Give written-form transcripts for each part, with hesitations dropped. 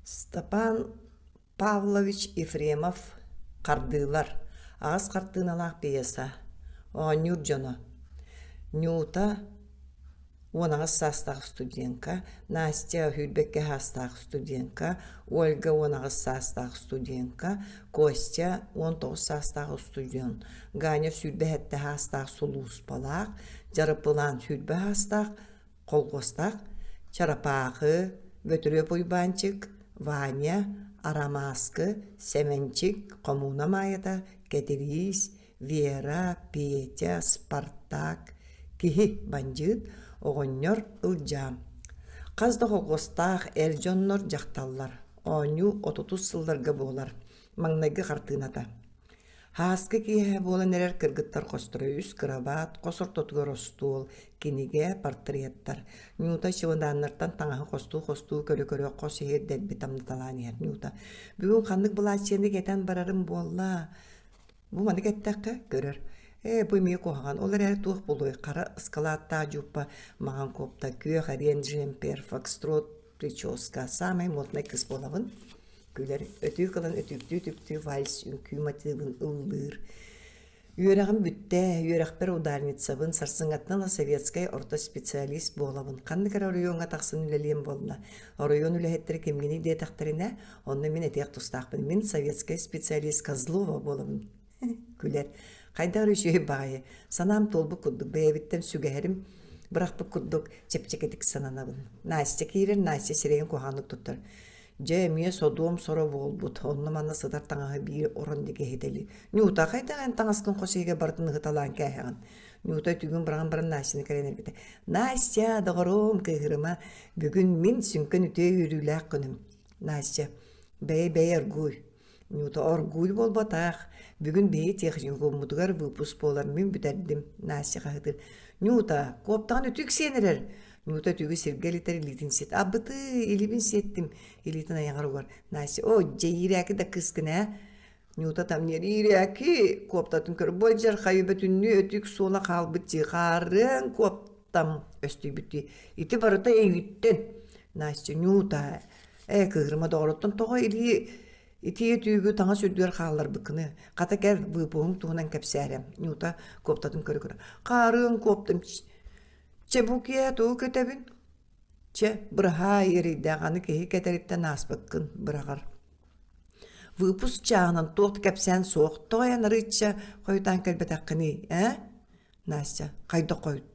Степан Павлович Ефремов «Хардыылар» аҕыс хартыыналаах пьеса, оонньуур дьоно Нюта 18 саастаах студентка, Настя сүүрбэккэ саастаах студентка, Ольга 18 саастаах студентка, Костя 19 саастаах устудьуон, Ганя 27 саастаах сулууспалаах, Дьарыпылаан 20 саастаах Холхуостаах Чарапаахы, Бөтүрүөп Уйбаанчык, Ваня, Арамааскы, Сэмэнчик, Хомууна Маайата, Кэтириис, Вера, Петя, Спартак, Киһи бандьыыт, Оҕонньор Ылдьаам. Хас да холхуостаах эр дьоннор, дьахталлар. Оонньуу отутус сылларга буолар. Маҥнайгы хартыыната. Һааскы киэһэ буолан эрэр кыргыттар хосторо үс кырабаат, хос ортотугар остуол, кинигэ, портреттар. Нюта чемоданнартан таҥаһы хостуу-хостуу көрө-көрө хос иһигэр дэлби тамнаталаан иһэр Нюта. Бүгүн ханнык былааччыйаны кэтэн барарым буолла? Бу маны кэттэххэ, көрөр. Ээ, бу эмиэ куһаҕан, ол эрээри туох буолуой, хара ыскалааттаах дьууппа, маҥан куопта, күөх эриэн джемпер, фокстрот, прическа, саамай моднай кыыс буолабын. Күлэр, өтүү кылан өтүүктүү-өтүүктүү вальс үҥкүү матыыбын ыллыыр. Үөрэҕим бүттэ, үөрэхпэр ударницабын, сарсыҥҥаттан ыла советскай орто специалист буолабын. Ханнык эрэ оройуоҥҥа тахсан үлэлиэм буолла. Оройуон үлэһиттэрэ кимҥиний диэтэхтэринэ, онно мин этиэх тустаахпын. Мин советскай специалист Козлова буолабын. Күлэр. Хайдах эрэ үчүгэй баҕайы. Санаам туолбут курдук, бэйэбиттэн сүгэһэрим бырахпыт курдук чэпчэкитик сананабын. Настя киирэр, Настя сирэйин куһаҕаннык туттар. Дьэ, эмиэ содуом соро буолбут, онно-манна сытар таҥаһы биир орон диэки иһитэли. Нюта, хайдах эн таҥаскын хос иһигэр барытын ыһыталаан кээһэҕин? Нюта өтүүгүн быраҕан баран Настяны кэлэн эргитэ. Настя, доҕоруом, кыыһырыма, бүгүн мин сүҥкэн үтүө үөрүүлээх күнүм. Настя, бэйэ-бэйэ оргууй. Нюта оргууй буолбатах. Бүгүн биһиги техникуммутугар выпуск буолар, мин бүтэрдим, Настя хаһытыр. Нюта, куоптаҕын үтүк сиэн эрэр. Нюта өтүүгү сиргэ илитэр илиитин сиэт. Абытыы, илибин сиэттим, илиитин айаҕар угар. Настя, о, дьэ иирээки да кыыскын ээ. Нюта тамньыр иирээки, куоптатын көр, болдьархайы бөтүннүү өтүүк суола хаалбыт дии, хаарыан куоптам өстүйбүттүү. Ити барыта өйүттэн. Настя, Нюта, Ээ, кыыһырыма доҕоруттан тоҕо илии итии өтүүгү таҥас үрдүгэр хаалларбыккыны? Хата кэл, выпуһуҥ туһунан кэпсээрэ. Нюта куоптатын көрө-көрө. Хаарыан куоптам. Чэ, бу киэһэ тугу көтөбүн? Чэ, быраһаай эрэйдээх аны киһи кэтэриттэн ааспыккын быраҕар. Выпуск чааһынан туох да кэпсээн суох. Тоҕо эн арыычча хойутаан кэлбэтэххиний, ээ? Настя, хайдах хойут?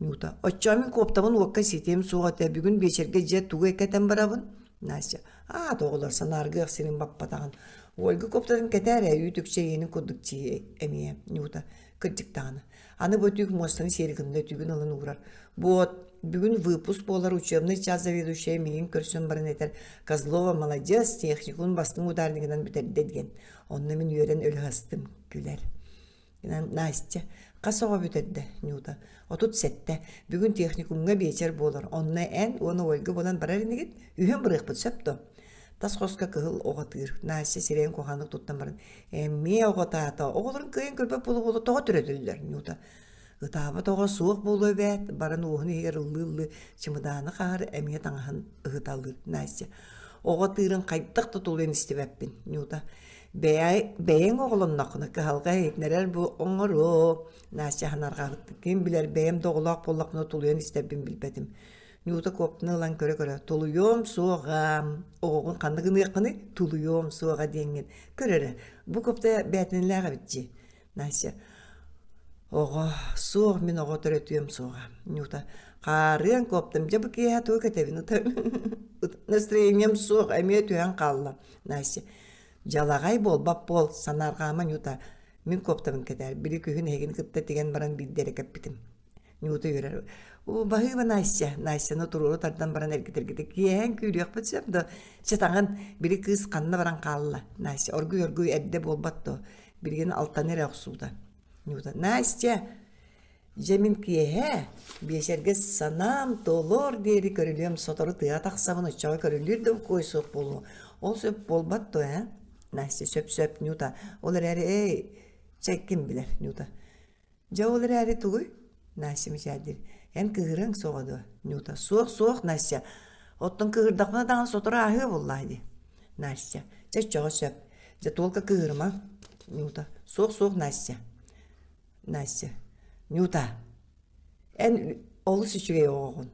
Нюта, оччоо мин куоптабын уокка ситиэм суох этэ, бүгүн биэчэргэ дьиэ тугу эккэтэн барабын? Настя, аат оҕолор санааргыах сирин баппатаҕын. Ольга куоптатын кэтээр ээ, үүт үкчэ иэнин курдук дии эмиэ. Нюта, кырдьык даҕаны. Аны бу өтүүк муостаны сиэри гынна өтүүгүн ылан уурар. Буот, бүгүн выпуск буолар учебный час заведующая миигин көрсөн баран этэр Козлова молодец, техникум бастыҥ ударнигынан бүтэрдэ диэн. Онно мин үөрэн өлө астым, күлэр. Настя, хас оҕо бүтэрдэ, Нюта? 37. Бүгүн техникумҥа биэчэр буолар. Онно эн уонна Ольга буолан барар инигит? Үһүөн барыахпыт сөп дуо? Тас хоско кыһыл оҕо тыыр. Настя сирэйин куһаҕаннык туттан баран, эмиэ оҕотаата. Оҕолорун кыайан көрбөт буола-буола тоҕо төрөтөллөр, Нюта. Ытаабат оҕо суох буолуо эбээт, баран уоһун иһигэр ыллыы-ыллыы чымыдааны хаһар, эмиэ таҥаһын ыһыталыыр. Настя, оҕо тыырын хайдах да тулуйан истибэппин, Нюта. Бэйэҥ оҕолонноххуна кыһалҕа иһитинэрэр бу оҥоруо. Настя санаарҕаабыттык ким билэр бэйэм да оҕолоох буоллахпына тулуйан истэрбин билбэтим. Нюта куоптаны ылан көрө-көрө тулуйуом суоҕа, оҕоҕун ханна гыныаххыный тулуйуом суоҕа диэҥҥин көр эрэ бу куопта бээтинэлээх эбит дии. Настя оҕо суох мин оҕо төрөтүөм суоҕа. Нюта хаарыан куоптам дьэ бу киэһэ тугу кэтэбин настроением суох эмиэ түһэн хаалла. Настя Дьалаҕай буолбат буол, санаарҕаама Нюта, мин куоптабын кэтээр, били күһүн эһигини кытта тигэн баран биирдэ эрэ кэппитим. Нюта үөрэр. Уу, баһыыба Настя, Настяны туруору тардан баран эргитэргитэ киэһэн күүрүөхпүт сөп да, чэ таҥын, били кыыс ханна баран хаалла? Настя, оргуй-оргуй эрдэ буолбат дуо? Билигин алтаны эрэ охсуута. Нюта, Настя, Дьэ мин киэһэ биэчэргэ санаам туолуор диэри көрүлүөм, сотору тыаҕа тахсабын, оччоҕо көрүлүүр да бокуой суох буолуо. Ол сөп буолбат дуо, ээ? Настя сөп-сөп, Нюта. Ол эрээри, эй, чэ, ким билэр, Нюта. Дьэ, ол эрээри тугуй? Настя мичээрдиир. Эн кыыһырыаҥ суоҕа дуо? Нюта. Суох, суох, Настя. Оттон кыыһырдахпына даҕаны сотору ааһыа буоллаа дии. Настя, чэ оччоҕо сөп. Дьэ туолка кыыһырыма. Нюта, суох-суох Настя. Настя, Нюта, эн олус үчүгэй оҕоҕун.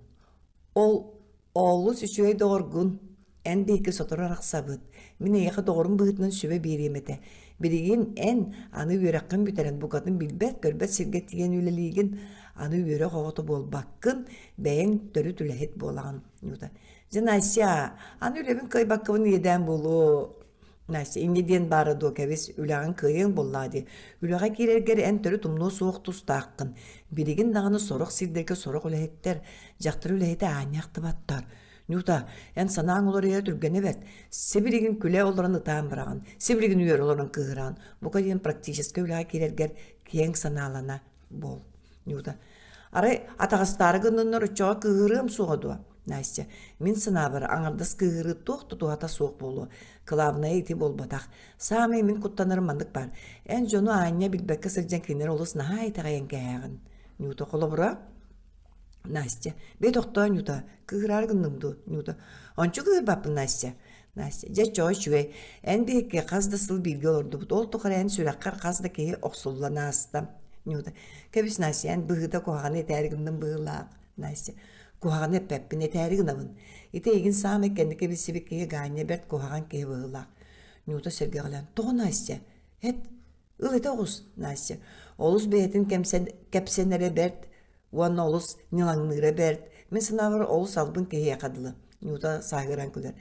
Ол Олус үчүгэй доҕоргун, эн биһикки сотору арахсабыт. Мин эйиэхэ доҕорум быһыытынан сүбэ биэриэм этэ. Билигин эн аны үөрэххин бүтэрэн букатын билбэт-көрбөт сиргэ тиийэн үлэлиигин, аны үөрэх оҕото буолбаккын, бэйэҥ төрүт үлэһит буолаҕын, Нюта. Дьэ, Настя, аны үлэбин кыайбаккабын иэдээн буолуо. Настя, инньэ диэн баара дуо кэбис, үлэҕин кыайыаҥ буоллаа дии. Үлэҕэ киирэргэр эн төрүт умнуо суох тустааххын. Билигин даҕаны сорох сирдэргэ сорох үлэһиттэр, дьахтар үлэһитэ аанньа ахтыбаттар. Нюта, эн санааҥ уларыйара түргэнэ бэрт. Сибилигин күлэ олорон ытаан бараҕын, сибилигин үөрэ олорон кыыһыраҕын. Бука диэн практическай үлэҕэ киирэргэр киэҥ санаалана буол. Нюта, арай атаҕастаары гынныннар оччоҕо кыыһырыам суоҕа дуо? Настя, мин санаабар, аҥардас кыыһырыы туох да туһата суох буолуо. Кылаабынайа ити буолбатах. Саамай мин куттанарым маннык баар. Эн дьону аанньа билбэккэ сылдьан кинилэр олус наһаа итэҕэйэн кээһэҕин. Нюта холобура, Настя, бэйэ тохтоо Нюта, кыыһыраары гынныҥ дуо, Нюта? Ончу кыыһырбаппын, Настя. Настя, дьэ чоо үчүгэй. Эн биһикки хас да сыл бииргэ олордубут. Ол тухары эн сүрэххэр хас да киһи охсуллан ааста. Нюта, кэбис, Настя, эн быһыыта куһаҕаны этээри гынным быһыылаах. Настя, куһаҕаны эппэппин, этээри гынабын. Ити эйигин саамай кэнники билсибит киһи Ганя бэрт куһаҕан киһи быһыылаах. Нюта сэргэҕэлээн, тоҕо Настя? Эт, ыл этэ оҕус, Настя. Олус бэйэтин кэмсэн, кэпсэнэрэ бэрт уонна олус ньылаҥныыра бэрт. Мин санаабар олус албын киһиэхэ дылы. Нюта сааһыран күлэр.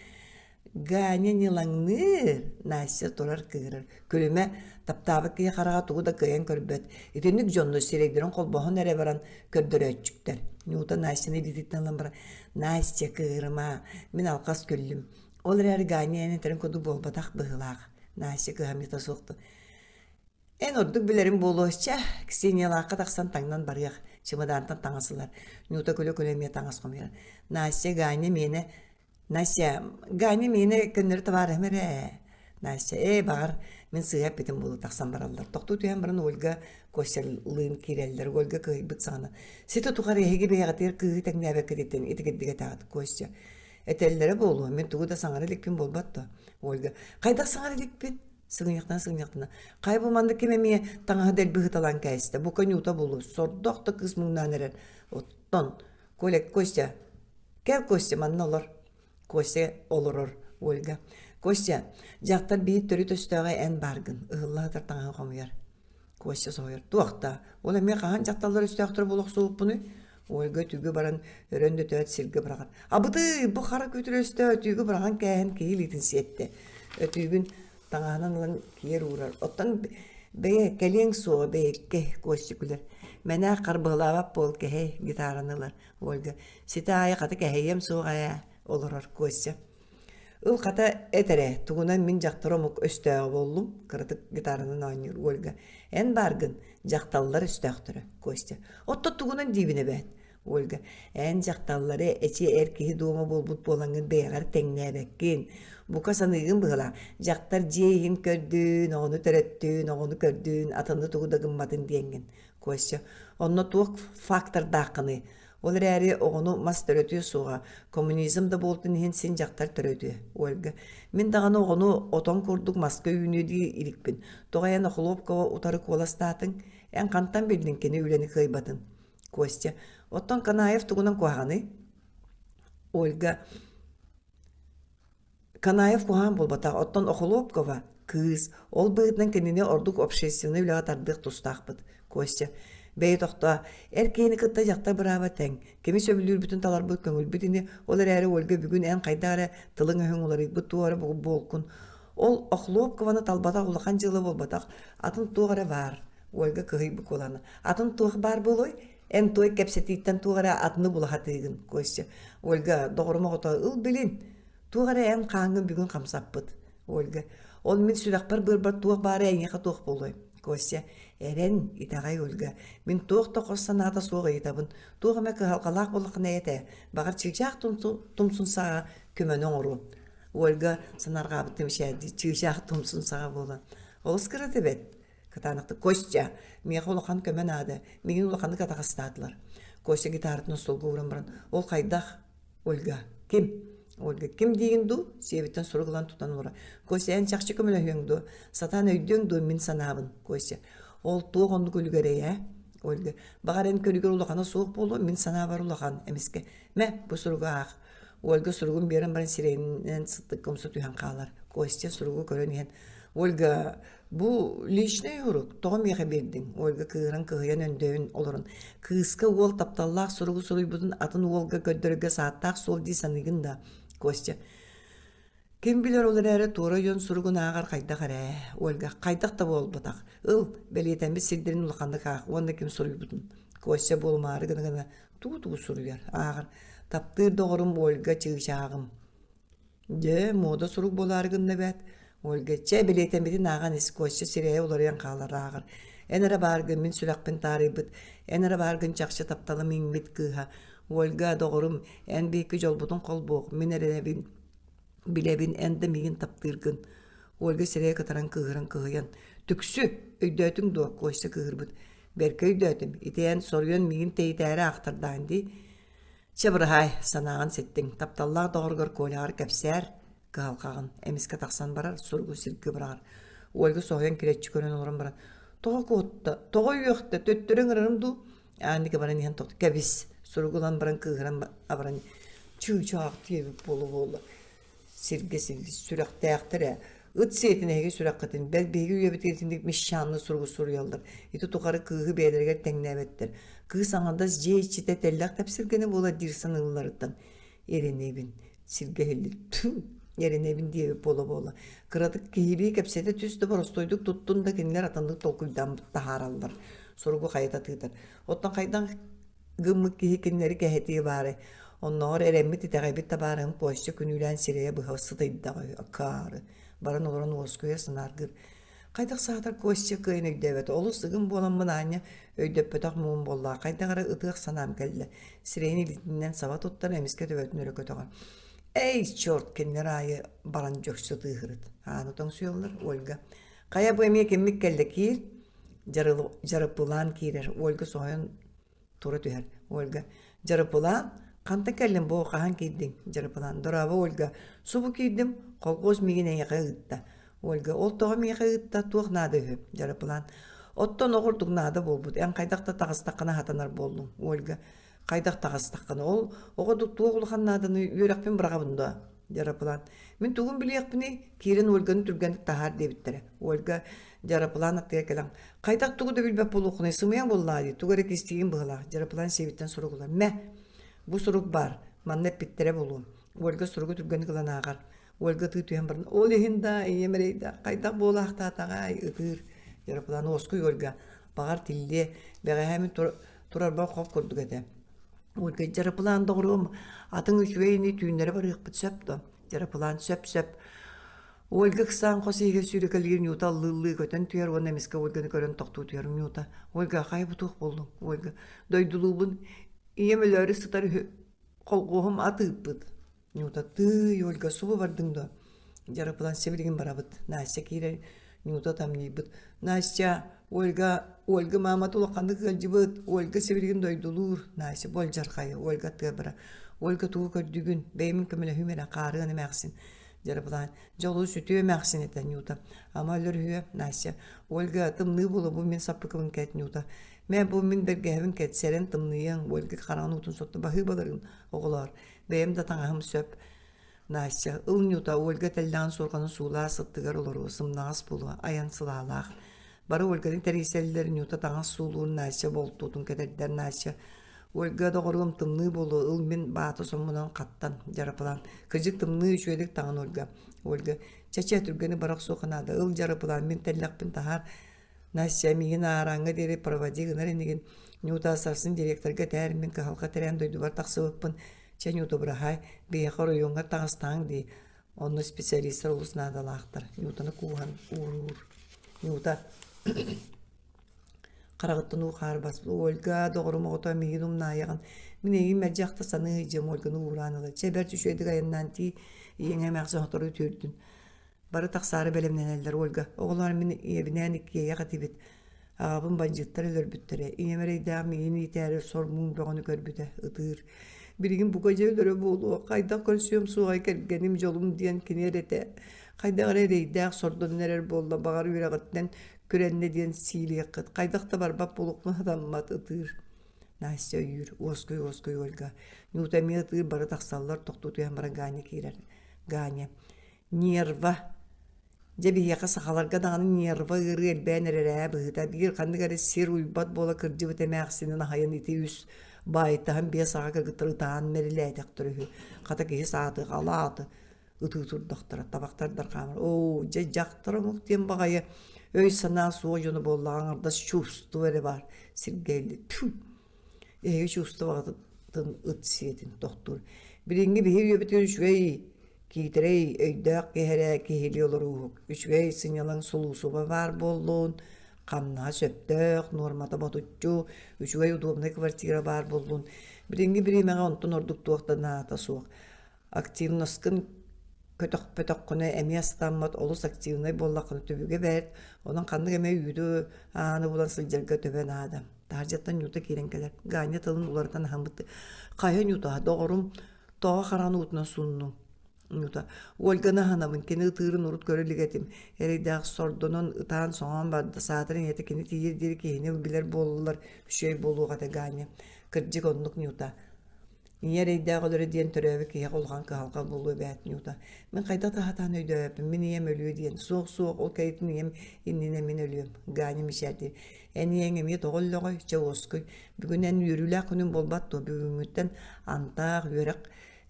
Ганя ньылаҥныыр, Настя турар кыырар. Күлүмэ, таптаабыт киһи хараҕа тугу да кыайан көрбөт. Итинник дьонно сирэйдэрин холбоһон эрэ баран көрдөрөөччүктэр. Нюта Настяны илиититтэн ылан баран, Настя, кыырыма, мин алҕас күллүм. Ол эрээри Ганя эн этэрин курдук буолбатах быһыылаах. Настя кыһамньыта суохтук. Эн ордук билэрим буолуо, чэ, Ксениялаахха тахсан таҥнан барыах, чымадаантан таҥас ылар. Нюта күлэ-күлэ эмиэ таҥас хомуйар. Настя, Ганя миэнэ Настя, Ганя миэнэ көннөрү табаарыһым эрэ ээ. Настя, ээ, баҕар, мин сыыһа эппитим буолуо тахсан бараллар. Тохтуу түһэн баран Ольга Костялыын киирэллэр. Ольга кыһыйбыт саҕана. Сити тухары эһиги бэйэҕитигэр кыыһы тэҥнээбэккититтэн итигирдик этэҕит, Костя. Этэллэрэ буолуо, мин тугу да саҥара иликпин буолбат дуо? Ольга, хайдах саҥара иликпин? Сыгынньахтана сыгынньахтана. Хайа бу маннык ким эмиэ таҥаһы дэлби ыһыталаан кээстэ. Бука Нюта буолуо. Сордоох да кыыс муҥнаан эрэр. Оттон, Коля, Костя, кэл Костя манна олор. Костя олорор, Ольга. Костя, дьахтар биир төрүт өстөөҕө эн бааргын. Ыһылла сытар таҥаһы хомуйар. Костя соһуйар. Туох да, ол эмиэ хаһан дьахталлар өстөөхтөрө буола охсубуппунуй? Ольга өтүүгү баран өрөн дөтөөт сиргэ быраҕар. Абытый, бу хара күтүр өстөөх өтүүгү быраҕан кээһэн киһи илиитин сиэттэ. Өтүүгүн таҥаһынан ылан киэр уурар. Оттон бэйэ кэлиэҥ суоҕа бэйэккэ, Костя күлэр. Мэнээх харбыһылаабат буол кэһэй, гитараны ылар. Ольга, ситэ аайы хата кэһэйиэм суоҕа ээ, олорор Костя. Ыл хата эт эрэ, тугунан мин дьахтар омук өстөөҕө буоллум, кыратык гитаранан оонньуур Ольга. Эн бааргын, дьахталлар өстөөхтөрө, Костя. Оттон тугунан диибин эбээт? Ольга, эн дьахталлары эчи эр киһи дуома буолбут буолаҥҥын бэйэҕэр тэҥнээбэккин. Бука саныыгын быһыылаах, дьахтар дьиэ иһин көрдүн, оҕону төрөттүн, оҕону көрдүн, атыны тугу да гымматын диэҥҥин. Костя, онно туох фактордааххыный? Ол эрээри оҕону мас төрөтүө суоҕа, коммунизм да буолтун иһин син дьахтар төрөтүө. Ольга, мин даҕаны оҕону отон курдук маска үүнүө дии иликпин. Тоҕо эн Охлопкова утары куоластаатыҥ? Эн хантан биллиҥ кини үлэни кыайбатын? Костя, оттон Канаев тугунан куһаҕаный? Ольга, Канаев куһаҕан буолбатах, оттон Охлопкова кыыс, ол быһыытынан кинини ордук общественнай үлэҕэ тардыах тустаахпыт. Костя, бэйи тохтоо, эр киһини кытта дьахтар бырааба тэҥ, кими сөбүлүүрбүтүн таларбыт көҥүлбүт ини, ол эрээри Ольга бүгүн эн хайдах эрэ тылыҥ-өһүҥ уларыйбыт туох эрэ буолкун. Ол Охлопкованы талбатах улахан дьыала буолбатах, атын туох эрэ баар. Ольга кыһыйбыт куолана. Атын туох баар буолуой? Эн туой кэпсэтииттэн туох эрэ атыны була сатыыгын, Костя. Ольга, доҕорум оҕото, ыл билин. Туох эрэ эн хааҥҥын бүгүн хамсаппыт. Ольга, ол мин сүрэхпэр-быарбар туох баара эйиэхэ туох буолуой? Костя, эрэн, итэҕэй Ольга. Мин туох да хос санаата суох ыйытабын. Туох эмэ кыһалҕалаах буоллаххына этэ. Баҕар чыычаах тумсун саҕа көмөнү оҥоруом. Ольга санаарҕаабыттыы мичээрдии чыычаах тумсун саҕа буолан. Олус кырата эбэт. Кытаанахтык Костя, миэхэ улахан көмө наада. Миигин улаханнык атаҕастаатылар. Костя гитаратын остуолга ууран баран, ол хайдах? Ольга, ким? Ольга ким диигин дуу? Сиэбиттэн сурук ылан тутан олорор. Костя эн чахчы көмөлөһүөҥ дуо? Сатаан өйдүөҥ дуо мин санаабын? Костя ол туох оннук үлүгэрэй ээ? Ольга баҕар эн көрүгэр улахана суох буолуо, мин санаабар улахан. Эмискэ мэ бу суругу аах. Ольга суругун биэрэн баран сирэйинэн сыттыкка умса түһэн хаалар. Костя суругу көрөн иһэн Ольга бу личный сурук тоҕо миэхэ биэрдиҥ? Ольга кыыһыран кыһыйан өндөйөн олорон кыыска уол тапталлаах суругу суруйбутун атын уолга көрдөрөргө сааттаах суол дии саныыгын да Костя ким билэр ол эрээри туора дьон суругун ааҕар хайдах эрэ Ольга хайдах да буолбатах ыл бэлиэтэммит сирдэрин улаханнык аах уонна ким суруйбутун Костя буолумаары гына-гына тугу-тугу суруйар ааҕар таптыыр доҕорум Ольга чыычааҕым Дьэ, муода сурук буолаары гынна эбээт. Ольга, чэ, бэлиэтэммитин ааҕан ис, Костя сирэйэ уларыйан хаалар ааҕар. Эн эрэ бааргын мин сүрэхпин таарыйбыт, эн эрэ бааргын чахчы тапталым иҥмит кыыһа. Ольга, доҕорум, эн биһикки дьолбутун холбуох, мин эрэнэбин, билэбин, эн да миигин таптыыргын. Ольга сирэйэ кытаран кыыһыран кыһыйан, түксү, өйдөөтүҥ дуо? Костя кыыһырбыт. Бэркэ өйдөөтүм, ити эн соруйан миигин тэйитээри аахтардаан дии. Чэ, быраһаай, санааҕын ситтиҥ, тапталлаах доҕоругар Коляҕар кэпсээр, кыһалҕаҕын. Эмискэ тахсан барар, суругу сиргэ быраҕар. Ольга соһуйан килэччи көрөн олорон баран, тоҕо куотта, тоҕо үөхтэ, төттөрү ыҥырарым дуу? Аанньыка баран иһэн тохто, кэбис, суругу ылан баран кыыһыран абаран, чыычаах диэбит буола-буола сиргэ сүрэхтээхтэр ээ. Ыт сиэтин эһиги сүрэххитин, бэл биһиги үйэбитигэр итинник мещанны суругу суруйаллар. Ити тухары кыыһы бэйэлэригэр тэҥнээбэттэр. Кыыс аҥардас дьиэ иччитэ тэллэх тэпсилгэнэ буолар диир саныылларыттан эрэнэбин, сиргэ иһиллир эрэнэбин диэбит буола-буола. Кыратык киһилии кэпсэтэ түс да боростуойдук туттун да кинилэр атыннык толкуйдаан таһаараллар. Суругу хайыта тыытар. Оттон хайдах гыммыт киһи кинилэри кэһэтиэ баарай. Оннооҕор эрэммит итэҕэйбит табаарыһым Костя күнүүлээн сирэйэ быһа сытыйдаҕа үһү, акаары. Баран олорон уоскуйа санааргыыр. Хайдах саатар Костя кыайан өйдөөбөтө. Олус ыгым буоламмын аанньа өйдөппөтөх муҥум буоллаҕа. Хайдах эрэ ытыах санаам кэллэ. Сирэйин илиитинэн саба туттан эмискэ төбөтүн өрө көтөҕөр. Эй, черт, кинилэр аайы баран дьөксө тыыһырыт. Ааны тоҥсуйаллар, Ольга. Хайа бу эмиэ киммит кэллэ киир? Дьарыпылаан киирэр. Ольга соһуйан тура түһэр. Ольга, Дьарыпылаан, хантан кэллиҥ бу, хаһан киирдиҥ? Дьарыпылаан, дорообо, Ольга, субу киирдим, колхоз миигин эйиэхэ ыытта. Ольга, ол тоҕо миэхэ ыытта, туох наада үһү? Дьарыпылаан, оттон оҕурдук наада буолбут, эн хайдах да таҕыстаххына хатанар буоллуҥ. Ольга, хайдах таҕыстаххына, ол оҕо туох улахан нааданы үөрэхпин быраҕабын дуо? Дьарапылаан, мин тугун билиэхпиний, киирэн Ольганы түргэнник таһаар диэбиттэрэ. Ольга Дьарапылаан аттыгар кэлэн, хайдах тугу да билбэт буолуоххунай, сымыйаҥ буоллаҕа дии, тугу эрэ кистиигин быһыылаах. Дьарапылаан сиэбиттэн сурук ылар. Мэ, бу сурук баар, манна эппиттэрэ буолуо. Ольга суругу түргэнник ылан ааҕар. Ольга ытыы түһэн баран, ол иһин да, ийэм эрэйдээх, хайдах буолаахтаатаҕай, ытыыр. Дьарапылаан уоскуй Ольга, баҕар тиллиэ, бэҕэһээ мин турарбар хоп курдук этэ. Ольга, дьарапылаан доҕоруом, атын үчүгэй ини түүннэри барыахпыт сөп дуо? Дьарапылаан сөп-сөп. Ольга ыксаан хос иһигэр сүүрэкэлиир Нюта аллыыллыы көтөн түһэр уонна эмискэ Ольганы көрөн тохтуу түһэр Нюта Ольга хайа бу туох буоллуҥ? Ольга дойдулуубун ийэм өлөөрү сытар үһү колхуоһум ат ыыппыт Нюта тыый Ольга субу бардыҥ дуо? Дьарыпылан сибилигин барабыт Настя киирэр Нюта тамньыйбыт Настя Ольга Ольга маамата улаханнык ыалдьыбыт Ольга сибилигин дойдулуур Настя болдьархайы Ольга тыа бара Ольга тугу көрдүгүн бэйэм көмөлөһүүм эрэ хаарыан эмээхсин Дьарыпылаан дьэ олус үтүө эмээхсин этэ Нюта ама өлөр үһүө Настя Ольга тымныы буолуо бу мин саппыкыбын кэт Нюта мэ бу мин бэргэһэбин кэт сэрэн тымныйыаҥ Ольга хараҕын уутун сотто баһыыбаларын оҕолоор Бэйэм да таҥаһым сөп. Настя, ыл Нюта, Ольга тэллэҕин суорҕанын суулаа сыттыгар олоруо, сымнаҕас буолуо, айан сылаалаах. Бары Ольганы тэрийсэллэр, Нюта таҥас суулуур, Настя болтуутун кэтэрдэр, Настя Ольга доҕоруом тымныы буолуо, ыл мин баата соммунан хаттан, дьарапылаан. Кырдьык тымныы үчүгэйдик таҥын Ольга. Ольга, чэ-чэ, түргэни бара охсуохха наада, ыл дьарапылаан, мин тэллэхпин таһаар, Настя, миигин аарааҥҥа диэри проводи гынар инигин. Нюта сарсын директорга этээр, мин кыһалҕа тирээн дойдубар тахсыбыппын. Чэ, Нюта, быраһаай, биһиэхэ оройуоҥҥа таҥастааҥ дии. Онно специалистар олус наадалаахтар. Нютаны кууһан ууруур. Нюта хараҕыттан уу хаар баспыт. Ольга, доҕорум оҕото, миигин умнаайаҕын. Мин эйигин мэлдьи ахта саныы сылдьыам, Ольганы уураан ыла. Чэ, бэрт үчүгэйдик айаннаан тиий, ийэҥ эмээхсин сотору үтүөрдүн. Бары тахсаары бэлэмнэнэллэр Ольга. Оҕолоор мин ийэбинээн иккиэйэх этибит. Аҕабын бандьыыттар өлөрбүттэрэ. Ийэм эрэйдээх миигин иитээри сор-муҥ бөҕөнү көрбүтэ, ытыыр. Билигин бука дьэ өлөрө буолуо, хайдах көрсүөм суоҕай кэргэним, дьолум диэн кини эрэ этэ. Хайдах эрэ эрэйдээх сордонон эрэр буолла, баҕар үөрэҕиттэн күрэннэ диэн сиилиэххит, хайдах да барбат буолуохпун сатаммат ытыыр. Настя өйүүр, уоскуй, уоскуй Ольга. Нюта эмиэ ытыыр, бары тахсаллар, тохтуу түһэн баран Ганя киирэр. Ганя, нерва Дьэ биһиэхэ сахаларга даҕаны нерва ыарыы элбээн эрэр ээ быһыыта биир ханнык эрэ сир уйбат буола кырдьыбыт эмээхсинин аһайан ити үс баайтаһын биэс аҕа кыргыттар ытаан мэрилээтэхтэр үһү. Хата киһи сааты халааты ытыы турдахтара табахтардар хаамар оо дьэ дьахтар омук диэн баҕайы өй-санаа суох дьоно буоллаҕа аҥардас чувство эрэ баар сиргэ тьфу эһиги чувствоҕытын ыт сиэтин тохтуур билиҥҥи биһи үйэбитигэр үчүгэй Киитэрэй, өйдөөх киһи эрэ киһилии олорууһук, үчүгэй сынньалаҥ сулуусуба баар буоллун, хамнаһа сөптөөх, нуормата ботуччу, үчүгэй удобнай квартира баар буоллун. Билиҥҥи бириэмэҕэ онтон ордук туох да наадата суох. Активноскын көтөхпөтөххүнэ эмиэ астаммат, олус активнай буоллаххына түбүгэ бэрт, онон ханнык эмэ үүтү ааны булан сылдьарга төбө наада. Таһырдьаттан Нюта киирэн кэлэр. Ганя тылын уларытан аһаммыт. Хайа Нюта, доҕорум, Тоҕо хараҕын уутунан сууннуҥ? Нюта. Ольганы аһынабын, кини ытыырын урут көрө илик этим. Эрэйдээх сордонон, ытаан-соҥоон барда. Саатар ийэтэ кини тиийэр диэри киһини билэр буоллулар, үчүгэй буолуох этэ Ганя. Кырдьык оннук Нюта. Ийэ эрэйдээх өлөрө диэн төрөөбүт киһиэхэ улахан кыһалҕа буолуо эбээт Нюта. Мин хайдах да сатаан өйдөөбөппүн, мин ийэм өлүө диэн. Суох-суох, ол кэриэтин ийэм иннинэ мин өлүөм. Ганя мичээрдиир. Эн ийэҥ эмиэ тоҕо өллөҕөй? Чэ уоскуй. Бүгүн эн үөрүүлээх күнүҥ буолбат дуо? Бүгүҥҥүттэн антаах үөрэх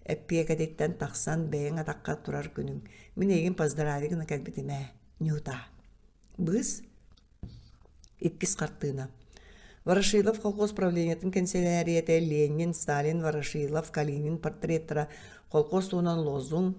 эппиэкэтиттэн тахсан бэйэҥ атахха турар күнүҥ. Мин эйигин поздрави гына кэлбитим ээ. Нюта. Быыс. Иккис хартыына. Ворошилов колхоз правлениетын кэнсэлээрийэтэ Ленин, Сталин, Ворошилов, Калинин портреттара колхоз туһунан лозунг,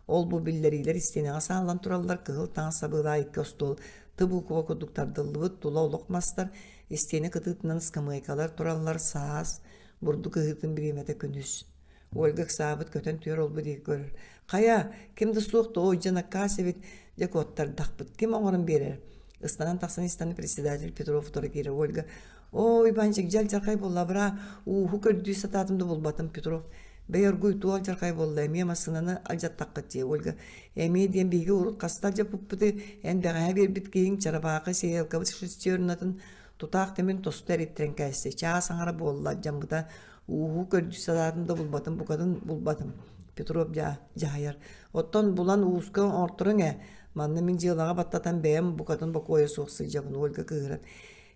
ол-бу биллэриилэр истиэнэҕэ сааллан тураллар, кыһыл таҥас сабыылаах икки остуол Т буукуба курдук тардыллыбыт тула олох мастар, истиэнэ кытыытынан ыскамыайкалар тураллар, саас, бурдук ыһыытын бириэмэтэ күнүс. Ольга ыксаабыт көтөн түһэр олбу диэки көрөр. Хайа, ким да суох дуо, дьэ накаас эбит, дьэ куоттардахпыт, ким оҥорон биэрэр? Ыстанан тахсан истэн председатель Петров утары киирэр. Ольга, «Оо, Иванчик, дьэ алдьархай буолла, бра, ууһу көрдүү сатаатым да булбатым, Петров. Бэй оргуй туох алдьархай буолла, эмиэ массыынаны алдьаттаххыт дии, Ольга. Эмиэ диэн биһиги урут хаста алдьаппыппыты, эн бэҕэһээ биэрбит киһиҥ чарапаахы сеялкабыт шестернатын тутаах тимин тосту эриттэрэн кээстэ. Чаас аҥара буолла, алдьаммыта. Ууһу көрдүү сатаатым да булбатым, букатын булбатым. Петров дьаһайар. Оттон булан ууска оҥорторуҥ ээ. Манна мин дьыалаҕа баттатан бэйэм букатын бокуойа суох сылдьабын, Ольга кыыһыран.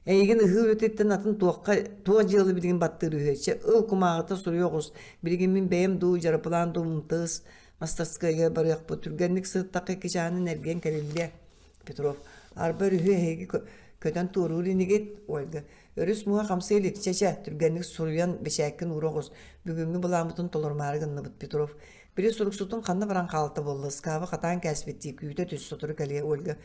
Эйигин ыһыы үлэтиттэн атын туохха туох дьыала билигин баттыыр үһү? Чэ, ыл кумааҕыта суруйа оҕус. Билигин мин бэйэм дуу, дьарыпылаан дуу мтс мастарскыайга барыахпыт. Түргэнник сырыттахха икки чааһынан эргийэн кэлиллиэ. Петров. Арба өрүһү эһиги көтөн туоруур инигит? Ольга. Өрүс муоһа хамсыы илик. Чэ-чэ, түргэнник суруйан бэчээккин уура оҕус. Бүгүҥҥү былааммытын толорумаары гынныбыт, Петров. Били суруксутун ханна баран хаалта буолла? Ыскааба хатаан кээспиттии күүтэ түс, сотору кэлиэ, Ольга.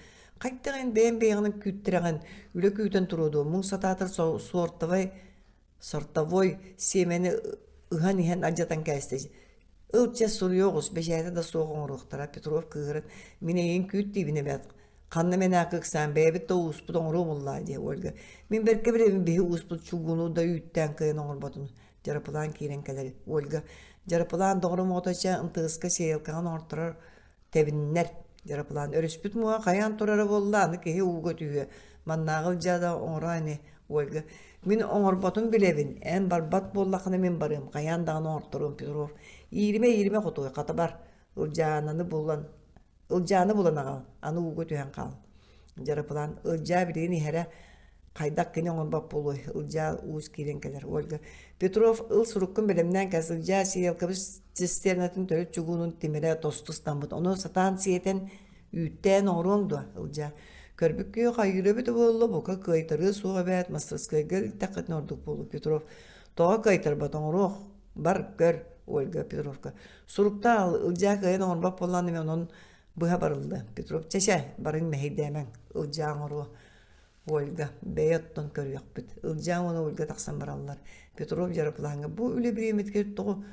Хайдах эн бэйэм бэйэҕинэн күүттэрэҕин, үлэ күүтэн туруо дуо, муҥ сатаатар суортовай сортовой сиэмэни ыһан иһэн алдьатан кээстэ. Ыл чэ суруйа оҕус, бэчээтэ да суох оҥоруохтара, Петров кыыһыран, мин эйигин күүт диибин эбээт, ханна мэнээк ыксаан бэйэбит да ууспут оҥоруо буоллаа диэ Ольга. Мин бэркэ билэбин биһи ууспут чугууну да үүттээн кыайан оҥорботун. Дьарапылаан киирэн кэлэр. Ольга, Дьарапылаан доҕорум оҕото чэ МТС-ка сеялкаҕын оҥорторор Тэбиннэр. Дьарапылаан өрүспүт муоһа хайаан турара буолла, аны киһи ууга түһүө. Маннааҕы илдьэ да оҥороо ини, Ольга. Мин оҥорботун билэбин, эн барбат буоллаххына мин барыам, хайаан даҕаны оҥорторуом, Петров. Ииримэ, ииримэ хотуой, хата бар. Ылдьаананы булан, Ылдьааны булан аҕал, аны ууга түһэн хаал. Дьарапылаан Ылдьаа билигин иһэрэ хайдах кини оҥорбот буолуой Ылдьаа уус киирэн кэлэр Ольга Петров ыл суруккун бэлэмнээн кэл Ылдьаа сиэлкэбит цистернатын төрүт чугуунун тимирэ тосту ыстаммыт ону сатаан сиэтэн үүттээн оҥоруоҥ дуо Ылдьаа көрбүт күөх айыыра эбитэ буолла бука кыайтарыа суох эбээт мастарыскыайга илтэххитинэ ордук буолуо Петров тоҕо кыайтарбат оҥоруох бар көр Ольга Петровка суруктаа Ылдьаа кыайан оҥорбот буоллаҕына эмиэ онон быһа барылла Петров чэ-чэ барыҥ мэһэйдээмэҥ Ылдьаа оҥоруо Ольга, бэйэ оттон көрүөхпүт. Ылдьаа уонна Ольга тахсан бараллар. Петров дьарыплааҥҥа бу үлэ бириэмэтигэр тоҕо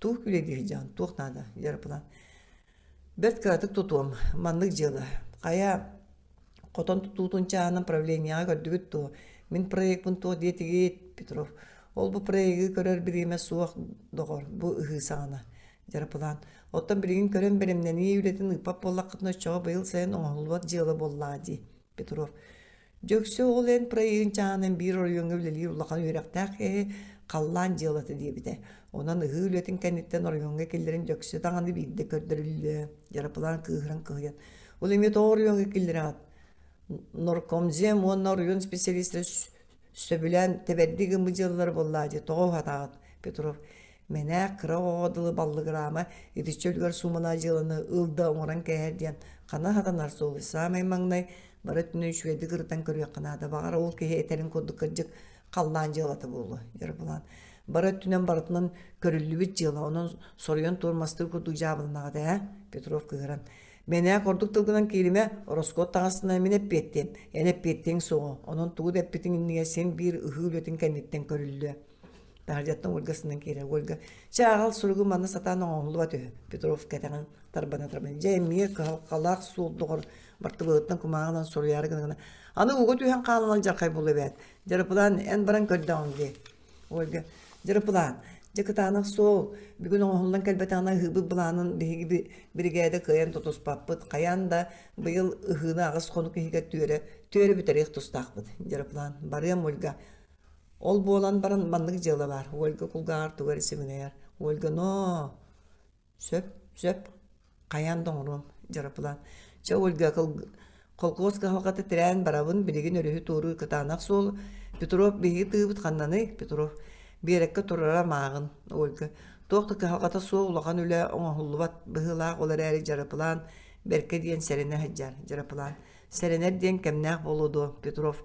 туох үлэлиир дьон туох наада дьарыплаан. Бэрт кыратык тутуом, маннык дьыала. Хайа хотон тутуутун чааһынан правлениеҕа көрдүгүт дуо? Мин проекпын туох диэтигит? Петров. Ол бу проегы көрөр бириэмэ суох, доҕор, бу ыһыы саҕана. Дьарапылаан. Оттон билигин көрөн бэлэмнэнии үлэтин ыыппат буоллаххытына оччоҕо быйыл сайын оҥоһуллубат дьыала буоллаҕа дии, Петров. Дьөксө ол эн проегын чааһынан биир оройуоҥҥа үлэлиир улахан үөрэхтээх киһи халлаан дьыалата диэбитэ. Онон ыһыы үлэтин кэнниттэн оройуоҥҥа киллэрин Дьөксө даҕаны биирдэ көрдөрүллүө. Дьарапылаан кыыһыран кыһыйан. Ол эмиэ тоҕо оройуоҥҥа киллэрэҕит? Наркомзем уонна оройуон специалистара сөбүлээн тэбэрдии гыммыт дьыалалара буоллаа дии, тоҕо уһатаҕыт, Петров? Мэнээк кыра оҕоҕо дылы баллыгыраама итиччэ үлүгэр суумалаах дьыаланы ыл да оҥорон кээһэр диэн хана сатанар суолуй саамай маҥнай бары өттүнэн үчүгэйдик ырытан көрүөххэ наада баҕар ол киһи этэрин курдук кырдьык халлаан дьыалата буолуо Дьарбылаан бары өттүнэн барытынан көрүллүбүт дьыала онон соруйан туормастыыр курдук дьаабыланаҕыт ээ Петров кыыһыран Мэнээк ордук тылгынан кииримэ, ороскуот таҥастынан мин эппиэттиэм, эн эппиэттиэҥ суоҕа, онон тугу да эппитиҥ иннигэр син биир ыһыы үлэтин кэнниттэн көрүллүө. Таһырдьаттан Ольга сынан киирэр. Ольга, чэ аҕал суругу манна сатаан оҥоһуллубат үһү. Петров кэтэҕин тарбана тарбана. Дьэ эмиэ кыһалҕалаах суол доҕор бартыбыалыттан кумааҕынан суруйаары гына-гына. Аны ууга түһэн хаалан алдьархай буолуо эбээт. Дьарыпылаан эн баран көрдөҕүҥ дии. Ольга, дьарыпылаан, дьэ кытаанах суол, бүгүн оҥоһуллан кэлбэтэҕинэ ыһыыбыт былаанын биһиги биригээдэ кыайан тутуспаппыт, хайаан да быйыл ыһыыны аҕыс хонук иһигэр түөрэ, түөрэ бүтэриэх тустаахпыт. Дьарыпылаан, барыам Ольга. Ол буолан баран маннык дьыала баар. Ольга кулгааҕар тугу эрэ сибигинэйэр. Ольга, ноо, Сөп, сөп, хайаан да оҥоруом, дьарапылаан. Чэ, Ольга, холкуос кыһалҕата тирээн барабын, билигин өрүһү туоруур кытаанах суол. Петров, биһиги тыыбыт ханнаный? Петров, биэрэккэ турара мааҕын, Ольга. Туох да кыһалҕата суох улахан үлэ оҥоһуллубат быһыылаах, ол эрээри дьарапылаан бэркэ диэн сэрэнэ сылдьар, дьарапылаан. Сэрэнэр диэн кэмнээх буолуо дуо, Петров.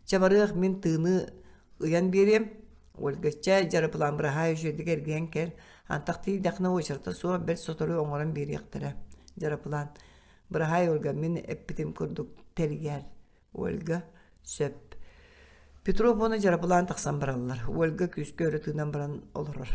Чэ, барыах, мин тыыны ыйан биэриэм. Ольга, чэ, дьарыпылаан быраһаай үчүгэйдик эргийэн кэл. Антах тиийдэххинэ уочарата суох бэрт сотору оҥорон биэриэхтэрэ. Дьарыпылаан, быраһаай Ольга, мин эппитим курдук тэрийээр. Ольга, сөп. Петров уонна дьарыпылаан тахсан бараллар. Ольга күүскэ өрө тыынан баран олорор.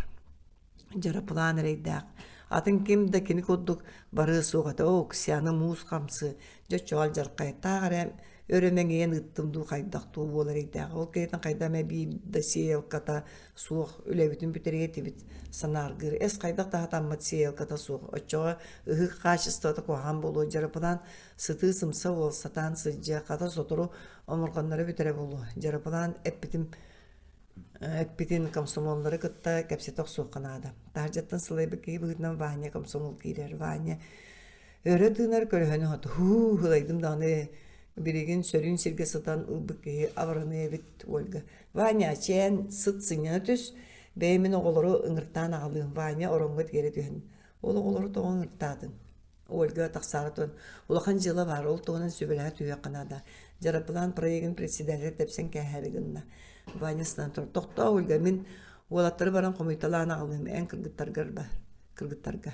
Дьарыпылаан эрэйдээх. Атын ким да кини курдук барыа суох этэ. Оо, Оксяна муус хамсыы, дьэ оччоҕо алдьархайтаах эрэ өрө мэҥийэн ыыттым дуу хайдах дуу буолар эрэйдээх. Ол кэнниттэн хайда эмэ биир да сеялката суох үлэбитин бүтэриэ этибит санааргыыр. Эс хайдах да хатаммыт сеялката суох. Оччоҕо ыһык хаачыстыбата куһаҕан буолуо. Дьарыпылаан сытыы сымса уол сатаан сылдьыа, хата сотору омурҕаннара бүтэрэ буолуо. Дьарыпылаан эппитим эппитин комсомоллары кытта кэпсэтэ охсуохха наада. Таһырдьаттан сылайбыт киһи быһыытынан Ваня комсомол киирэр. Ваня өрө тыынар көлөһөнү хоту һуу ылайдым даҕаны билигин сөрүүн сиргэ сытан ылбыт киһи абыраныа эбит Ольга. Ваня чээн сыт сынньана түс бэйэ мин оҕолору ыҥыртаан аҕалыым. Ваня ороҥҥо тиэрэ түһэн ол оҕолору тоҕо ыҥыртаатыҥ? Ольга тахсаары туран, улахан дьыала баар, ол туһунан сүбэлэһэ түһүөххэ наада. Дьарапылаан проегын председателэ тэпсэн кээһээри гынна. Ваня станан турар. Тохтоо, Ольга, мин уолаттары баран хомуйталаан аҕалыым, эн кыргыттаргар бар, кыргыттарга.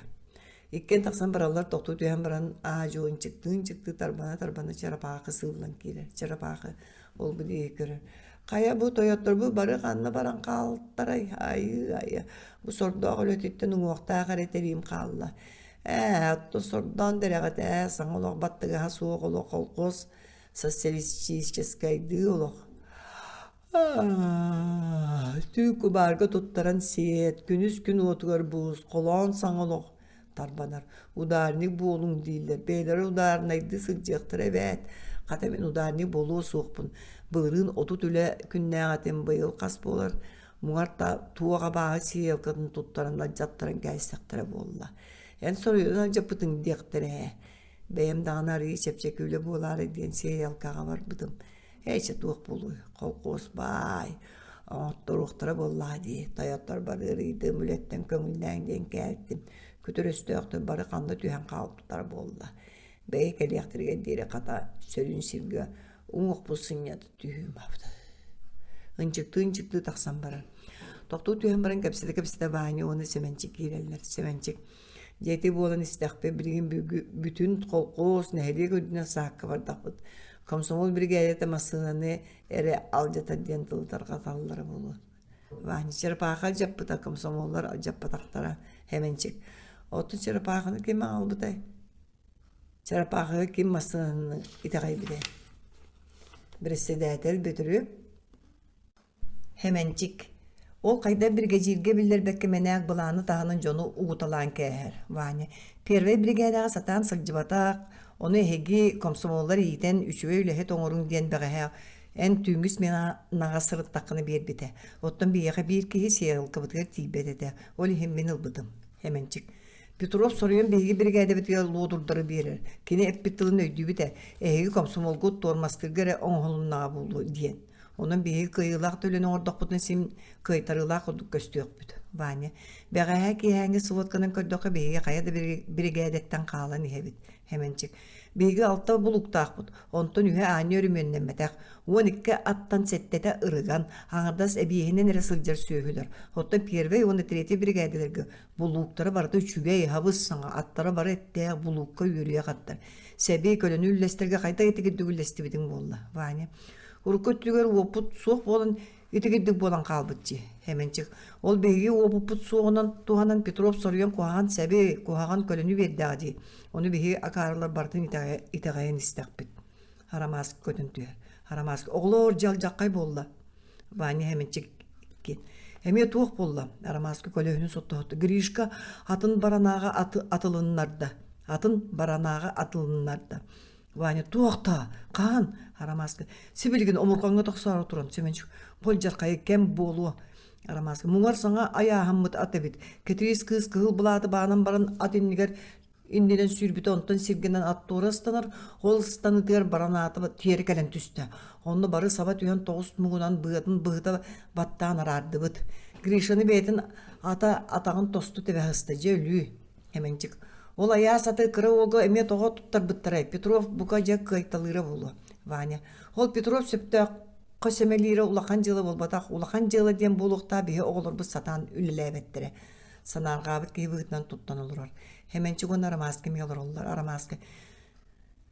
Иккиэн тахсан бараллар, тохтуу түһэн баран, аа-дьуо ынчыктыы-ынчыктыы тарбана-тарбана чарапаахы сыыллан киирэр. Чарапаахы ол бу диэки көрөр. Хайа бу тойотторбут бары ханна баран хаалтарай? Айыы-айа, бу сордоох үлэтиттэн уҥуохтаах эрэ тэриим хаалла. Ээ, оттон сордоон дэрэҕит ээ, саҥа олох баттыгаһа суох олох холкуос социалистическайдыы олох. Түү кубаарга туттаран сиэт, күнүс күн уотугар буус, холоон саҥа олох тарбанар. Ударник буолуҥ дииллэр, бэйэлэрэ ударнайдыы сылдьыахтара эбээт. Хата мин ударник буолуо суохпун. Былырыын 30 үлэ күннээх этим, быйыл хас буолар? Муҥар туох абааһы сиэлкатын туттаран алдьаттаран кээстэхтэрэ буолла. Эн соруйан алдьаппытыҥ диэхтэрэ ээ. Бэйэм даҕаны арыый чэпчэки үлэ буолаарай диэн сиэйэлкаҕа барбытым. Ээ чэ туох буолуой, холкуос баай, оҥотторуохтара буоллаҕа дии. Тойоттор бары ыарыйдым, үлэттэн көҥүллээҥ диэн кээлтим. Күтүр өстөөхтөр бары ханна түһэн хаалбыттара буолла. Бэйэ кэлиэхтэригэр диэри хата сөрүүн сиргэ уҥуохпут сынньата түһүүм абыта. Ынчыктыы-ынчыктыы тахсан барар. Тохтуу түһэн баран кэпсэтэ-кэпсэтэ Ваня уонна Сэмэнчик киирэллэр. Сэмэнчик дьиэти буолан истэхпит билигин бүтүн холкуос нэһилиэк үрдүнэн саакка бардахпыт. Комсомол биригээдэтэ массыынаны эрэ алдьатар диэн тылы тарҕаталлара буолуо. Ваня черепаха алдьаппыта, комсомоллар алдьаппатахтара. Сэмэнчик оттон черепаханы ким аҕалбытай? Чарапаахыга ким массыынаны итэҕэйбитэй? Бэрэссэдээтэл Бөтүрүөп Хэмэнчик. Ол хайдах биригэдьииргэ биллэрбэккэ мэнээк былааны таһынан дьону угуталаан кээһэр. Ваня первэй биригээдэҕэ сатаан сылдьыбатах, ону эһиги комсомоллар иитэн үчүгэй үлэһит оҥоруҥ диэн бэҕэһээ эн түүҥҥү сменаҕа сырыттаххына биэрбитэ. Оттон биһиэхэ биир киһи сиэралкабытыгар тиийбэт этэ, ол иһин мин ылбытым. Эмэнчик. Петров соруйан биһиги биригээдэбитигэр луодурдары биэрэр. Кини эппит тылын өйдүүбүт ээ, эһиги комсомолгут туормастыырга эрэ оҥоһулуннаҕа буолуо диэн. Онон биһиги кыайыылаах да үлэни оҥордохпутуна син кыайтарыылаах курдук көстүөхпүт. Ваня, бэҕэһээ киэһээҥҥи сводканан көрдөххө биһиги хайа да биригээдэттэн хаалан иһэбит. Хэмэнчик, биһиги алта булуктаахпыт, онтон үһэ аанньа өрөмүөннэммэтэх, 12 аттан сэттэтэ ырыган, аҥардас эбиэһинэн эрэ сылдьар сүөһүлэр. Оттон первэй уонна третий биригээдэлэргэ булууктара барыта үчүгэй, хабыс-саҥа, аттара бары эттээх, булуукка үөрүйэх аттар. Сэби, көлөнү үллэстэргэ хайдах итигирдик үллэстибитиҥ буолла, Ваня? Урукку өттүгэр уоппут суох буолан итигирдик буолан хаалбыт дии, Хэмэнчик. Ол биһиги уопуппут суоҕунан туһанан Петров соруйан куһаҕан сэби, куһаҕан көлөнү биэрдэҕэ дии. Ону биһиги акаарылар барытын итэҕэйэн истэхпит. Арамааска көтөн түһэр. Арамааска оҕолоор дьалдьаххай буолла. Ваня Хэмэнчик Эмиэ туох буолла? Арамааска көлөһүнүн соттоһотто. Гришка атын баранааҕа атылыннарда. Атын баранааҕа атылыннарда. Ваня туох да хаан Арамааска сибилигин омурҕаҥҥа тохсоору туран Семенчик болдьархайы кэм буолуо Арамааска муҥар саҥа айааһаммыт ат эбит Кэтириис кыыс кыһыл былааты баанан баран ат иннигэр иннинэн сүүрбүтэ онтон сиргэнэн ат туора ыстанар ол ыстаныытыгар баран аата тиэрэ кэлэн түстэ онно бары саба түһэн тоҕус муҥунан быатын быһыта баттаан араардыбыт Гришаны бэйэтин ата атаҕын тосту тэбэ сыста дьэ өлүү Эмэнчик ол айаас аты кыра уолга эмиэ тоҕо туттарбыттарай Петров бука дьэ кыайталыыра буолуо Ваня ол Петров сөптөөххө сэмэлиирэ улахан дьыала буолбатах улахан дьыала диэн буолуохтаах биһи оҕолорбут сатаан үлэлээбэттэрэ санаарҕаабыт киһи быһыытынан туттан олорор. Хэмэнчик уонна Арамааска эмиэ олороллор. Арамааска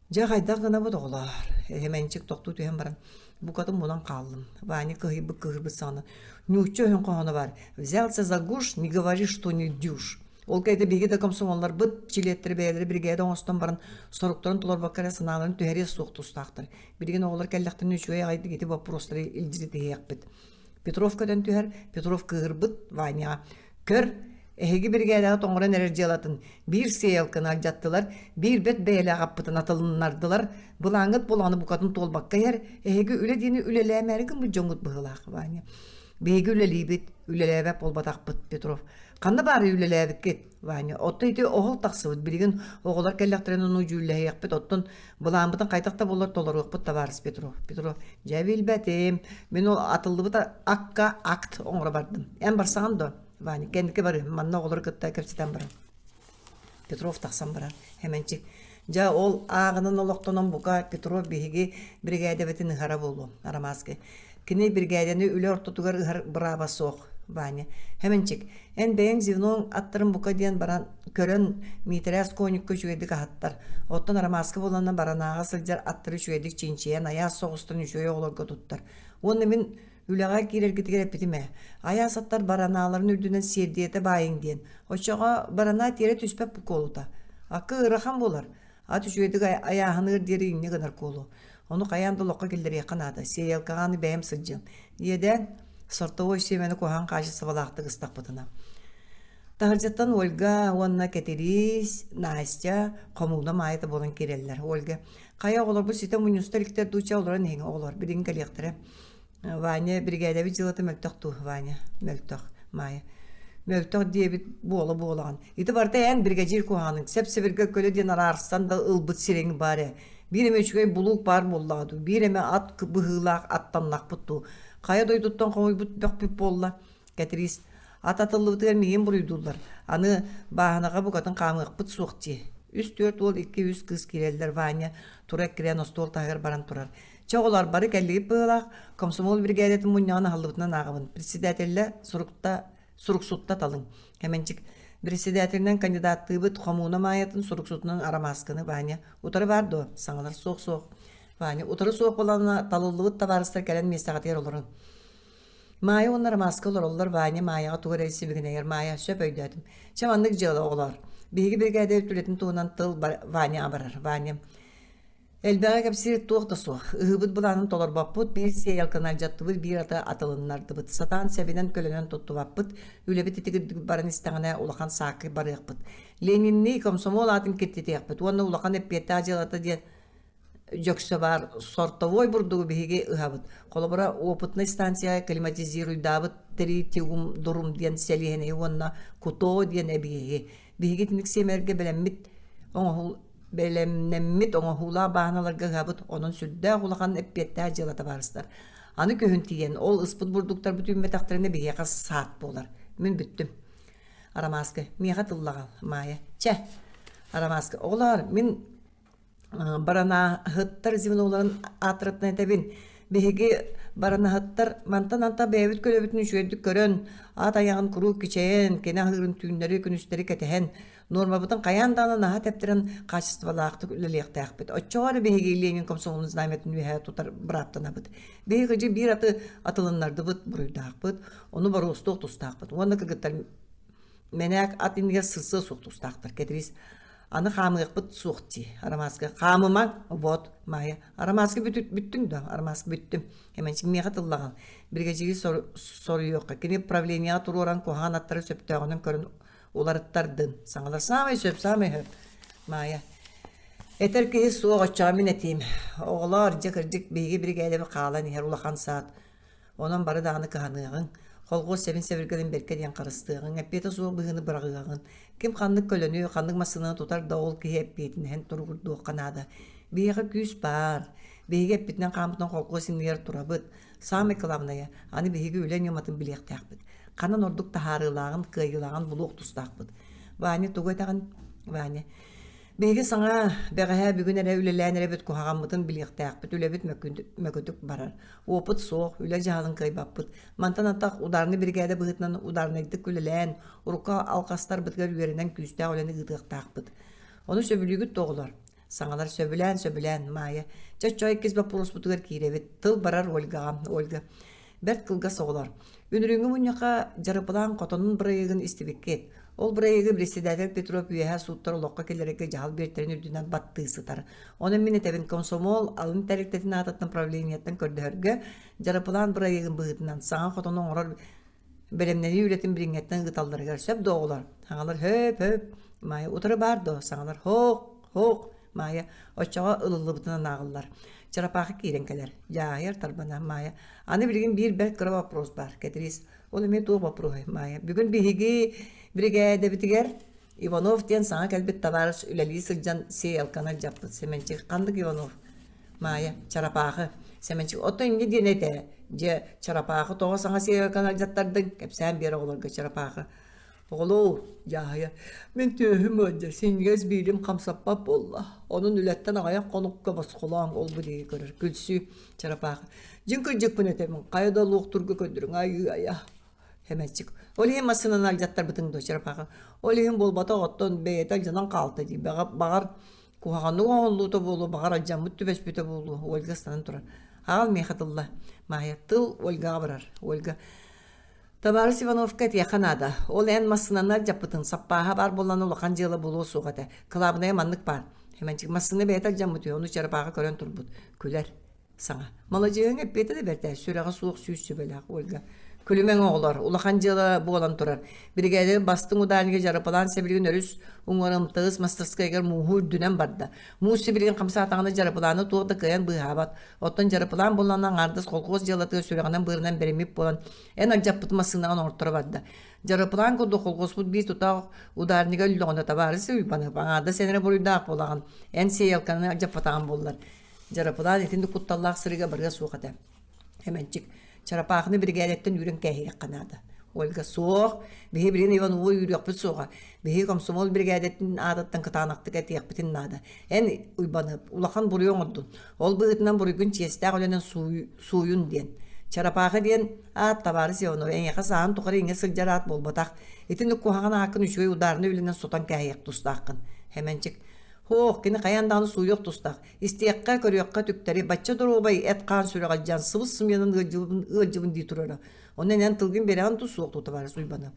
«Дьэ хайдах гынабыт оҕолоор?» Хэмэнчик тохтуу түһэн баран букатын мунан хааллым. Ваня кыһыйбыт кыыһырбыт саҕана «Ньуучча өһүн хоһооно баар. Взялся за гуш, не говори, что не дюш». Ол кэннэ биһиги да комсомолларбыт чилиэттэрэ бэйэлэрэ биригээдэ оҥостон баран соруктарын толорбокко эрэ санааларын түһэриэ суох тустаахтар. Билигин оҕолор кэллэхтэринэ үчүгэй аҕайдык ити боппуруостары илдьиритиһиэхпит. Петров көтөн түһэр, Петров кыыһырбыт Ваняҕа «Көр, эһиги биригээдэҕит оҥорон эрэр дьыалатын биир сеялканы алдьаттылар, биир бэрт бэйэлээх аппытын атылыннардылар, былааҥҥыт буолаҕына букатын туолбакка иһэр, эһиги үлэ диэни үлэлээмээри гыммыт дьоҥҥут быһыылаах, Ваня. Биһиги үлэлиибит, үлэлээбэт буолбатахпыт, Петров. Ханна баарый үлэлээбиккит? Ваня, оттон ити оһол тахсыбыт, билигин оҕолор кэллэхтэринэ ону дьүүллэһиэхпит, оттон былааммытын хайдах да буоллар толоруохпут, табаарыс Петров. Петров, дьэ билбэтим, мин ол атыллыбыт акка акт оҥоро бардым. Эн барсаҕын дуо? Ваня, кэнники барыам, манна оҕолору кытта кэпсэтэн баран. Петров тахсан барар. Хэмэнчик, дьэ ол ааҕынан олохтонон бука Петров биһиги биригээдэбитин ыһара буолуо, Арамааскай. Кини биригээдэни үлэ ортотугар ыһар бырааба суох, Ваня. Хэмэнчик, эн бэйэҥ звеноҥ аттарын бука диэн баран көрөн Миитэрээс конюкка үчүгэйдик аһаттар. Оттон Арамааска буоланна баранааҕа сылдьар аттары үчүгэйдик чинчийэн айаас соҕустан үчүгэй оҕолорго туттар. Уонна мин үлэҕэ киирэргитигэр эппитим ээ, айаас аттар баранааларын үрдүнэн сиэрдийэтэ баайыҥ диэн. Оччоҕо баранаа тиэрэ түспэт куолута. Акка ыарахан буолар. Ат үчүгэйдик айааһыныыр диэри инньэ гынар куолу. Ону хайаан да олоххо киллэриэххэ наада. Сиэйэлкэҕэ аны бэйэм сылдьыам. Иэдээн, сортовой сиэмэни куһаҕан хаачыстыбалаахтык ыстахпытына. Таһырдьаттан Ольга уонна Кэтириис, Настя хомууна маайата буолан киирэллэр. Ольга, хайа оҕолорбут ситэ мунньуста иликтэр дуу, чэ олорон иһиҥ оҕолор, билигин кэлиэхтэрэ. Ваня биригээдэбит дьыалата мөлтөх дуу, Ваня? Мөлтөх, Маайа. Мөлтөх диэбит буола-буолаҕын. Ити барыта эн биригэдьиир куһаҕаныҥ, сэп-сэбиргэ көлө диэн араарсан да ылбыт сириҥ баар ээ. Биир эмэ үчүгэй булуук баар буоллаҕа дуу, биир эмэ ат быһыылаах аттаннахпыт дуу. Хайа дойдуттан хомуйбут бөхпүт буолла? Кэтириис, ат атыллыбытыгар миигин буруйдууллар. Аны бааһынаҕа букатын хаамыахпыт суох дии. Үс-түөрт уол, икки-үс кыыс киирэллэр. Ваня тура эккирээн остуол таһыгар баран турар. Чэ, оҕолор, бары кэллигит быһыылаах, комсомол биригээдэтин мунньаҕын аһыллыбытынан ааҕабын. Председателлэ сурукта, суруксутта талыҥ. Кэмэнчик. Председателинэн кандидаттыыбыт Хомууна Маайатын суруксутунан Арамааскыны Ваня. Утары баар дуо? Саҥалар суох-суох. Ваня, утары суох буолана талыллыбыт табаарыстар кэлэн миэстэҕитигэр олорун. Маайа уонна Ромаска олороллор, Ваня Маайаҕа тугу эрэ сибигинэйэр. Маайа, сөп өйдөөтүм. Чэ, маннык дьыала, оҕолоор. Биһиги биригээдэ үлэтин туһунан тыл Ваняҕа барар. Ваня. Элбэҕи кэпсиир туох да суох. Ыһыыбыт былаанын толорбоппут, биир сиэйэлканы алдьаттыбыт, биир аты атылыннардыбыт. Сатаан сэбинэн көлөнөн туттубаппыт. Үлэбит итигирдик баран истэҕинэ улахан саакка барыахпыт. Лениннии комсомол аатын киртитиэхпит уонна улахан эппиэттээх дьыалата диэн дьөксө баар сортовой бурдугу биһиги ыһабыт. Холобура, опытнай станция климатизируйдаабыт Тритиум дурум диэн сэлиэһинэйи уонна Кутоо диэн эбиэһи. Биһиги итинник сиэмэргэ бэлэммит оҥоһул бэлэмнэммит оҥоһуулаах бааһыналарга ыһабыт, онон сүрдээх улахан эппиэттээх дьыала табаарыстар. Аны күһүн тиийэн, ол ыспыт бурдуктарбыт үүммэтэхтэринэ биһиэхэ саат буолар. Мин бүттүм. Арамааскы, миэхэ тыллаҕал, Маайа. Чэ, Арамааскы, оҕолоор, мин Баранаһыттар звеноларын аатырыттан этэбин. Биһиги баранаһыттар мантан анта бэйэбит көлөбүтүн үчүгэйдик көрөн, аат айаҕын куруук кичэйэн, кини аһыырын түүннэри-күнүстэри кэтэһэн, нуормабытын хайаан даҕаны наһаа тэптэрэн хаачыстыбалаахтык үлэлиэхтээхпит. Оччоҕо эрэ биһиги Ленин комсомолун знамятын үөһэ тутар бырааптанабыт. Биһиги кыдьык биир аты атылыннардыбыт, буруйдаахпыт, ону боруостуох тустаахпыт. Уонна кыргыттар мэнээк ат иннигэр сырсыа суох тустаахтар. Кэтириис Аны хаамыахпыт суох дии. Арамааска хаамымаҥ, вот, Маайа. Арамааска бүттүҥ да? Арамааска бүттүм. Эмэнчик миэхэ тыллаҕын. Биригэдьиири соруйуохха. Кини правлениеҕа туруоран куһаҕан аттары сөптөөҕүнэн көрөн уларыттардын. Саҥалар саамай сөп, саамай сөп. Маайа. Этэр киһи суох, оччоҕо мин этиим. Оҕолоор, дьэ кырдьык биһиги биригээдэбит хаалан иһэр улахан саат. Онон бары даҕаны кыһаныаҕыҥ, холхуос сэбин-сэбиргэлин бэркэ диэн харыстыаҕыҥ, эппиэтэ суох быһыыны быраҕыаҕыҥ. Ким ханнык көлөнү, ханнык массыынаны тутар да ол киһи эппиэтинэһин туругурдуохха наада. Биһиэхэ күүс баар. Биһиги эппитинэн хааммытынан холкуос иннигэр турабыт. Саамай кылаабынайа, аны биһиги үлэ ньыматын билиэхтээхпит. Ханан ордук таһаарыылааҕын, кыайыылааҕын булуох тустаахпыт. Ваня, тугу этэҕин? Ваня, Биһиги саҥа, бэҕэһээ бүгүн эрэ үлэлээн эрэбит куһаҕаммытын билиэхтээхпит, үлэбит мөкүтүк барар. Опыт суох, үлэ дьаһалын кыайбаппыт. Мантан антах ударнай биригээдэ быһыытынан ударнайдык үлэлээн, урукку алҕастарбытыгар үөрэнэн күүстээх үлэни ыытыахтаахпыт. Ону сөбүлүүгүт да оҕолор? Саҥалар сөбүлээн-сөбүлээн, Маайа. Чэ, оччоҕо иккис боппуруоспутугар киирэбит. Тыл барар Ольгаҕа. Ольга. Бэрт кылгас оҕолор. Үнүрүүҥҥү мунньахха дьарыпылаан хотонун бырайыагын истибиккит. Ол бырайыагы председатель Петров үөһэ сууттар олоххо киллэрэргэ дьаһал биэртэрин үрдүнэн баттыы сытар. Онон мин этэбин комсомол алын тэрилтэтин аатыттан правлениеттан көрдөһөргө дьарыпылаан бырайыагын быһыытынан саҥа хотону оҥорор бэлэмнэнии үлэтин билиҥҥэттэн ыыталларыгар сөп да оҕолор? Саҥалар хөп хөп Маайа утары баар дуо? Саҥалар хоок хоок Маайа оччоҕо ылыллыбытынан ааҕыллар. Чарапаахы киирэн кэлэр. Дьааһыйар тарбана Маайа. Аны билигин биир бэрт кыра вопрос баар. Кэтириис. Ол эмиэ туох боппуруоһай Маайа? Бүгүн биһиги биригээдэбитигэр Иванов диэн саҥа кэлбит табаарыс үлэлии сылдьан сеялканы алдьаппыт. Сэмэнчик ханнык Иванов? Маайа, чарапаахы. Сэмэнчик, оттон инньэ диэн этэ. Дьэ, чарапаахы тоҕо саҥа сеялканы алдьаттардыҥ? Кэпсээн биэр оҕолорго чарапаахы. Оҕолоо, дьааһыйа, мин түөһүм ыалдьар, синньигэс биилим хамсаппат буолла. Онон үлэттэн аҕыйах хонукка босхолооҥ ол-бу диэки көрөр. Күлсүү, чарапаахы. Дьиҥ кырдьыкпын этэбин, хайа да луохтурга көрдөрүҥ, айыы-айа. Хэмэччик. Ол иһин массыынаны алдьаттарбытыҥ дуо, чарапаахы? Ол иһин буолбатах, оттон бэйэтэ алдьанан хаалта дии. Баҕар, куһаҕаннык оҥоһуллуута буолуо, баҕар алдьаммыт түбэспитэ буолуо. Ольга ыстанан турар. Аҕал миэхэ тылла. Маайа, тыл Ольгаҕа барар. Ольга, Табаарыс Ивановка этиэххэ наада. Ол эн массыынаны алдьаппытыҥ, саппааһа баар буоллаҕына улахан дьыала буолуо суох этэ. Кылаабынайа маннык баар. Хэмэнчик массыына бэйэтэ алдьаммыт үһү, ону чарапааҕы көрөн турбут. Күлэр. Саҥа. Маладьыаһыҥ эппиэтэ да бэрт ээ, сүрэҕэ суох сүүс сүбэлээх Ольга. Күлүмэҥ оҕолор, улахан дьыала буолан турар. Биригээдэ бастыҥ ударнига дьарыпалаан сибилигин өрүс уҥуор МТС мастарскайыгар мууһу үрдүнэн барда. Муус сибилигин хамсаатаҕына дьарыпылааны туох да кыайан быыһаабат. Оттон дьарыпылаан буоллаҕына аҥаардас колхоз дьыалатыгар сүрэҕинэн-быарынан бэриммит буолан, эн алдьаппыт массыынаҕын оҥорторо барда. Дьарыпылаан курдук колхозпут биир тутаах ударнига өллөҕүнэ табаарыс Уйбаныап аҥаардас эн эрэ буруйдаах буолаҕын, эн сиэйэлканы алдьаппатаҕын буоллар. Дьарыпылаан итинник кутталлаах сырыыга барыа суох этэ. Эмэнчик, чарапаахыны биригээдэттэн үүрэн кээһиэххэ наада. Ольга, суох, биһи билигин Иванову үүрүөхпүт суоҕа. Биһиги комсомол биригээдэтин аатыттан кытаанахтык этиэхпитин наада. Эн, Уйбаныап, улахан буруйу оҥордун. Ол быһыытынан буруйгун чиэстээх үлэнэн сууйун диэн. Чарапаахы диэн аат табаарыс Иванов эйиэхэ сааһын тухары иҥэ сылдьар аат буолбатах. Итинник куһаҕан ааккын үчүгэй ударнай үлэнэн сотон кээһиэх тустааххын. Хэмэнчик, Һоох, кини хайаан даҕаны сууйуох тустаах. Истиэххэ, көрүөххэ түктэри, бачча доруобай эт-хаан сүрэҕэлдьээн сыбыс-сымыйанан ыалдьыбын, ыалдьыбын дии турара. Онон эн тылгын биэрэҕин дуу, суох дуу, табаарыс Уйбанов.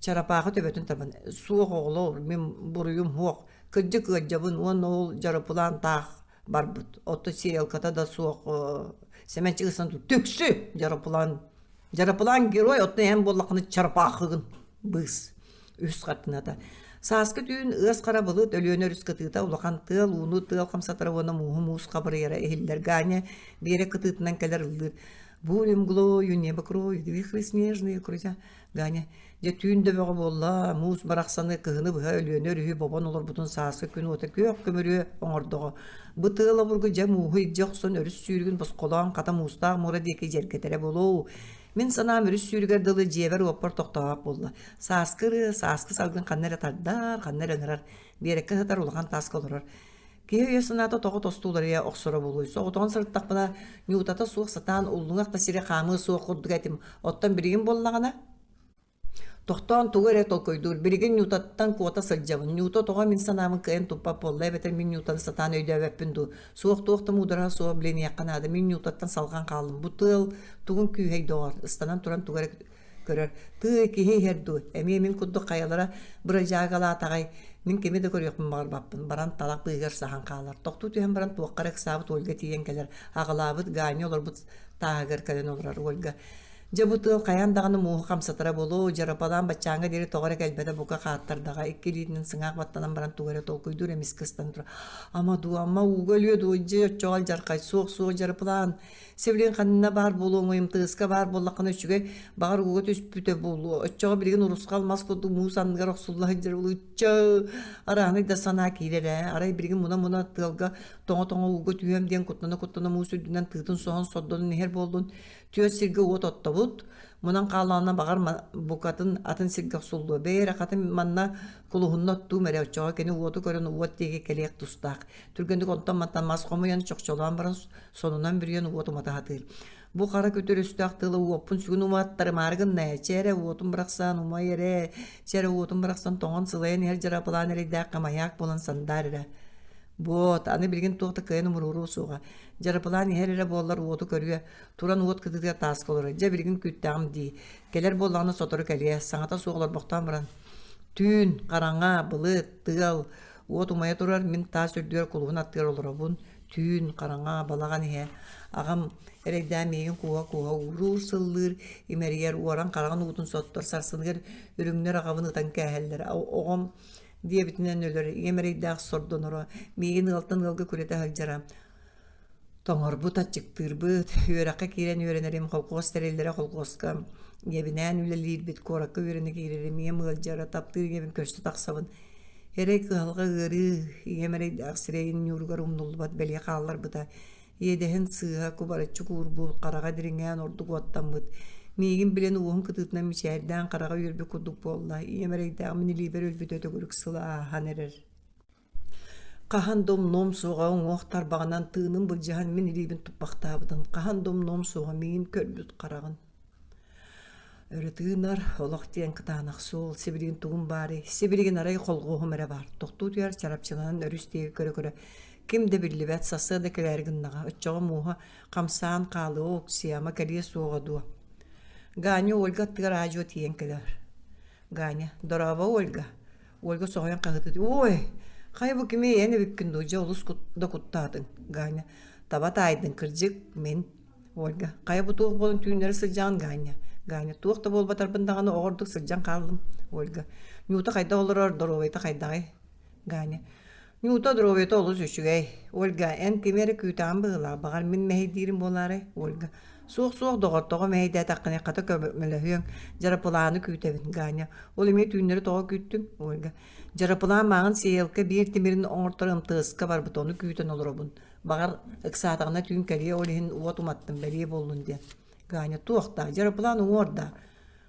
Чарапаахы төбөтүн табан, суох оҕолоор, мин буруйум суох, кырдьык ыалдьабын уонна ол дьарыпылаан таах. барбыт. Оттон сиэлката да суох Сэмэнчик ыстан түксү дьарапылаан дьарапылаан герой оттон эн буоллаххына чарапаахыгын быыс үс хартыната. Сааскы түүн ыас хара былыт Өлүөнэ өрүс кытыыта улахан тыал ууну тыал хамсатара уонна мууһу муус хабырыйара иһиллэр. Ганя Биэрэ кытыытынан кэлэр ыллыыр. Бурю мглою небо крою, вихры снежные крутя. Ганя, дьэ түүн да бөҕө буолла, муус барахсаны кыһыны быһа Өлүөнэ өрүһү бобон олорбутун сааскы күн уота күөх көмүрүө оҥордоҕо. Бу тыал обургу дьэ мууһу илдьэ охсон өрүс сүүрүгүн босхолоон хата муустаах муора диэки дьэргэтэрэ буолуо. Мин санаам өрүс сүүрүгэр дылы дьиэбэр-уоппар тохтообот буолла. Сааскы ырыа, сааскы салгын ханна эрэ тардар, ханна эрэ ыҥырар. Биэрэккэ сытар улахан тааска олорор. Киһи өйө-санаата тоҕо тосту уларыйа охсоро буолуой. Соҕотоҕун сырыттахпына, ньуутата суох сатаан уллуҥах да сири хаамыа суох курдук этим. Оттон билигин буоллаҕына, Тохтоон тугу эрэ толкуйдуур. Билигин Нютаттан куота сылдьабын. Нюта тоҕо мин санаабын кыайан туппат буолла эбэтэр мин Нютаны сатаан өйдөөбөппүн дуу? Суох туох да муудараһа суох билиниэххэ наада. Мин Нютаттан салҕан хааллым. Бу тыал тугун күүһэй доҕор? Ыстанан туран тугу эрэ көрөр. Тыый, киһи иһэр дуу? Эмиэ мин курдук хайалара бырадьаагалаатаҕай? Мин кими да көрүөхпүн баҕарбаппын. Баран талах быыһыгар саһан хаалар. Тохтуу түһэн баран туохха эрэ ыксаабыт Ольга тиийэн кэлэр. Аҕалаабыт Ганя олорбут тааһыгар кэлэн олорор Ольга. Дьэ бу тыал хайаан даҕаны мууһу хамсатара буолуо, дьарапалаан баччааҥҥа диэри тоҕо эрэ кэлбэтэ бука хааттардаҕа, икки илиитинэн сыҥаах баттанан баран тугу эрэ толкуйдуур эмискэ ыстан турар. Ама дуу, ама ууга өлүө дуо, дьэ оччоҕо алдьархай, суох суох дьарапылаан, сибилигин ханна баар буолуоҥуй, МТС-ка баар буоллаххына үчүгэй, баҕар ууга түспүтэ буолуо, оччоҕо билигин урусхал мас курдук муус анныгар охсулла сылдьар ычча арааһынай да санаа киирэр ээ, арай билигин муна-муна тыалга тоҥо-тоҥо ууга түһүөм диэн куттана-куттана муус үрдүнэн тыытын соһон сордонон иһэр буоллун, Түөрт сиргэ уот оттобут, мунан хааллаҕына баҕар букатын атын сиргэ охсуллуо. Бэйэ эрэ хатын манна кулуһунна оттуум эрэ, оччоҕо кини уоту көрөн уот диэки кэлиэх тустаах. Түргэнник онтон-мантан мас хомуйан, чохчолоон баран сонунан бүрүйэн уот умата сатыыр. Бу хара күтүр өстөөх тыла уоппун сүгүн уматтарымаары гынна ээ, чэ эрэ уотун бырахсан умай эрэ, чэ эрэ уотун бырахсан тоҥон сылайан иһэр дьарапылаан эрэйдээххэ майаак буолан сандаар эрэ. Буот, аны билигин туох да кыайан умуруоруо суоҕа. Дьарапылаан иһэр эрэ буоллар уоту көрүө, Туран уот кытыытыгар тааска олорор. Дьэ билигин күүттэҕим дии. Кэлэр буоллаҕына сотору кэлиэ. Саҥата суох олорбохтоон баран. Түүн, хараҥа, былыт, тыал, уот умайа турар, мин таас үрдүгэр кулуһун аттыгар олоробун. Түүн, хараҥа, балаҕан иһэ. Аҕам эрэйдээн миигин кууһа-кууһа ууруур, сыллыыр, имэрийэр, уоран хараҕын уутун соттор, сарсыныгар үрүҥнэр аҕабын ытан кээһэллэр. Оҕом диэбитинэн өлөр, ийэм эрэйдээх сордоноро, миигин ыалтан ыалга күрэтэ сылдьара. Тоҥорбут, аччыктыырбыт, үөрэххэ киирэн үөрэнэрим, холкуос тэриллэрэ холкуоска ийэбинээн үлэлиирбит, куоракка үөрэнэ киирэрим, ийэм ыалдьара, таптыыр ийэбин көрсө тахсабын. Эрэй, кыһалҕа, ыарыы, ийэм эрэйдээх сирэйин ньууругар умнуллубат бэлиэ хаалларбыта. Иэдэһин сыыһа кубарыччы куурбут, хараҕа дириҥээн ордук уоттаммыт. Миигин билэн уоһун кытыытынан мичээрдээн хараҕа үөрбүт курдук буолла. Ийэм эрэйдээх мин илиибэр өлбүтэ төгүрүк сыл ааһан эрэр. Хаһан да умнуом суоҕа уҥуох тарбаҕынан тыынын былдьаһан мин илиибин туппахтаабытын, хаһан да умнуом суоҕа миигин көрбүт хараҕын. Өрө тыынар, олох диэн кытаанах суол, сибилигин тугум баарый, сибилигин арай холҕуоһум эрэ баар, тохтуу түһэр чарапчыланан өрүс диэки көрө-көрө ким да биллибэт, сарсыарда кэлээри гыннаҕа, оччоҕо мууһа хамсаан хаалыа, оксиама кэлиэ суоҕа дуо? Ганя Ольга аттыгар аа-дьуо тиийэн кэлэр. Ганя, дорообо, Ольга. Ольга соһуйан хаһыытыы, ой, хайа бу кими эн эбиккин дуу, дьэ олус да куттаатыҥ. Ганя, таба таайдыҥ, кырдьык, мин. Ольга, хайа бу туох буолан түүннэри сылдьаҕын, Ганя? Ганя, туох да буолбатарбын даҕаны оҕордук сылдьан хааллым. Ольга, Нюта хайдах олорор, доруобуйата хайдаҕый? Ганя, Нюта доруобуйата олус үчүгэй. Ольга, эн кими эрэ күүтэҕин быһыылаах, баҕар мин мэһэйдиирим буолаарай? Ольга, суох-суох, доҕор, тоҕо мэһэйдээтэххиний, хата көмөлөһүөҥ, дьарапылааны күүтэбин. Ганя, ол эмиэ түүннэри тоҕо күүттүҥ? Ольга, дьарапылаан мааҕын сиэйэлкэ биир тимирин оҥорторо МТС-ка барбыт, ону күүтэн олоробун. Баҕар, ыксаатаҕына түүн кэлиэ, ол иһин уот уматтым, бэлиэ буоллун диэн. Ганя, туох даа, дьарапылаан уҥуор даа?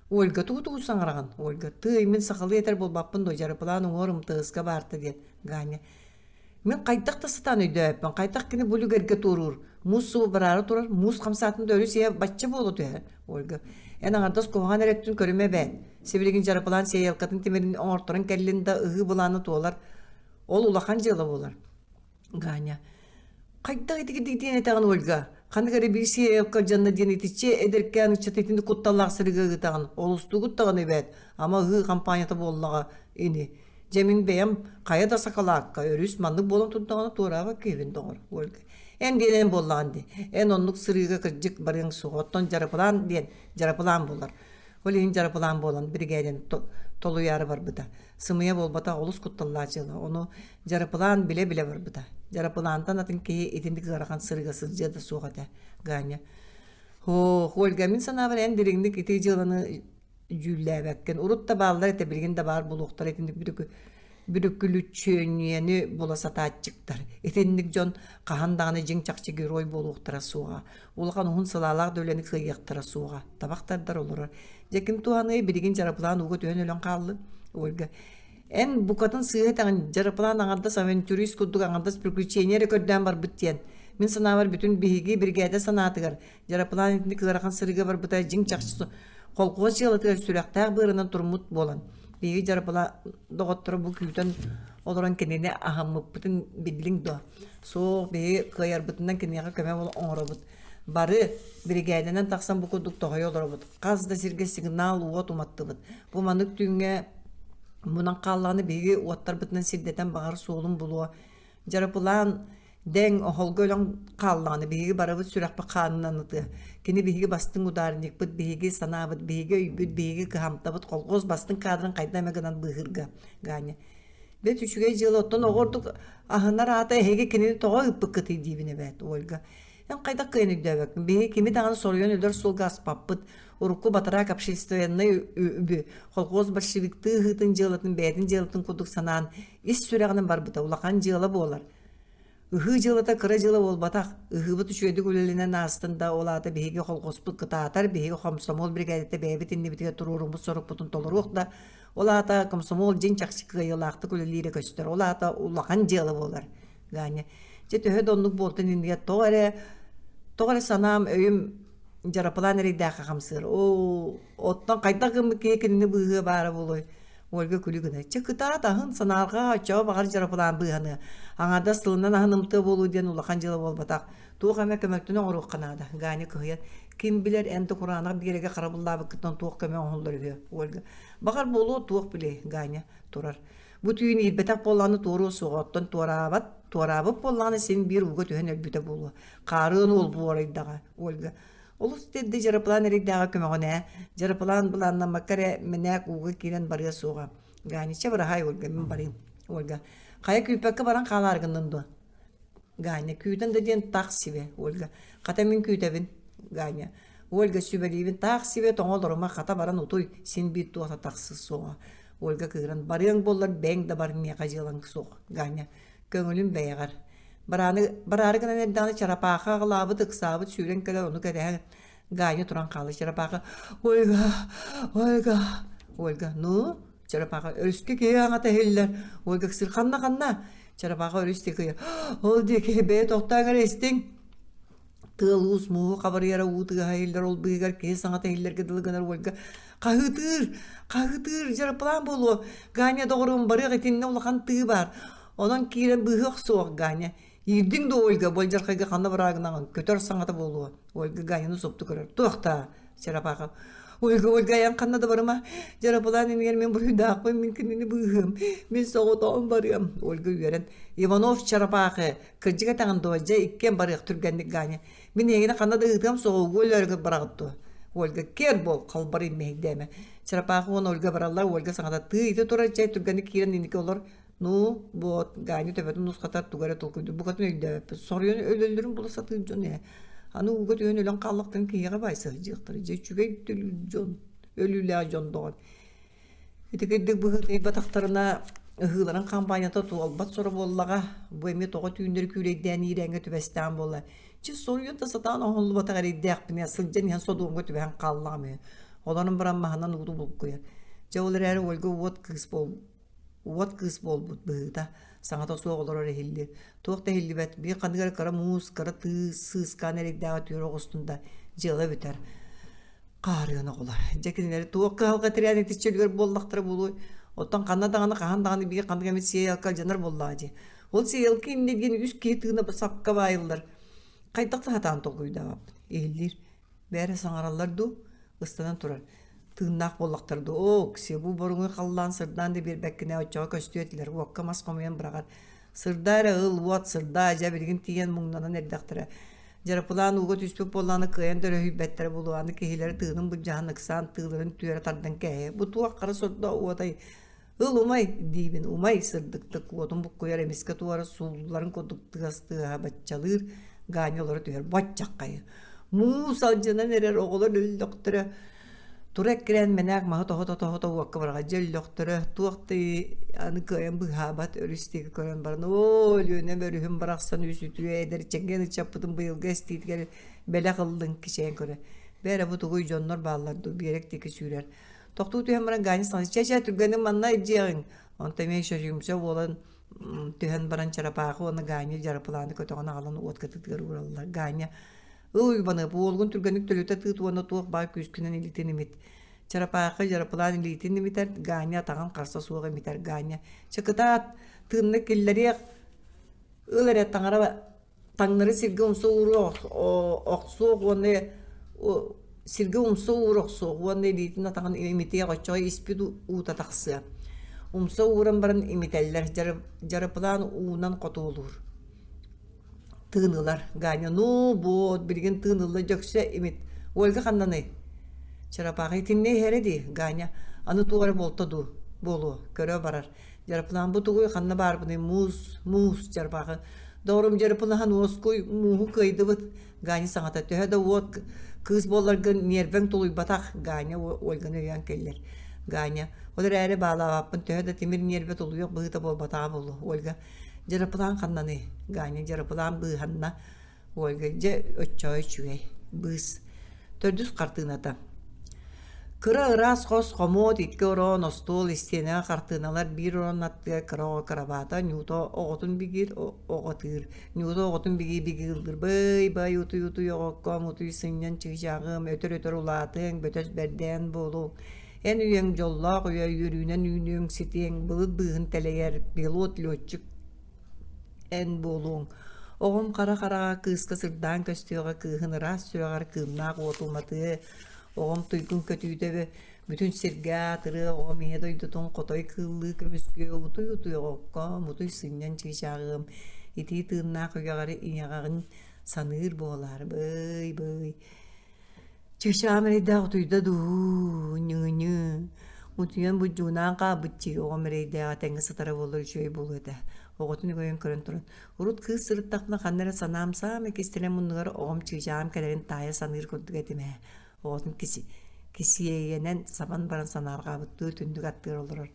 Ольга, тугу-тугу саҥараҕын? Ольга, тыый, мин сахалыы этэр буолбаппын дуо, дьарыпылаан уҥуор МТС-ка баарта диэн. Ганя, мин хайдах да сатаан өйдөөбөппүн, хайдах кини бу үлүгэргэ туоруур, муус субу бараары турар, муус хамсаатын да өрүс иһэ бачча буола түһэр. Ольга, эн аҥардас куһаҕан эрэ өттүн көрүмэ эбээт. Сибилигин дьарыпылаан сиэйэлкатын тимирин оҥорторон кэллин да ыһыы былаана туолар. Ол улахан дьыала буолар. Ганя, хайдах итигирдик диэн этэҕин Ольга? Ханнык эрэ биир сиэйэлкэ дьанна диэн итиччэ эдэркээн ыччат итини кутталлаах сырыыга ыытаҕын. Олустуугут даҕаны эбээт. Ама ыһыы хампаанньата буоллаҕа ини. Дьэ мин бэйэм хайа да сакалаакка өрүс маннык буолан турдаҕына туораабат киһибин доҕор, Ольга. Эн диэн эн буоллаҕын дии. Эн оннук сырыыга кырдьык барыаҥ суоҕа. Оттон дьарапылаан диэн дьарапылаан буолар. Ол иһин дьарапылаан буолан биригээдэни толуйаары барбыта. Сымыйа буолбатах олус кутталлаах дьыала. Ону дьарапылаан билэ-билэ барбыта. Дьарапылаантан атын киһи итинник ыарахан сырыыга сылдьыа да суох этэ, Ганя. Һоох, Ольга, мин санаабар эн дириҥник ити дьыаланы дьүүллээбэккин. Урут да бааллар этэ, билигин да баар буолуохтара итинник бүрүкү бүрүкүлүччүөнньүйэни була сатааччыктар. Итинник дьон хаһан даҕаны дьиҥ-чахчы герой буолуохтара суоҕа. Улахан уһун сылаалаах да үлэни кыайыахтара суоҕа. Табах тардар олорор. Дьэ ким туһаныай билигин дьарапылаан ууга түһэн өлөн хааллын? Ольга Эн букатын сыыһа этэҕин, дьарапылаан аҥардас авантюрист курдук аҥардас приключение эрэ көрдөөн барбыт диэн. Мин санаабар бүтүн биһиги биригээдэ санаатыгар дьарапылаан итинник ыарахан сырыыга барбыта дьиҥ-чахчы холкуос дьыалатыгар сүрэхтээх быарынан туруммут буолан, биһиги дьарапылаан доҕотторо бу күүтэн олорон кинини аһаммыппытын биллиҥ дуо? Суох, биһиги кыайарбытынан киниэхэ көмө оҥоробут. Бары биригээдэнэн тахсан бу курдук тоһуйа олоробут. Хас да сиргэ сигнал уот уматтыбыт. Бу маннык түүҥҥэ мунан хааллаҕына биһиги уоттарбытынан сирдэтэн баҕар суолун булуо. Дьарапылаан дэҥ оһолго өлөн хааллаҕына биһиги барыбыт сүрэхпит хаанынан ытыа. Кини биһиги бастыҥ ударникпыт, биһиги санаабыт, биһиги өйбүт, биһиги кыһамтабыт, колхоз бастыҥ кадрын хайда эмэ гынан быыһыырга. Ганя. Бэт үчүгэй дьыала оттон оҕо ордук аһынар аата эһиги кинини тоҕо ыыппыккытый диибин эбээт Ольга. Эн хайдах кыайан өйдөөбөккүн? Биһиги кими даҕаны соруйан өлөр суолга аспаппыт. Урукку батараак общественнай үбү, колхоз большевиктыы ыһыытын дьыалатын бэйэтин дьыалатын курдук санаан ис сүрэҕинэн барбыта улахан дьыала буолар. Ыһыы дьыалата кыра дьыала буолбатах. Ыһыыбыт үчүгэйдик үлэлэнэн аастын да, ол аата биһиги колхозпут кытаатар, биһиги хомсомуол биригээдэтэ бэйэбит иннибитигэр туруоруммут сорукпутун толоруох да, ол аата комсомол дьиҥ чахчы кыайыылаахтык үлэлиирэ көстөр, ол аата улахан дьыала буолар. Ганя, дьэ төһө да оннук буолтун иннигэр тоҕо эрэ тоҕо эрэ санаам өйүм дьарапылаан эрэйдээххэ хамсыыр. Оо, оттон хайдах гыммыт киһи кинини быыһыа баара буолуой? Ольга күлүү гына, чэ кытаат аһын санаарҕаа оччоҕо баҕар дьарапылаан быыһаныа. Аҥардас тылынан аһынымтыа буолуо диэн улахан дьыала буолбатах. Туох эмэ көмөлтүн оҥоруохха наада. Ганя кыһыйан, ким билэр эн да кураанах биэрэгэ харабыллаабыккыттан туох көмө оҥоһуллар үһү? Ольга, баҕар буолуо туох билиэй? Ганя турар. Бу түүн иирбэтэх буоллаҕына туоруо суоҕа, оттон туораабат, туораабыт буоллаҕына син биир ууга түһэн өлбүтэ буолуо. Хаарыан уол буорайдаҕа, Ольга. Олус тирдэ дьарапылаан эрэйдээҕэ көмөҕүн ээ. Дьарапылаан былааннаммакка эрэ мэнээк ууга киирэн барыа суоҕа. Ганя, чэ быраһаай, Ольга, мин барыым. Ольга, хайа күүппэккэ баран хаалаары гыннын дуо? Ганя, күүтэн да диэн таах сибэ, Ольга. Хата мин күүтэбин, Ганя. Ольга, сүбэлиибин, таах сибэ тоҥо олорума, хата баран утуй, син биир туота тахсыы суоҕа. Ольга кыыран, барыаҥ буоллар бэйэҥ да бар миэхэ дьыалаҥ суох, Ганя. Көҥүлүм бэйэҕэр. Барааны, бараары гынан эрдэҕинэ чарапааха аҕылаабыт, ыксаабыт сүүрэн кэлэр, ону кэтэһэн Ганя туран хаалла. Чарапааха, Ольга, Ольга, Ольга, ну, Чарапааха, өрүскэ киһи аҥата иһиллэр. Ольга ыксыыр, ханна, ханна? Чарапааха өрүс диэки ыйар. Ол диэки бэйэ тохтооҥ эрэ истиҥ. Тыал уус мууһу хабарыйара уу тыаһа иһиллэр, ол быыһыгар киһи саҥата иһиллэргэ дылы гынар Ольга хаһыытыыр, хаһыытыыр, дьарапылаан буолуо, Ганя доҕорум барыах итиннэ улахан тыы баар, онон киирэн быыһыах суох Ганя. Иирдиҥ дуо Ольга, болдьархайга ханна бараагынаҕын, көтөр саҥата буолуо. Ольга Ганяны супту көрөр. Туохтаа? Чарапаха. Ольга, Ольга, айан ханна да барыма. Дьарапылаан иннигэр мин буруйдаахпын, мин кинини быыһыам. Мин соҕотоҕун барыам. Ольга үөрэн. Иванов Чарапаахы, кырдьык этэҕин дуо? Дьэ, иккиэн барыах түргэнник Ганя. Мин эйигини ханна да ыытыам суоҕа, угу өлөөрү бараҕыт дуо? Ольга, киэр буол, халбарый мэһэйдээмэ. Чарапаахы уонна Ольга бараллар, Ольга саҥата тыы ити турар чэй түргэнник киирэн инники олор. Ну, вот, Ганя төбөтүн нусхатар тугу эрэ толкуйдуур. Букатын өйдөөбөппүт. Соруйан өлөллөрүн була сатыыр дьон ээ. Аны ууга түһэн өлөн хааллахтарын киһиэхэ баай сылдьыахтара. Дьэ, үчүгэй төлүүр дьон, өлүүлээх дьон доҕор. Ити кырдьык быһыытыйбатахтарына ыһыыларын хампаанньата туолбат соро буоллаҕа. Бу эмиэ тоҕо түүннэри күүлэйдээн иирээҥҥэ түбэстэҕим буолла. Чэ, соруйан да сатаан оҥоһуллубатах эрэйдээхпинэ сылдьан иһэн содуомҥа түбэһэн хааллаҕым үһү. Олорон баран маһынан ууту булкуйар. Дьэ, ол эрээри Ольга уот кыыс буол уот кыыс буолбут быһыыта саҥата суох олорор иһиллиир. Туох да иһиллибэт, биир ханнык эрэ кыра муус, кыра тыы сыыскаан эрэйдээҕи түөрэ оҕустун да дьыала бүтэр. Хаарыан оҕолор. Дьэ кинилэри туох кыһалҕа тирээн итиччэ үлүгэр буоллахтара буолуой? Оттон ханна даҕаны хаһан даҕаны биир ханнык эмит сиэйэлкэ алдьанар буоллаҕа дии. Ол сиэйэлкэ иннэ диэн үс киһи тыына сапка баайыллар. Хайдах да сатаан толкуйдаабаппын. Иһиллиир. Бээрэ саҥараллар дуу? Ыстанан турар. Тыыннаах буоллахтар дуу, оо, Оксиэ, бу боруҥуй халлаан сырдаан да биэрбэккинэ оччоҕо көстүө этилэр, уокка мас хомуйан быраҕар. Сырдаа эрэ ыл, уот, сырдаа, дьэ билигин тиийэн муҥнанан эрдэхтэрэ. Дьарапылаан ууга түспүт буоллаҕына кыайан да өрөһүйбэттэрэ буолуо, аны киһилэрэ тыынын былдьаһан ыксаан тыыларын түөрэ тардан кээһиэ. Бу туох хара сордоох уотай Ыл умай диибин, умай сырдыктык уотун буккуйар эмискэ туора суулларын курдук тыас тыаһа баччалыыр, Ганя олоро түһэр баччаххайы. Муус алдьанан эрэр оҕолор өллөхтөрө тура эккирээн мэнээк маһы тоһото-тоһото уокка быраҕа дьэ өллөхтөрө туох да аны кыайан быыһаабат өрүс диэки көрөн баран оо Өлүөнэм өрүһүм барахсан үс үтүө эдэр чэгиэн ыччаппытын быйылгы эстиитигэр бэлэх ыллыҥ кичэйэн көрө бээрэ бу тугуй дьоннор бааллар дуу биэрэк диэки сүүрэр Тохтуу түһэн баран Ганя саҥа чэ чэ түргэнин манна илдьиэҕиҥ. Онтон эмиэ сөсүмсэ буолан түһэн баран чарапаахы уонна Ганя дьарапылааны көтөҕөн аҕалан уот кытыытыгар уураллар. Ганя ыл Уйбаныап уолгун түргэнник төлүтэ тыыт уонна туох баар күүскүнэн илиитин имит. Чарапаахы дьарапылаан илиитин имитэр, Ганя атаҕын харса суох имитэр. Ганя чэ кытаат тыынна киллэриэх ыл эрэ таҥара таҥнары сиргэ умса ууруох охсуох уонна сиргэ умса уура охсуох уонна илиитин атаҕын имитиэх оччоҕо испит уута тахсыа. Умса ууран баран имитэллэр, дьарыпылаан уунан хотуолуур. Тыын ылар. Ганя, ну вот, билигин тыын ылла дьөксө имит. Ольга ханнаный? Чарапаах итиннэ иһэрэ дии, Ганя. Аны туох эрэ буолта дуу? Буолуо, көрө барар. Дьарыпылаан бу тугуй ханна баарбыный муус, муус дьарбаҕы. Доҕорум дьарыпылаһан уоскуй, мууһу кыайдыбыт. Ганя саҥата төһө да уот кыыс буолларгын ньиэрбэҥ тулуйбатах Ганя Ольганы өйөөн кэллэр. Ганя, ол эрээри баалаабаппын төһө да тимир ньиэрбэ тулуйуох быһыыта буолбатаҕа буолуо. Ольга, дьарыпылаан ханнаный? Ганя дьарыпылаан быыһанна. Ольга, дьэ оччоо үчүгэй, быыс. Төрдүс хартыыната. Кыра ыраас хос, хомуот, икки ороон, остуол, истиэнэҕэ хартыыналар, биир ороон аттыгар кыра оҕо кырабаата, Ньуута оҕотун бигиир, оҕо ытыыр. Ньуута оҕотун бигии-бигии ыллыыр. Бый-бай, утуй-утуй оҕоккоом, утуй сынньан чыычааҕым, өтөр-өтөр улаатыаҥ, бөтөс бэрдээн буолуоҥ. Эн үйэҥ дьоллоох үйэ, үөрүүнэн үүнүөҥ, ситиэҥ, былыт быыһын тэлэйэр, пилот, летчик эн буолуоҥ Оҕом хара хараҕа кыыска сырдаан көстүөҕэ, кыыһын ыраас сүрэҕэр кыымнаах уоту уматыа, оҕом туйгун көтүүтэ бүтүн сиргэ аатырыа, оҕом ийэ дойдутун хотой кыыллыы көмүскүө, утуй-утуй оҕоккоом, утуй сынньан чыычааҕыам, итии тыыннаах үгэҕэр ийэҕин саныыр буолаар, бый-бый Чыычаам эрэйдээх утуйда дуу, ньыҥыньыы, утуйан буддьуунаан хаалбыт дии, оҕом эрэйдээҕэ этэҥҥэ сытара буоллар үчүгэй буолуо этэ. Оҕотун өҥөйөн көрөн туран, урут кыыс сырыттахпына ханна эрэ санаам саамай кистэлэҥ муннугар оҕом чыычааҕым кэлэрин таайа саныыр курдук этим ээ. Оҕотун кисиэйэнэн сабан баран санаарҕаабыттыы түннүк аттыгар олорор.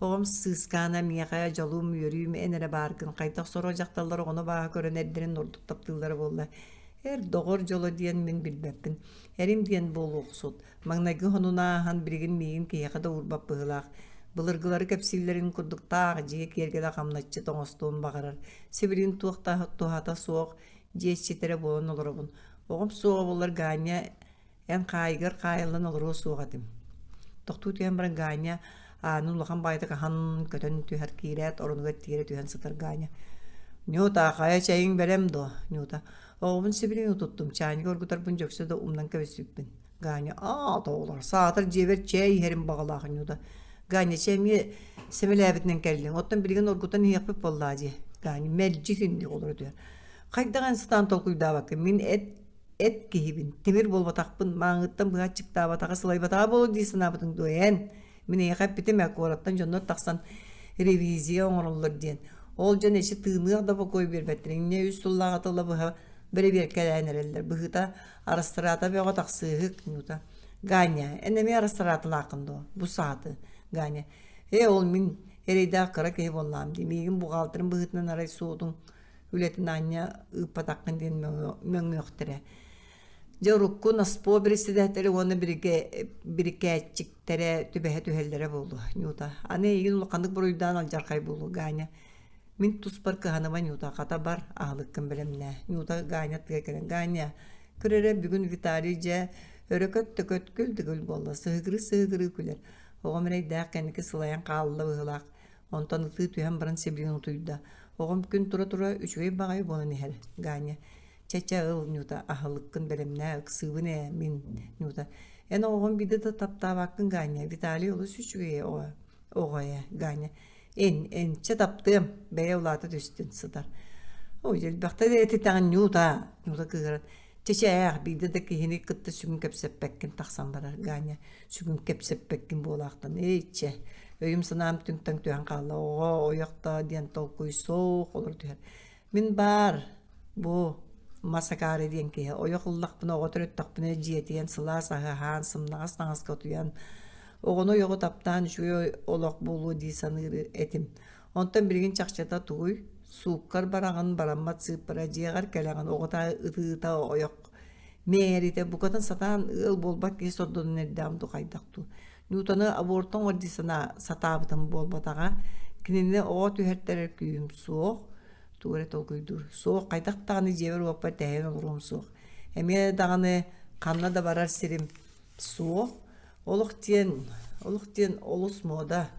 Оҕом сыыскаана миэхэ дьолум, үөрүүм эн эрэ бааргын, хайдах сорох дьахталлар оҕону бааһа көрөн эрдэрин ордук таптыыллара буолла. Эр доҕор дьоло диэн мин билбэппин. Эрим диэн буолуохсут. Маҥнайгы хонун ааһан билигин миигин киһиэхэ да уурбат быһыылаах. Былыргылары кэпсииллэрин курдук таах дьиэ киэргэлэ хамначчыт оҥостуон баҕарар. Сибилигин туох да туһата суох дьиэ иччитэ буолан олоробун. Оҕом суоҕа буоллар Ганя Эн хаайыгар хаайыллан олоруо суох этим. Тохтуу түһэн баран Ганя аанын улахан баайдык аһан көтөн түһэр киирээт оронугар тиэрэ түһэн сытар Ганя. Нюта, хайа чэйиҥ бэлэм дуо? Нюта. Оҕобун сибилигин утуттум, чаанньыгы оргутарбын дьөксө да умнан кэбиспиппин. Ганя, аа, тоҕолор, саатар дьиэбэр чэй иһэрим баҕалаах Нюта. Ганя, чэ эмиэ сэмэлээбитинэн кэллиҥ, оттон билигин оргутан иһиэхпит буоллаа дии. Ганя, мэлдьи итинник олоро түһэр. Хайдах эн сатаан толкуйдаабаккын, мин эт эт киһибин, тимир буолбатахпын, мааҥыттан быһа аччыктаабатаҕа, сылайбатаҕа буолуо дии санаабытыҥ дуо эн? Мин эйиэхэ эппитим ээ, куораттан дьоннор тахсан ревизия оҥороллор диэн. Ол дьон эчи тыыныах да бокуой биэрбэттэр. Инньэ үс сыллааҕыта ыла быһа бэрэбиэркэлээн эрэллэр. Быһыыта, арастыраата бөҕө тахсыыһык, Нюта. Ганя, эн эмиэ арастырааталааххын дуо? Бу сааты. Ганя, ээ ол мин эрэйдээх кыра киһи буоллаҕым дии. Миигин бухгалтерым быһыытынан арай суотуҥ үлэтин аанньа ыыппатаххын диэн мөҥүөхтэрэ. Дьэ урукку НАСПО председателэ уонна бирикээччиктэрэ түбэһэ түһэллэрэ буолуо, Нюта. Аны эйигин улаханнык буруйдаан алдьархай буолуо, Ганя. Мин туспар кыһаныма, Нюта, хата бар, аһылыккын бэлэмнээ. Нюта Ганя аттыгар кэлэн, Ганя, көр эрэ, бүгүн Виталий дьэ өрө көт да көт, күл да күл буолла, сыһыгырыы-сыһыгырыы күлэр. Оҕом эрэйдээх кэнники сылайан хаалла быһыылаах. Онтон ытыы түһэн баран сибилигин утуйда. Оҕом күн тура-тура үчүгэй баҕайы буолан иһэр, Ганя. Чэ-чэ ыл, Нюта, аһылыккын бэлэмнээ, ыксыыбын ээ, мин, Нюта. Эн оҕоҕун биирдэ да таптаабаккын Ганя, Виталий олус үчүгэй оҕо, оҕо ээ, Ганя. Эн, эн, чэ таптыам, бэйэ улаата түстүн сытар. Ой, элбэхтэ да этитэҕин Нюта, Нюта кыыһыран, чэ-чээх, биирдэ да киһини кытта сүгүн кэпсэппэккин тахсан барар Ганя. Сүгүн кэпсэппэккин буолаахтан, эй, чэ, өйүм-санаам түҥ-таҥ түһэн хаалла, оҕо, ойох да диэн толкуй суох олоро түһэр. Мин баар, бу мас акаары диэн киһи ойох ыллахпына, оҕо төрөттөхпүнэ дьиэтийэн сылаас аһы аһаан, сымнаҕас таҥаска утуйан, оҕону ойоҕу таптаан үчүгэй олох буолуо дии саныыр этим. Онтон билигин чахчыта тугуй? Сууккар бараҕын, бараммат сыыппара, дьиэҕэр кэлэҕин, оҕото ытыыта ойох мээритэ букатын сатаан ыал буолбат киһи сордонон эрдэҕим дуу хайдах дуу. Ньуутаны аборт оҥор дии санаа сатаабытым буолбатаҕа. Кинини оҕо түһэртэрэр күүһүм суох, тугу эрэ толкуйдуур. Суох, хайдах даҕаны дьиэбэр-уоппар тэһийэн олоруом суох. Эмиэ даҕаны ханна да барар сирим суох. Олох диэн, олох диэн олус муода,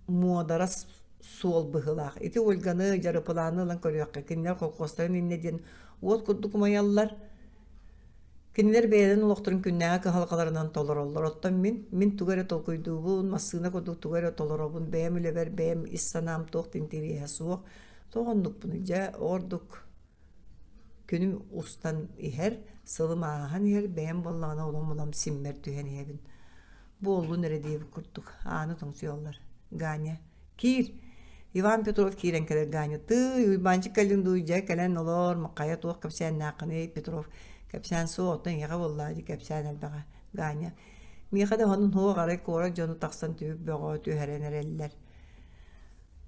муодарас суол быһыылаах. Ити Ольганы, Дьарыпылааны ылан көрүөххэ, кинилэр колхуостарын иннэ диэн уот курдук умайаллар. Кинилэр бэйэлэрин олохторун күннээҕи кыһалҕаларынан толороллор. Оттон мин, мин тугу эрэ толкуйдуубун, массыына курдук тугу эрэ толоробун, бэйэм үлэбэр бэйэм ис санаам туох да интэриэһэ суох. Тоҕо оннукпунуй? Дьэ, ордук күнүм устан иһэр, сылым ааһан иһэр, бэйэм буоллаҕына улам-улам симмэр түһэн иһэбин. Буоллун эрэ диэбит курдук, ааны тоҥсуйаллар. Ганя, Киир! Иван Петров киирэн кэлэр Ганя, тыый, Уйбаанчык кэллиҥ дуу, дьэ кэлэн олоор, хайа туох кэпсээннээххиний, Петров, кэпсээн суох, оттон эйиэхэ буоллаа дии кэпсээн элбэҕэ. Ганя, миэхэ да онон суох арай куорат дьону тахсан түбүк бөҕө түһэрэн эрэллэр.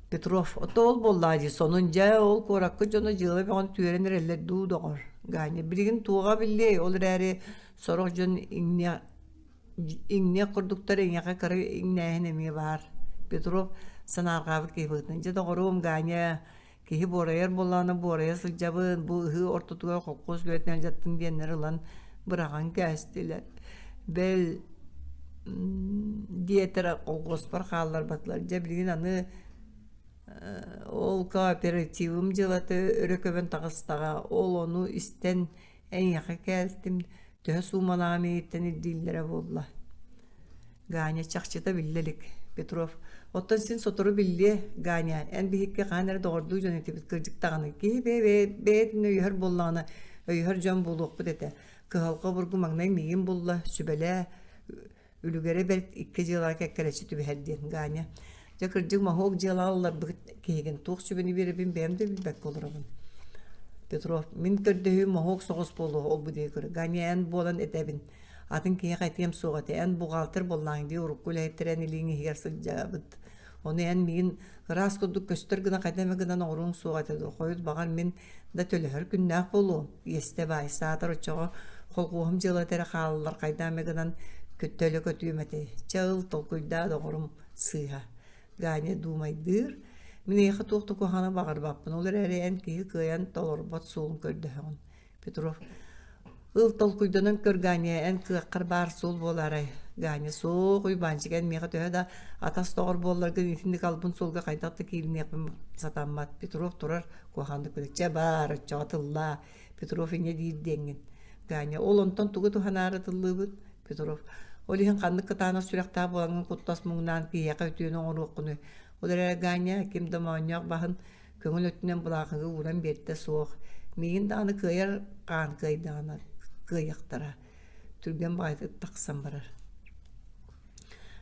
Петров, ото ол буоллаа дии, сонун дьэ ол куоракка дьоно дьыала бөҕөнү түөрэн эрэллэр дуу, доҕор. Ганя, билигин туоҕа биллиэй, ол эрээри сорох дьон иҥниэ Иҥниэх курдуктар эйиэхэ кыра иҥнээһин эмиэ баар. Петров санаарҕаабыт киһи быһыытынан, дьэ доҕоруом Ганя, киһи буорайар буоллаҕына буорайа сылдьабын, бу ыһыы ортотугар холкуос үлэтинэн дьаттым диэннэр ылан быраҕан кээстилэр. Бэл диэтэр колхуоспар хаалларбатылар. Дьэ билигин аны ол кооперативым дьыалата өрө көбөн таҕыстаҕа, ол ону истэн Эйиэхэ кээлтим, төһө суумалааҕым эйиэттэн ирдииллэрэ буолла. Ганя чахчыта биллэ илик. Петров, оттон син сотору биллиэ, Ганя, эн биһикки хаһан эрэ доҕордуу дьон этибит кырдьык даҕаны. Киһи бэйэ бэйэтин өйөһөр буоллаҕына, өйөһөр дьон буолуохпут этэ. Кыһалҕа обургу маҥнай миигин булла, сүбэлээ, Үлүгэрэ бэрт икки дьыалаҕа кэккэлэччи түбэһэр диэн Ганя. Дьэ кырдьык моһуок дьыалаҕа ылларбыт киһигин туох сүбэни биэрэбин бэйэм да билбэккэ олоробун. Петров, мин көрдөһүүм моһуок соҕус буолуо ол-бу диэки көрө. Ганя эн буолан этэбин. Атын киһиэхэ этиэм суох этэ. Эн бухгалтер буоллаҕыҥ дии урукку үлэһиттэр эн илииҥ иһигэр сылдьабыт. Ону эн миигин ыраас курдук көстөр гына хайда эмэ гынан оҥоруоҥ суох этэ дуо? Хойут баҕар мин да төлөһөр күннээх буолуом. Иэстэ баай, саатар оччоҕо холхуоһум дьыалата эрэ хааллар хайда эмэ гынан төлө көтүөм этэ. Чэ ыл, толкуйдаа доҕорум сыыһа. Ганя дуумайдыыр. Мин эйиэхэ туох да куһаҕаны баҕарбаппын, ол эрээри эн киһи кыайан толорбот суолун көрдөһөҕүн. Петров Ыл толкуйданан көр, Ганя, эн кыаххар баар суол буолаарай? Ганя, суох, Уйбаанчык, эн миэхэ төһө да атас доҕор буолларгын итинник албын суолга хайдах да киириниэхпин сатаммат. Петров турар, куһаҕаннык күлэр. Чэ баар, оччоҕо тыллаа. Петров инньэ диир диэҥҥин. Ганя, ол онтон тугу туһанаары тыллыыбын? Петров, ол иһин ханнык кытаанах сүрэхтээх буолаҥҥын куттас муҥнаан киһиэхэ үтүөнү оҥоруоххунуй? Ол эрээри Ганя, ким да моонньоох баһын Көҥүл өттүнэн былаахыгы ууран биэрдэ суох, миигин даҕаны кыайар хаан кыайдаҕына кыайыахтара, түргэн баҕайытык тахсан барар.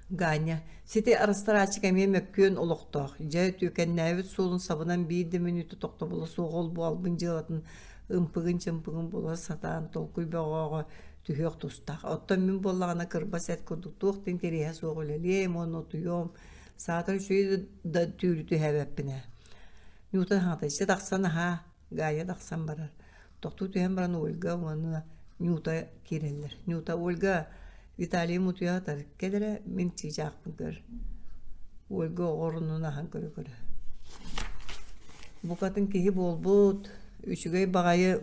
Ганя, сити арастарааччык эмиэ мөккүөн олохтоох, дьэ түөкэннээбит суолун сабынан биир да мүнүүтэ тохтобула суох ол-бу албын дьыалатын ымпыгын-чымпыгын була сатаан толкуй бөҕөҕө түһүөх тустаах. Оттон мин буоллаҕына кырбас эт курдук туох да интэриэһэ суох үлэлиэм уонна утуйуом, Саатар үчүгэй да түүлү түһээбэппин ээ. Нюта аһаата, чэ тахсан аһаа, Ганя тахсан барар. Тохтуу түһэн баран Ольга уонна Нюта киирэллэр. Нюта, Ольга, Виталийым утуйа сытар, кэл эрэ, мин чыычаахпын көр. Ольга оҕо орунун аһан көрө-көрө. Букатын киһи буолбут, үчүгэй баҕайы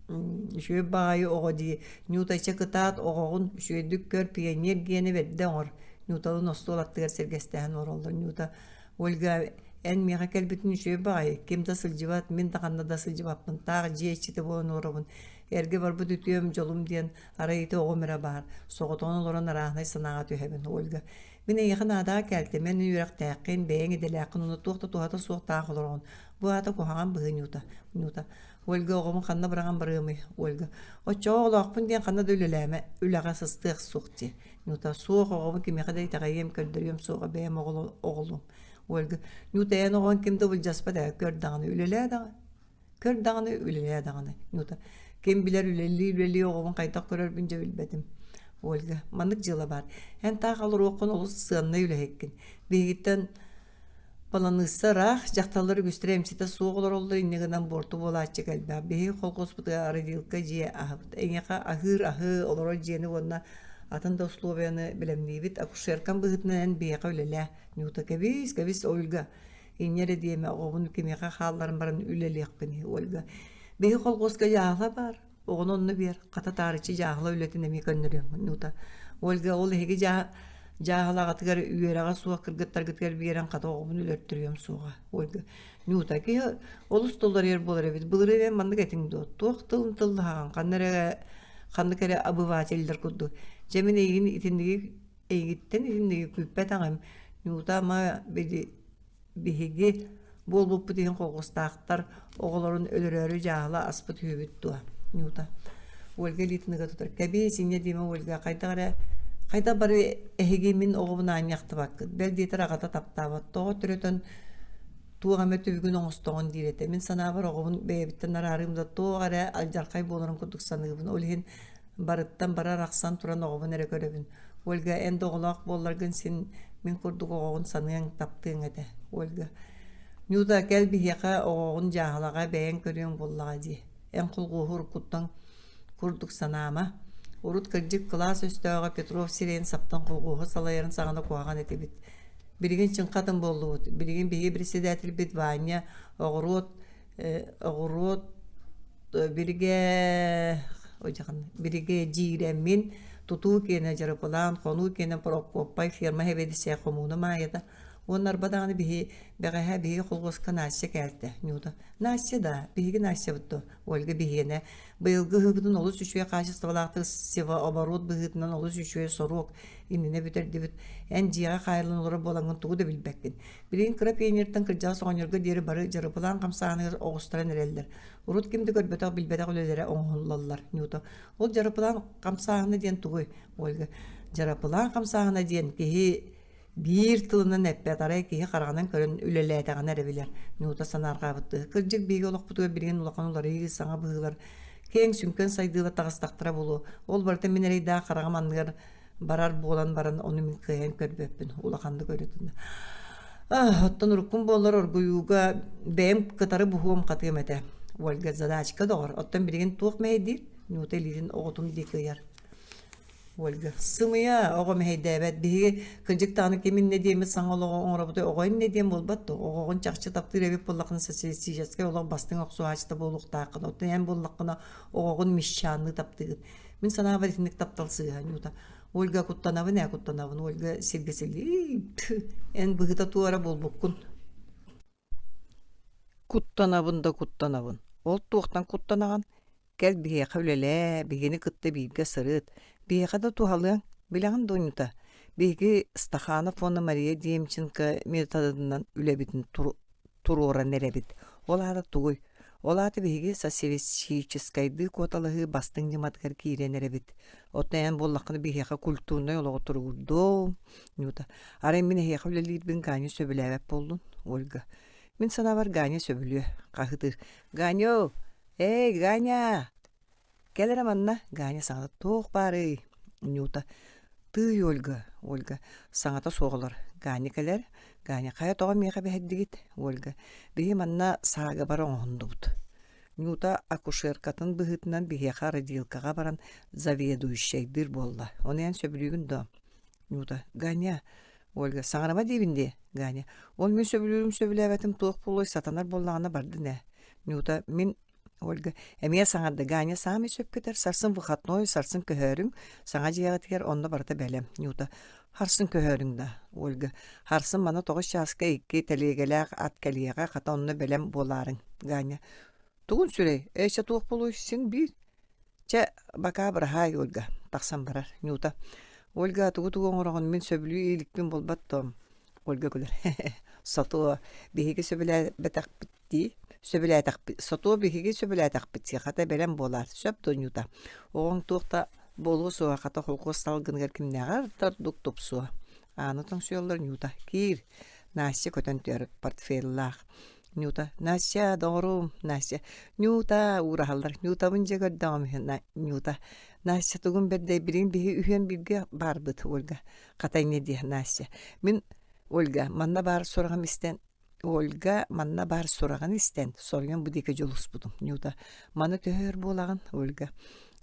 үчүгэй баҕайы оҕо дии. Нюта чэ кытаат, оҕоҕун үчүгэйдик көр, пионер гиэнэ бэрдэ оҥор. Нюталыын остуол аттыгар сэргэстэһэн олороллор. Нюта, Ольга, эн миэхэ кэлбитин үчүгэй баҕайы, ким да сылдьыбат, мин да ханна да сылдьыбаппын, таах дьиэ иччитэ буолан олоробун. Эргэ барбыт үтүөм, дьолум диэн арай ити оҕом эрэ баар. Соҕотоҕун олорон арааһынай санааҕа түһэбин, Ольга. Мин эйиэхэ наадаҕа кэлтим, эн үөрэхтээххин, бэйэҥ идэлээххин уонна туох да туһата суох таах олороҕун. Бу аата куһаҕан быһыы Нюта. Нюта. Ольга оҕобун ханна быраҕан барыамый? Ольга. Оччоҕо оҕолоохпун диэн ханна да үлэлээмэ, үлэҕэ сыстыах суох дии. Нюта. Суох оҕобун кимиэхэ да итэҕэйиэм, көрдөрүөм суоҕа, бэйэм оҕолуом. Ольга. Нюта эн оҕоҥ ким да былдьаспат ээ, көр даҕаны, үлэлээ даҕаны. Көр даҕаны, үлэлээ даҕаны. Нюта. Ким билэр үлэлии-үлэлии оҕобун хайдах көрөрбүн дьэ билбэтим. Ольга. Маннык дьыала баар. Эн таах олоруоххун олус сыаннай үлэһиккин. Биһигиттэн Баланыысса ыраах, дьахталлар үгүстэрэ эмчитэ суох олороллор, инньэ гынан буорту буолааччы элбэх. Биһиги холкуоспутугар родилка дьиэ аһабыт. Эйиэхэ аһыыр аһы, олорор дьиэни уонна атын да условияны бэлэмниибит. Акушеркам быһыытынан эн биһиэхэ үлэлээ. Нюта, кэбис, кэбис, Ольга. Инньэ эрэ диэмэ, оҕобун кимиэхэ хаалларан баран үлэлиэхпиний, Ольга. Биһиги холкуоска дьааһыла баар. Оҕону онно биэр, хата таарыччы дьааһыла үлэтин эмиэ көннөрүөм Нюта. Ольга ол эһиги дьааһылаҕытыгар үөрэҕэ суох кыргыттаргытыгар биэрэн хата оҕобун өлөртөрүөм суоҕа. Ольга Нюта киһи олус толоруйар буолар эбит. Былырыын эн маннык этиҥ дуо? Туох тылын тыллаһаҕын? Ханна эрэ ханнык эрэ обывателлэр курдук. Дьэ мин эйигин итинниги эйигиттэн итинниги күүппэтэҕим. Нюта ама били Биһиги буолбуппут иһин холкуостаахтар оҕолорун өлөрөөрү дьааһыла аспыт үһүбүт дуо? Нюта. Ольга илиитин тутар. Кэбиис, инньэ диэмэ Ольга, хайдах эрэ хайдах бары эһиги мин оҕобун аанньахтыбаккыт. Бэл диэтэр аҕата таптаабат. Тоҕо төрөтөн туох эмэ түбүгүн оҥостоҕун диир этэ. Мин санаабар оҕобун бэйэбиттэн араарыым да туох эрэ алдьархай буоларын курдук саныыбын. Ол иһин барыттан бары арахсан туран оҕобун эрэ көрөбүн. Ольга, эн да оҕолоох буолларгын син мин курдук оҕоҕун саныаҥ, таптыаҥ этэ. Ольга, Нюта, кэл биһиэхэ оҕоҕун дьааһылаҕа бэйэҥ көрүөҥ буоллаҕа дии. Эн холхуоһу уруккуттан курдук санаама. Урут кырдьык кылаас өстөөҕө Петров сирэйин саптан холхуоһу салайарын саҕана куһаҕан этибит. Билигин чыҥха атын буоллубут. Билигин биһиги председательбит Ваня оҕуруот оҕуруот биригэ биригэдьиирэммин тутуу киэнэ дьарыпылаан хонуу киэнэ Прокоппай ферма сэбиэдиссэйэ хомууна Маайата уонна арба даҕаны биһи бэҕэһээ биһиги холхуоска Настя кээлтэ Нюта Настя да биһиги Настябыт дуо Ольга биһиэнэ быйылгы ыһыыбытын олус үчүгэй хаачыстыбалаахтык севооборот быһыытынан олус үчүгэй соруок иннинэ бүтэрдибит эн дьиэҕэ хаайыллан олорор буолаҥҥын тугу да билбэккин Билигин кыра пионертан кырдьаҕас оҕонньорго диэри бары дьарыпылаан хамсааһыныгар оҕустаран эрэллэр. Урут ким да көрбөтөх, билбэтэх үлэлэрэ оҥоһуллаллар. Нюта. Ол дьарыпылаан хамсааһына диэн тугуй? Ольга. Дьарыпылаан хамсааһына диэн киһи биир тылынан эппэт, арай киһи хараҕынан көрөн үлэлээтэҕинэ эрэ билэр. Нюта санаарҕаабыттыы. Кырдьык биһиги олохпутугар билигин улахан уларыйыы, саҥа быһыылар, киэҥ сүҥкэн сайдыылар таҕыстахтара буолуо. Ол барыта мин эрэйдээх хараҕым анныгар барар буолан баран ону мин кыайан көрбөппүн улаханнык өрүтүнэ оттон уруккум буоллар оргуйууга бэйэм кытары буһуом хатыам этэ Ольга задачка доҕор оттон билигин туох мэһэйдиир Нюта илиитин оҕотун диэки ыйар Ольга сымыйа оҕо мэһэйдээбэт биһиги кырдьык даҕаны ким иннэ диэммит саҥа олоҕу оҥоробутуй оҕо иннэ диэн буолбат дуо оҕоҕун чахчы таптыыр эбит буоллаххына социалистическай олох бастыҥ охсуһааччыта буолуохтааххын оттон эн буоллаххына оҕоҕун мещанныы таптыыгын Мин санаабар итинник таптал сыыһа, Нюта. Ольга куттанабын ээ, куттанабын. Ольга сиргэ силлии эн быһыта туора буолбуккун. Куттанабын да куттанабын. Ол туохтан куттанаҕын? Кэл биһиэхэ үлэлээ, биһигини кытта бииргэ сырыт. Биһиэхэ да туһалыаҥ. Билэҕин дуо, Нюта? Биһиги Стаханов уонна Мария Демченко методынан үлэбитин туруоран эрэбит. Ол аата тугуй? Ол аата биһиги социалистическайдыы куоталаһыы бастыҥ ньыматыгар киирэн эрэбит. Оттон эн буоллаххына биһиэхэ культурнай олоҕу туругурдуоҥ. Нюта, арай мин эһиэхэ үлэлиирбин Ганя сөбүлээбэт буоллун? Ольга, мин санаабар Ганя сөбүлүө. Хаһытыыр. Ганю! Эй, Ганя! Кэл эрэ манна, Ганя саҥата туох баарый? Нюта, тыый, Ольга, Ольга, саҥата суох олор. Ганя кэлэр. Ганя, хайа тоҕо миэхэ бэһэрдигит? Ольга, биһи манна саагабар оҥоһуннубут. Нюта акушеркатын быһыытынан биһиэхэ родилкаҕа баран заведующайдыыр буолла. Ону эн сөбүлүүгүн дуо? Нюта, Ганя, Ольга, саҥарама диибин дии, Ганя. Ол мин сөбүлүүрүм сөбүлээбэтим туох буолуой, сатанар буоллаҕына бардын ээ. Нюта, мин Ольга эмиэ саҥарда Ганя саамай сөпкө этэр сарсын выходной сарсын көһөөрүҥ саҥа дьиэҕитигэр онно барыта бэлэм Нюта харсын көһөөрүҥ да Ольга харсын мана тоҕус чааска икки тэлиэгэлээх ат кэлиэҕэ хата онно бэлэм буолаарыҥ Ганя тугун сүрэй эйсэ туох буолуой син биир. Чэ, бакаа быраһаай, Ольга, тахсан барар. Нюта, Ольга, тугу-тугу оҥороҕун мин сөбүлүү иликпин буолбат дуо? Ольга күлэр. Сотуо, биһиги сөбүлээбэтэхпит дии. Сөбүлээтэхпит, сотуо биһиги сөбүлээтэхпит дии, хата бэлэм буолаар. Сөп дуо, Нюта? Оҕоҥ туох да буолуо суоҕа, хата холкуос салгыныгар кимнээҕэр да ордук тупсуо. Ааны тоҥсуйаллар Нюта, киир. Настя көтөн түһэр портфеллаах. Нюта, Настя, доҕорум, Настя, Нюта, уураһаллар, Нютабын дьэ көрдөҕүм үһү, Нюта, Настя тугун бэрдэй, билигин биһи үһүөн бииргэ баарбыт, Ольга, хата инньэ диэ, Настя, мин, Ольга, манна баар сураҕым истэн, Ольга, манна баар сураҕын истэн, соруйан бу диэки дьулуспутум, Нюта, маны төһө өр буолаҕын, Ольга,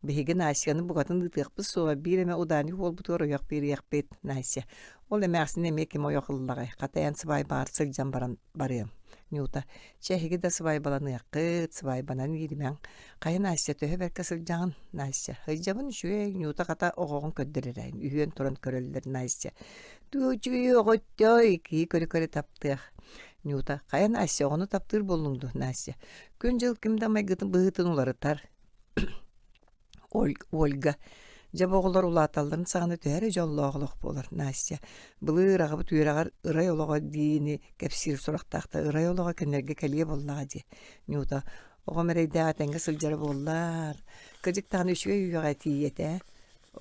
биһиги Настяны букатын ыытыахпыт суоҕа, биир эмэ ударник буолбутугар ойох биэриэхпит, Настя, ол эмээхсин эмиэ ким ойох ыллаҕай, хата эн сыбаайбаҕар сылдьан баран барыам. Нюта, чэ эһиги да сыбаайбаланыаххыт, сыбаайбанан ииримэҥ. Хайа Настя, төһө бэркэ сылдьаҕын? Настя, сылдьабын үчүгэй, Нюта хата оҕоҕун көрдөр эрэ, үһүөн туран көрөллөр Настя. Туу үчүгэй оҕоттой, киһи көрө-көрө таптыах. Нюта, хайа Настя, оҕону таптыыр буоллуҥ дуо, Настя? Күн-дьыл ким да майгытын быһыытын уларытар. Ольга дьэ бу оҕолор улааталларын саҕана төһө эрэ дьоллоох олох буолар Настя былыр аҕабыт үөрэҕэр ырай олоҕо диэни кэпсиир сурахтаах да ырай олоҕо кинилэргэ кэлиэ буоллаҕа дии Нюта оҕом эрэйдээх этэҥҥэ сылдьара буоллар кырдьык даҕаны үчүгэй үйэҕэ тиийиэ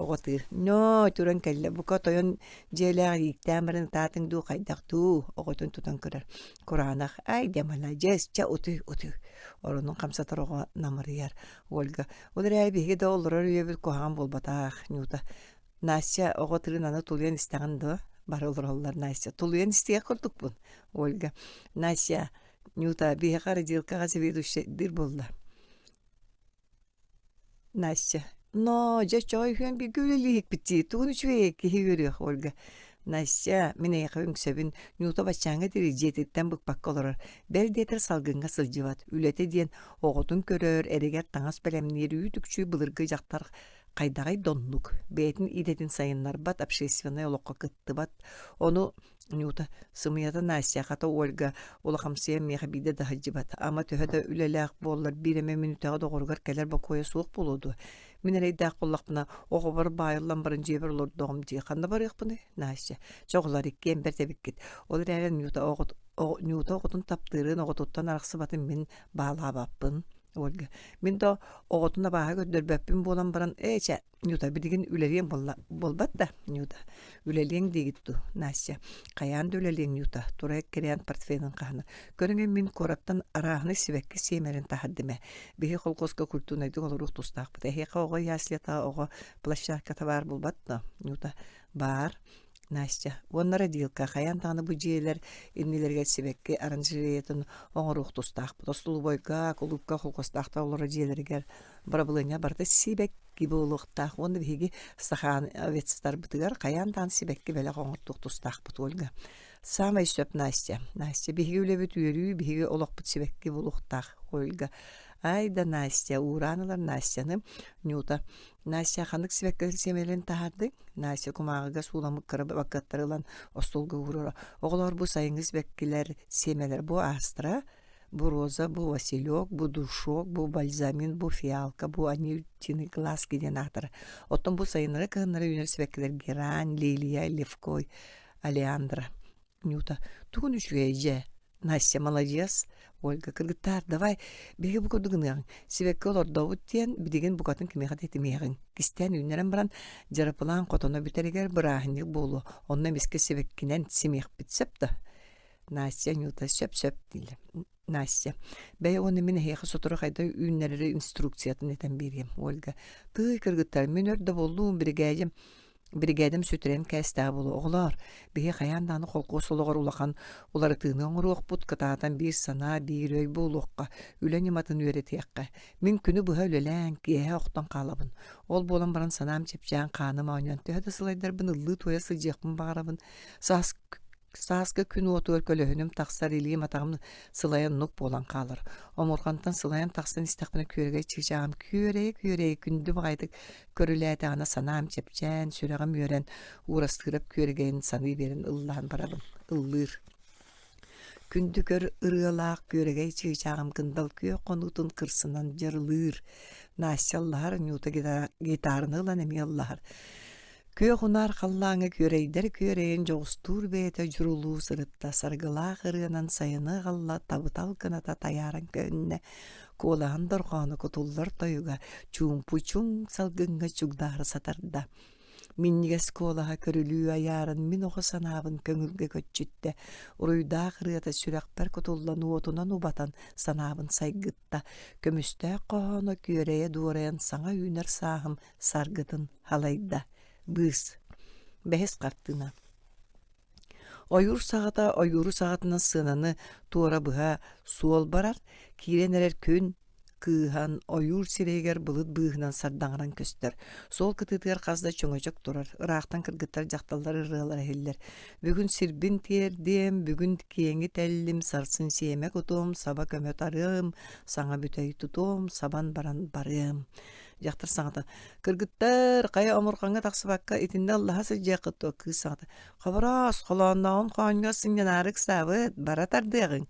оҕо тыыр ньоо туран кэллэ бука тойон дьиэлээх ииктээн баран ытаатыҥ дуу хайдах дуу оҕотун тутан көрөр кураанах ай дьэ маладьыас чэ утуй утуй оронун хамсатар оҕо намырыйар Ольга, ол эрээри биһиги да олорор үйэбит куһаҕан буолбатах, Нюта. Настя оҕо тылын аны тулуйан истэҕин дуо? Бары олороллор Настя. Тулуйан истиэх курдукпун, Ольга. Настя, Нюта, биһиэхэ родилкаҕа заведующайдыыр буолла. Настя, но дьэ оччоҕо үһүөн бииргэ үлэлииһикпит дии, тугун үчүгэйэ киһи үөрүөх, Ольга. Настя, мин эйиэхэ үҥсэбин, Нюта баччааҥҥа диэри дьиэтиттэн быкпакка олорор, бэл диэтэр салгыҥҥа сылдьыбат, үлэтэ диэн оҕотун көрөр, эригэр таҥас бэлэмниир үүт-үкчү былыргы дьахтар хайдаҕый да оннук, бэйэтин идэтин сайыннарбат, общественнай олоххо кыттыбат. Ону Нюта сымыйата Настя хата Ольга улахамсыйан миэхэ биирдэ да сылдьыбат. Ама төһө да үлэлээх буоллар биир эмэ мүнүүтэҕэ доҕоругар кэлэр бокуойа суох буолуо дуо? Мин эрэйдээх буоллахпына, оҕобор баайыллан баран дьиэбэр олордоҕум дии. Ханна барыахпыный? Настя, чэ оҕолор иккиэн бэрт эбиккит. Ол эрээри Нюта, оҕот, Нюта оҕотун таптыырын, оҕотуттан арахсыбатын мин баалаабаппын. Ольга, мин да оҕотун абааһы көрдөрбөппүн буолан баран, ээ чэ, Нюта, билигин үлэлиэм буолла буолбат да, Нюта. Үлэлиэҥ диигит дуу, Настя. Хайаан да үлэлиэҥ, Нюта, тура эккирээн портфелин хаһына. Көрүҥ мин куораттан арааһынай сибэкки сиэмэрин таһардым ээ. Биһи колхозка культурнайдык олоруох тустаахпыт. Эһиэхэ оҕо яслята, оҕо площадката баар буолбат да, Нюта. Баар. Настя, уонна родилка хайаан даҕаны бу дьиэлэр иннилэригэр сибэкки оранжереятын оҥоруох тустаахпыт. Остолобуойга, кулуупка холкуостаахтар олорор дьиэлэригэр бырабылыанньа барыта сибэкки буолуохтаах уонна биһиги стахановецтарбытыгар хайаан даҕаны сибэкки бэлэх оҥортуох тустаахпыт Ольга. Саамай сөп Настя. Настя, биһиги үлэбит үөрүү, биһиги олохпут сибэкки буолуохтаах Ольга. Ай да Настя, уураан ылар Настяны Нюта Настя ханнык сибэккилэр сиэмэлэрин таһаардыҥ? Настя кумааҕыга сууламмыт кыра бакыаттары ылан остуолга уурара. Оҕолоор бу сайыҥҥы сибэккилэр сиэмэлэр бу астра, бу роза, бу василек, бу душок, бу бальзамин, бу фиалка, бу анютины глазки диэн аатара. Оттон бу сайыннары кыһыннары үүнэр сибэккилэр герань, лилия, левкой, олеандра. Нюта, тугун үчүгэй дьэ, Настя маладьыас, Ольга кыргыттаар, давай биһиги бу курдук гыныаҕыҥ, сибэкки олордобут диэн билигин букатын кимиэхэ да этимиэҕиҥ. Кистээн үүннэрэн баран дьарапылаан хотоно бүтэригэр бырааһынньык буолуо, онно эмискэ сибэккинэн симиэхпит сөп да? Настя, Нюта сөп-сөп дииллэр. Настя, бэйэ уонна мин эһиэхэ сотору хайдах үүннэрэри инструкциятын этэн биэриэм. Ольга, тыый кыргыттар, мин өр да буоллум, биригээдьим Биригээдэм сүтэрэн кээстээх буолуо. Оҕолоор, биһи хайаан даҕаны холкуос олоҕор улахан уларытыыны оҥоруохпут, кытаатан биир санаа, биир өй буолуохха, үлэ ньыматын үөрэтиэххэ. Мин күнү быһа үлэлээн, киэһэ охтон хаалабын. Ол буолан баран санаам чэпчээн, хааным оонньоон, төһө да сылайдарбын ыллыы-туойа сылдьыахпын баҕарабын. Саас Сааскы күн уотугар көлөһүнүм тахсар, илиим-атаҕым сылайан нук буолан хаалар. Омурҕантан сылайан тахсан истэхпинэ күөрэгэй чыычааҕым күөрэйэ-күөрэйэ күндү баҕайытык көрүлээтэҕинэ санаам чэпчээн, сүрэҕим үөрэн, Уурастыырап күөрэгэйин саныы биэрэн ыллаан барабын, ыллыыр. Күндү көр ырыалаах күөрэгэй чыычааҕым кындал күөх хонуутун кырсынан дьарылыыр. Настя ыллаһар, Нюта гитараны ылан эмиэ ыллаһар. Күөх унаар халлааҥҥа күөрэйдэр күөрэйэн дьоҕустуур бэйэтэ дьурулуу сырытта, саргылаах ырыанан сайыны аҕалла, табытал кыната тайааран көһүннэ, куолаһын дорҕооно кутуллар тойуга чуумпу чуҥ салгыҥҥа чугдаара сатарда. Минньигэс куолаһа көрүлүү айааран мин оҕо санаабын көҥүлгэ көччүттэ, уруйдаах ырыата сүрэхпэр кутуллан уотунан убатан санаабын сайгытта, көмүстээх хоһооно күөрэйэ дуорайан саҥа үүнэр сааһым саргытын халайда. Быыс. Бэһис хартыына. Ойуур саҕата ойууру саҕатынан сыананы туора быһа суол барар, киирэн эрэр күн кыыһан ойуур сирэйигэр былыт быыһынан сардаҥаран көстөр. Суол кытыытыгар хас да чөҥөчөк турар, ыраахтан кыргыттар дьахталлар ырыалара иһиллэр. Бүгүн сирбин тиэрдиэм, бүгүн киэҥи тэллим, сарсын сиэмэ кутуом, саба көмө тарыам, саҥа бүтэй тутуом, сабан баран барыам. Дьахтар саҥата «Кыргыттар, хайа омурҕаҥҥа тахсыбакка итиннэ ыллаһа сылдьыаххыт дуо?» Кыыс саҥата «Хобороос, холооннооҕун хоонньуга сынньанаары ыксаабыт, бара тардыаҕыҥ».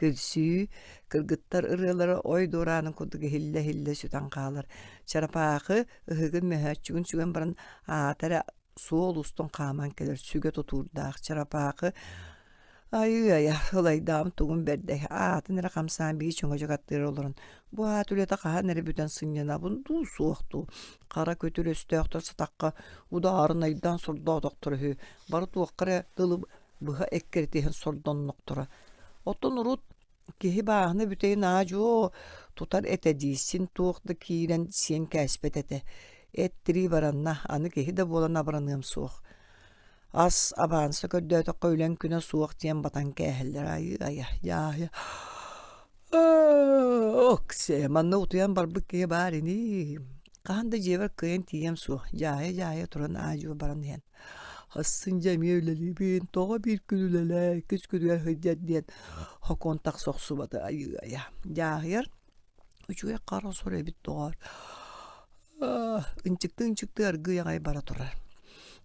Күлсүү, кыргыттар ырыалара ой дуораанын курдук иһиллэ-иһиллэ сүтэн хаалар. Чарапаахы ыһыгын мөһөөччүгүн сүгэн баран аата эрэ суол устун хааман кэлэр сүгэ тутуурдаах чарапаахы айыы-айа ылайдаҕым тугун бэрдэй аатын эрэ хамсаан биир чөҥөчөк аттыгар олорон бу аат үлэтэ хаһан эрэ бүтэн сынньанабын дуу суох дуу хара күтүр өстөөхтөр сатахха удаарынайдаан сордоотохторо үһү бары туохха эрэ дылы быһа эккирэтиһэн сордоннохторо оттон урут Киһи бааһына бүтэйин аа-дьуо тутар этэ дии, син туох да киирэн сиэн кээспэт этэ. Эт тирии баранна, аны киһи да буолан абыраныам суох. Ас абаанса көрдөөтөххө үлэҥ күнэ суох диэн батан кээһэллэр айыы-айа, дьааһыйа Оксе, манна утуйан барбыт киһи баар ини. Хаһан да дьиэбэр кыайан тиийиэм суох, дьааһыйа-дьааһыйа туран аа-дьуо баран иһэн Асын дьэ эмиэ үлэлиибин, тоҕо биир күн үлэлээ, иккис күнүгэр сылдьар диэн хокуон тахса охсубата айыы-айа. Дьааһыйар үчүгэй хара сор эбит доҕоор. Ынчыктыы-ынчыктыы аргыый аҕай бара турар.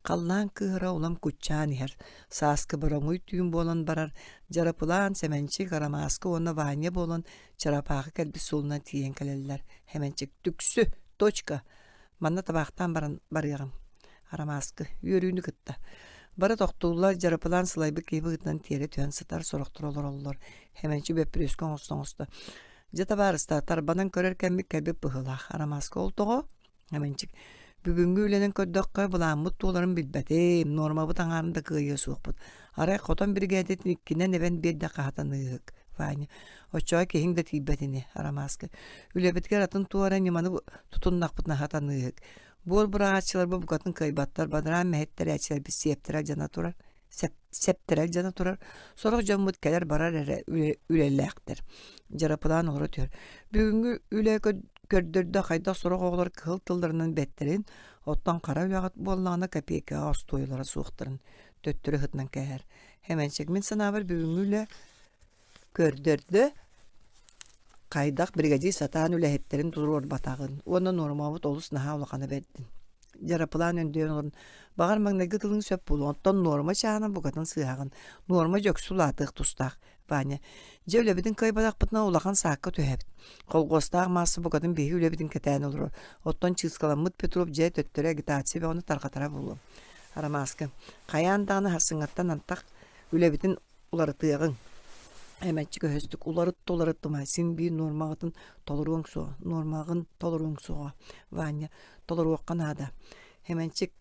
Халлаан кыыһыра улам куччаан иһэр. Сааскы бороҥуй түүн буолан барар, Дьарапылаан, Сэмэнчик, Арамааскы уонна Ваня буолан чарапаахы кэлбит суолунан тиийэн кэлэллэр. Сэмэнчик түксү, точка Манна табаахтаан баран барыаҕым. Арамааскы, үөрүүнү кытта. Бары тохтууллар, дьарапылаан сылайбыт киһи быһыытынан тиэрэ түһэн сытар, сорохтор олороллор. Хэмэнчи бөппүрүөскэ оҥосто-оҥосто. Дьэ, табаарыстар, тарбанан көрөр кэммит кэлбит быһыылаах. Арамааскы ол тоҕо? Хэмэнчик. Бүгүҥҥү үлэнэн көрдөххө, былааммыт туоларын билбэтим, нуормабыт аҥаарын да кыайыа суохпут. Арай хотон биригээдэтин иккинэн эбэн биэрдэххэ хатаныыһык. Ваня. Оччоҕо киһиҥ да тиийбэт ини, Арамааскы. Үлэбитигэр атын туора ньыманы тутуннахпытына хатаныыһык. Буор быраҕааччыларбыт букатын кыайбаттар, бадараан мэһэттэрээччилэрбит сиэптэрэ алдьана турар, сэптэрэ алдьана турар. Сорох дьоммут кэлэр-барар эрэ үлэлээхтэр. Дьарапылаан олоро түһэр. Бүгүҥҥү үлэ көрдөрдө хайдах сорох оҕолор кыһыл тылларынан бэттэрин, оттон хара үлэҕит буоллаҕына копейкаҕа остуойалара суохтарын төттөрү ыһытынан кээһэр. Хэмэнчик, мин санаабар бүгүҥҥү үлэ Көрдөрдө, хайдах бригадир сатаан үлэһиттэрин туруорбатаҕын уонна нуормабыт олус наһаа улахана бэрдин. Дьарапылаан өндөйөн олорон, баҕар маҥнайгы тылыҥ сөп буолуо, оттон нуорма чааһынан букатын сыыһаҕын, нуорма дьөксү улаатыах тустаах, Ваня. Дьэ үлэбитин кыайбатахпытына улахан саакка түһэбит. Колхуостаах маасса букатын биһиги үлэбитин кэтээн олорор. Оттон чыыскаламмыт Петров дьэ төттөрү агитация бөҕөнү тарҕатара буолуо. Арамааска, хайаан даҕаны сарсыҥҥаттан антах үлэбитин уларытыаҕыҥ эмэччи көһөстүк уларыт уларыттыма син биир нуормаҕытын толоруоҥ суоҕа нуормаҕын толоруоҥ суоҕа Ваня толоруохха наада Хэмэнчик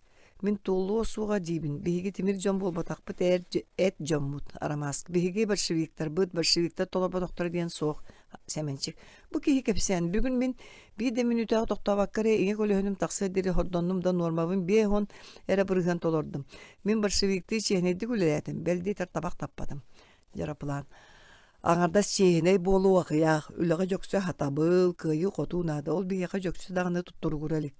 мин туолуо суоҕа диибин биһиги тимир дьон буолбатахпыт эр эт дьоммут Арамааскы биһиги большевиктарбыт большевиктар толорботохторо диэн суох Сэмэнчик бу киһи кэпсээн бүгүн мин биир да мүнүүтэҕэ тохтообокко эрэ ийэ көлөһүнүм тахсыар диэри хордоннум да нуормабын 50 эрэ бырыһыан толордум Мин большевиктыы чиэһинэйдик үлэлээтим, бэл диэтэр табах таппатым. Дьарапылаан. Аҥардас чиэһинэй буолуу аҕыйах, үлэҕэ дьөксө сатабыл, кыайыы-хотуу наада, ол биһиэхэ дьөксө даҕаны туттуругура илик.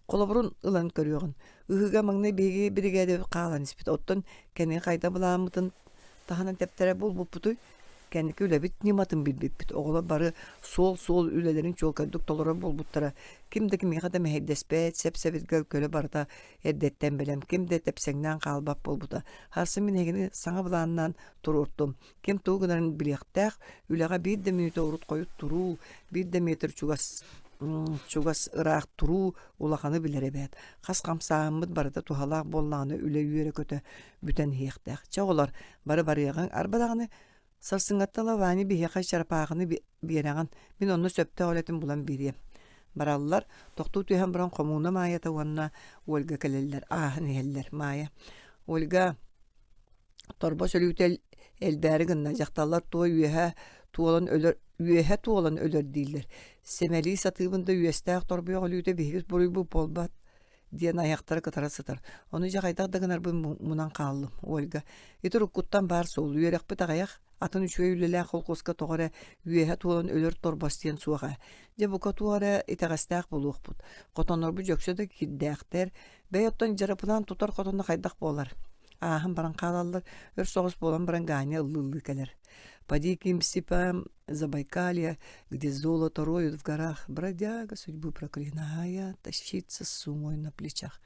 Холобурун ылан көрүөҕүн. Ыһыыга маҥнай биһиги биригээдэбит хаалан испит, оттон кэнники хайда былааммытын таһынан тэптэрэ буолбуппутуй? Кэнники үлэбит ньыматын билбиппит. Оҕолор бары суол-суол үлэлэрин чуолкайдык толорор буолбуттара. Ким да кимиэхэ да мэһэйдэспэт, сэп-сэбиргэл көлө барыта эрдэттэн бэлэм, ким да тэпсэҥнээн хаалбат буолбута. Сарсын мин эһигини саҥа былааннаан туруортум. Ким тугу гынарын билиэхтээх, үлэҕэ биир да мүнүүтэ урут-хойут туруу, биир да метр чугас чугас ыраах туруу улаханы билэр эбээт. Хас хамсааһыммыт барыта туһалаах буоллаҕына үлэ үөрэ-көтө бүтэн иһиэхтээх. Чэ оҕолор, бары барыаҕыҥ, арба даҕаны сарсыҥҥаттан ыла Ваня биһиэхэ чарапаахыны биэрэҕин, мин онно сөптөөх үлэтин булан биэриэм. Бараллар, тохтуу түһэн баран хомууна Маайата уонна Ольга кэлэллэр, ааһан иһэллэр. Маайа, Ольга, торбос өлүүтэ элбээри гынна, дьахталлар туой үөһэ туолан өлөр үөһэ туолан өлөр дииллэр. Сэмэлии сатыыбын да үөстээх торбуйах өлүүтэ биһиги буруйбут буолбат диэн айахтара кытара сытар. Ону дьэ хайдах да гынарбын мунан хааллым, Ольга. Ити уруккуттан баар суол, үөрэхпит аҕыйах, атын үчүгэй үлэлээх холкуоска тоҕо эрэ үөһэ туолан өлөр торбос диэн суох ээ. Дьэ бука туох эрэ итэҕэстээх буолуохпут. Хотоннорбут дьөксө да кирдээхтэр. Бэйэ оттон дьарапынаан тутар хотоно хайдах буолар? Ааһан баран хаалаллар, өр соҕус буолан баран Ганя ыллыы-ыллыы кэлэр. По диким степям Забайкалья, где золото роют в горах, бродяга судьбу проклиная, тащится с сумой на плечах.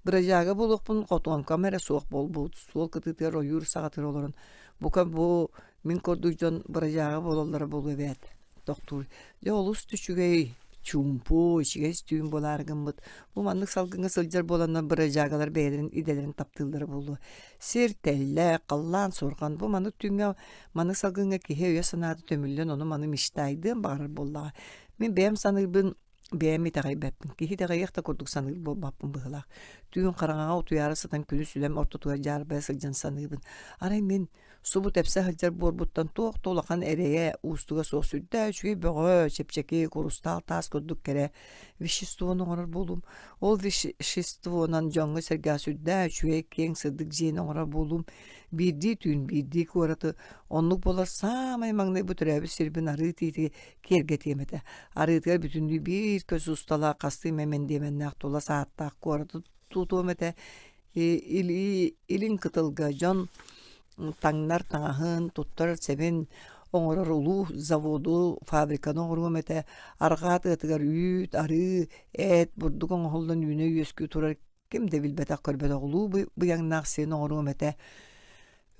Бродяга буолуохпун хотуоҥкам эрэ суох буолбут, суол кытыытыгар ойуур саҕатыгар олорон, бука бу мин курдук дьон бродяга буолаллара буолуо эбээт тохтуур. Дьэ олус да үчүгэй, чуумпу, ичигэс түүн буолаары гыммыт. Бу маннык салгыҥҥа сылдьар буоланнар бырадьаагалар бэйэлэрин идэлэрин таптыыллара буолуо. Сир тэллэх, халлаан суорҕан бу маннык түүҥҥэ маннык салгыҥҥа киһи өйө-санаата төмүллэн ону-маны мечтайдыан баҕарар буоллаҕа. Мин бэйэм саныырбын бэйэм итэҕэйбэппин. Киһи итэҕэйиэх да курдук саныыр буолбаппын быһыылаах. Түүн хараҥаҕа утуйаары сытан күнүс үлэм ортотугар дьаарбайа сылдьан саныыбын. Арай мин Субу тэпсэ сылдьар буорбуттан туох да улахан эрэйэ, уустуга суох сүрдээх үчүгэй бөҕө, чэпчэки, курустаал таас курдук кэрэ веществону оҥорор буолуум. Ол веществонан дьоҥҥо-сэргэҕэ сүрдээх үчүгэй, киэҥ, сырдык дьиэни оҥорор буолуум. Биирдии түүн, биирдии куораты оннук буолар саамай маҥнай бу төрөөбүт сирбин арыы тиити киэргэтиэм этэ. Арыытыгар бүтүннүү биир көс усталаах хастыы эмэ мэндиэмэннээх тула сааттаах куораты тутуом этэ. Илин кытылга дьон таҥнар таҥаһын, туттар сэбин оҥорор улуу заводу, фабриканы оҥоруом этэ. Арҕаа тыатыгар үүт, арыы, эт, бурдук оҥоһуллан үүнэ-үөскүү турар ким да билбэтэх көрбөтөх улуу быйаҥнаах сирин оҥоруом этэ.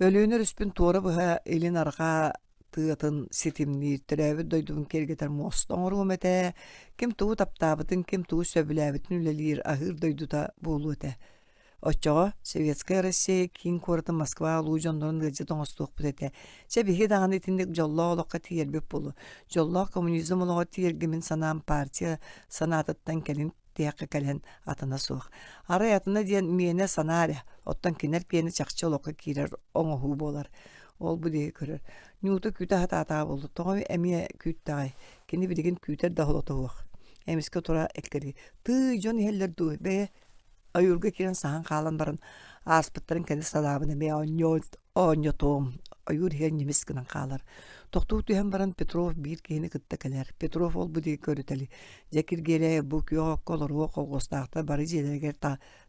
Өлүөнэ өрүспүн туора быһа илин-арҕаа тыатын ситимниир, төрөөбүт дойдубун киэргэтэр муоста оҥоруом этэ. Ким тугу таптаабытын, ким тугу сөбүлээбитин үлэлиир, аһыыр дойдута буолуо этэ. Оччоҕо Советская Россия киин куоратын Москва улуу дьоннорун ыалдьыт оҥостуохпут этэ. Чэ, биһиги даҕаны итинник дьоллоох олоххо тиийэрбит буолуо. Дьоллоох коммунизм олоҕор тиийэргэ мин санаам партия санаатыттан кэлин тиһэххэ кэлэн атына суох. Арай атына диэн миэнэ санаа эрэ, оттон кинилэр киэнэ чахчы олоххо киирэр оҥоһуу буолар. Ол бу диэки көрөр. Ньуута күүтэ сатаатаҕа буолла. Тоҕо эмиэ күүттэҕэй? Кини билигин күүтэр да оһолотуох. Эмискэ тура эккирии. Тыый, дьон иһэллэр дуу, бэйэ ойуурга киирэн саһан хаалан баран ааспыттарын кэннэ санаабын эмиэ оонньотуом ойуур иһигэр ньимис гынан хаалар тохтуу түһэн баран Петров биир киһини кытта кэлэр Петров ол бу диэки көрүтэлий дьэ Киргиэлэй бу күөх окко олоруо колхуостаахтар бары дьиэлэригэр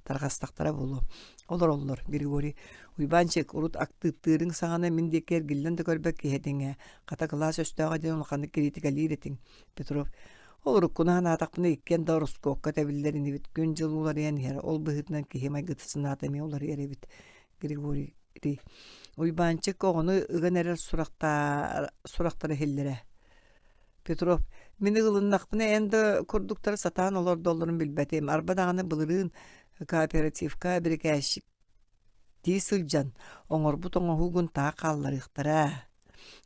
тарҕастахтара буолуо олороллор Григорий Уйбаанчык урут актыыптыырыҥ саҕана мин диэки эргиллэн да көрбөт киһи этиҥ ээ хата кылаас өстөөҕө диэн улаханнык кириитикэлиир этиҥ Петров ол уруккуну санаатахпына иккиэн да ороскуокка тэбиллэр инибит күн-дьыл уларыйан иһэр ол быһыытынан киһи майгыта санаата эмиэ уларыйар эбит Григорий Уйбаанчык оҕону ыган эрэр сурахтара иһиллэрэ Петров мин ыгылыннахпына эн да курдуктары сатаан олордоллорун билбэтим арба даҕаны былырыын кооперативка бирикээччик дии сылдьан, оҥорбут оҥоһуугун таах хаалларыахтара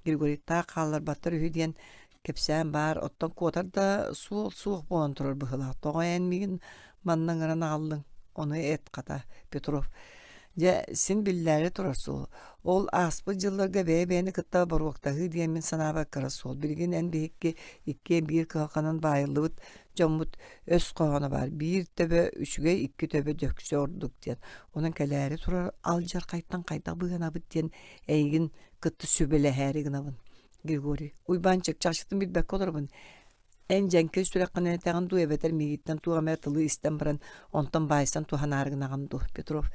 Григорий таах хаалларбаттар үһү диэн кэпсээн баар, оттон куотар да суол суох буолан турар быһыылаах. Тоҕо эн миигин манна ыҥыран аҕаллыҥ? Ону эт хата, Петров. Дьэ, син биллээри турар суол. Ол ааспыт дьылларга бэйэ-бэйэни кытта боруоктаһыы диэн мин санаабар кыра суол. Билигин эн биһикки иккиэн биир кыһалҕанан баайыллыбыт дьоммут өс хоһооно баар биир төбө үчүгэй, икки төбө дөксө ордук диэн. Онон кэлээри турар алдьархайтан хайдах быыһанабыт диэн эйигин кытта сүбэлэһээри гынабын. Григорий, Уйбаанчык, чахчытын билбэккэ олоробун. Эн дьэҥкир сүрэххинэн этэҕин дуу эбэтэр миигиттэн туох эмэ тылы истэн баран онтон баайсан туһанаары гынаҕын дуу? Петров.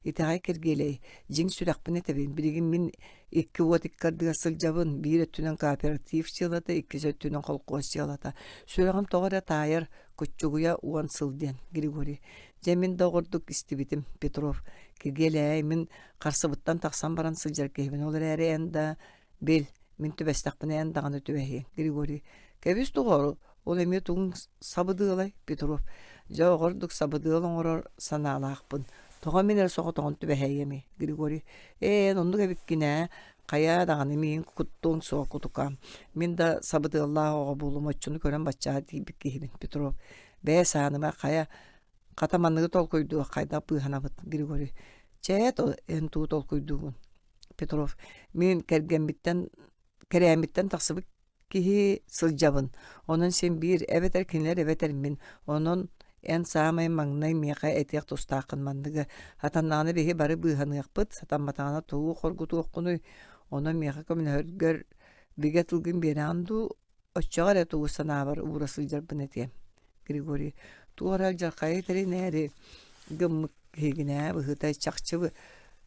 Итэҕэй Киргиэлэй, дьиҥ сүрэхпин этэбин, билигин мин икки уот икки ардыгар сылдьабын, биир өттүнэн кооператив дьыалата, иккис өттүнэн холкуос дьыалата. Сүрэҕим тоҕо эрэ таайар, куччугуйа уон сыл диэн, Григорий. Дьэ мин да оҕордук истибитим, Петров. Киргиэлээй, мин харсыбыттан тахсан баран сылдьар киһибин, ол эрээри эн да бил, Мин түбэстэхпинэ эн даҕаны түбэһиэҥ, Григорий. Кэбис доҕоор, ол эмиэ тугуҥ сабыдыалай, Петров. Дьэ оҕордук сабыдыал оҥорор санаалаахпын. Тоҕо мин эрэ соҕотоҕун түбэһээйэмий, Григорий. Ээ, эн оннук эбиккин ээ. Хайаа даҕаны миигин куттуоҥ суох кутукаам. Мин да сабыдыаллаах оҕо буолуом, оччону көрөн баччаҕа тиийбит киһибин, Петров. Бээ, сааныма, хайа, хата манныгы толкуйдуох хайдах быыһанабыт, Григорий. Чээ, эн тугу толкуйдуугун? Петров мин кэргэммиттэн кэрээммиттэн тахсыбыт киһи сылдьабын. Онон син биир эбэтэр кинилэр эбэтэр мин. Онон эн саамай маҥнай миэхэ этиэх тустааххын манныгы. Сатаннаҕына биһи бары быыһаныахпыт, сатамматаҕына тугу хоргутуоххунуй? Онон миэхэ көмөлөһөргөр бигэ тылгын биэрэҕин дуу, оччоҕо эрэ тугу санаабар уура сылдьарбын этиэм. Григорий туох эрэ алдьархайы тэринээри гыммыт киһигинээ быһыыта чахчы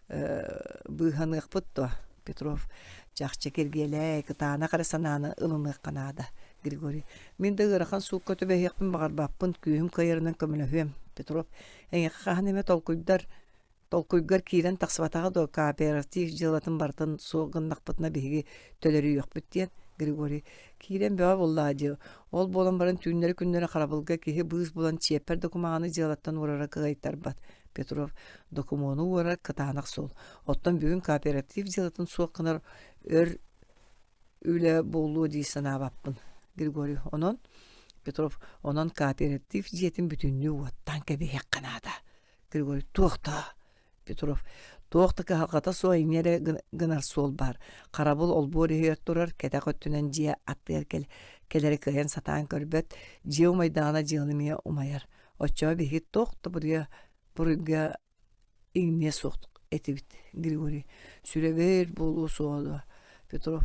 быыһаныахпыт дуо Петров чахчы Киргиэлэй кытаанах эрэ санааны ылыныахха наада Григорий мин да ыарахан суукка түбэһиэхпин баҕарбаппын күүһүм кыайарынан көмөлөһүөм Петров эйиэхэ хаһан эмэ толкуйдар Толкуйгар киирэн тахсыбатаҕа дуо кооператив дьыалатын барытын суох гыннахпытына биһиги төлөрүйүөхпүт диэн Григорий киирэн бөҕө буоллаҕа дии ол буолан баран түүннэри-күннэри харабылга киһи быыс булан чиэппэр докумааны дьыалаттан уорара кыайтарбат Петров докумуону уорар кытаанах суол оттон бүгүн кооператив дьыалатын суох гынар өр үлэ буолуо дии санаабаппын Григорий онон Петров онон кооператив дьиэтин бүтүннүү уоттаан кэбиһиэххэ наада Григорий туох да Петров туох да кыһалҕата суох иҥиэ эрэ гынар суол баар. Харабыл олбуор иһигэр турар, кэтэх өттүнэн дьиэ аттыгар кэл кэлэри кыайан сатаан көрбөт, дьиэ умайдаҕына дьиэни эмиэ умайар. Оччоҕо биһиги туох да буруйа буруйга иҥниэ суох этибит Григорий сүрэбэр буолуо суоҕа дуо Петров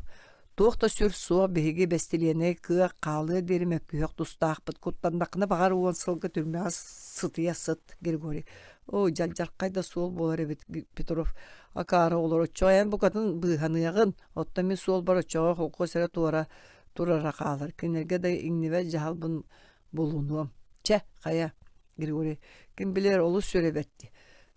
Туох да сүр суох биһиги бэстилиэнэй кыах хаалыа диэри мөккүһүөх тустаахпыт куттаннаххына баҕар уон сылга түрмэҕэ сытыйа сыт Григорий оо дьалдьархай да суол буолар эбит Петров акаары олор оччоҕо эн букатын быыһаныаҕын оттон мин суолбар оччоҕо холкуос эрэ туора турара хаалар кинилэргэ да иҥнибэт дьаһалбын булунуом чэ хайа Григорий ким билэр олус сүр эбэт дии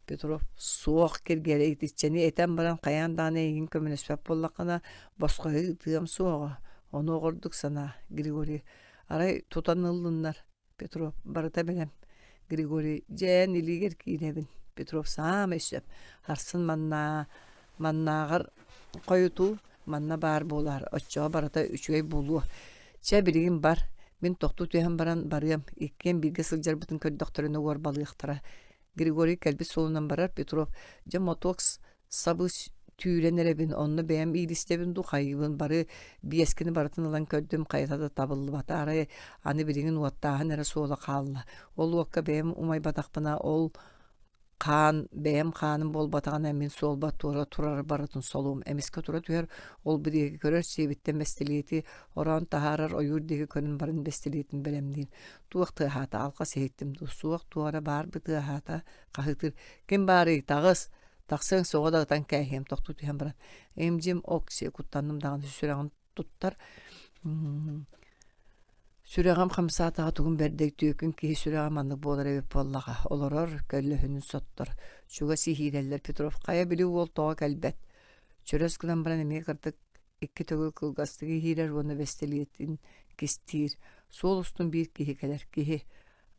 Петров суох Киргиэлэй итиччэни этэн баран хайаан даҕаны эйигин көмөлөспөт буоллаххына босхо ыытыам суоҕа ону оҕордук санаа Григорий арай тутан ыллыннар Петров барыта бэлэм Григорий дьэ эн илиигэр киирэбин Петров саамай сөп сарсын маннаа маннааҕар хойутуу манна баар буолаар оччоҕо барыта үчүгэй буолуо чэ билигин бар мин тохтуу түһэн баран барыам иккиэн бииргэ сылдьарбытын көрдөхтөрүнэ уорбалыахтара Григорий кэлбит суолунан барар Петров дьэ мотуок сабы түүрэн эрэбин онно бэйэм иилистэбин дуу хайыыбын бары биэскини барытын ылан көрдүм хайата да табыллыбата арай аны билигин уоттааһын эрэ суола хаалла ол уокка бэйэм умайбатахпына ол хаан бэйэм хааным буолбатаҕына мин суолбар туора турар барытын солуом эмискэ тура түһэр ол бириэги көрөр сиэбиттэн бэстилиэти ороон таһаарар ойуур диэки көрөн баран бэстилиэтин бэлэмниир Туох тыаһаата, алҕас иһиттим дуу, суох туох эрэ баар бы тыаһаата, хаһыытыыр «Ким баарый, таҕыс!» Тахсыаҥ суоҕа да ытан кээһиэм, тохтуу түһэн баран «Им-дьим ок-сиэ куттанным даҕаны сүрэҕин туттар Сүрэҕим хамсаатаҕа тугун бэрдэй түөкүн киһи сүрэҕэ маннык буолар эбит буоллаҕа олорор, көлөһүнүн соттор. Чугас иһиирэллэр Петров хайа били уол тоҕо кэлбэт Чөрөс гынан баран эмиэ кырдык икки төгүл кылгастык иһиирэр уонна бэстилиэтин кистиир. Суол устун биир киһи кэлэр. Киһи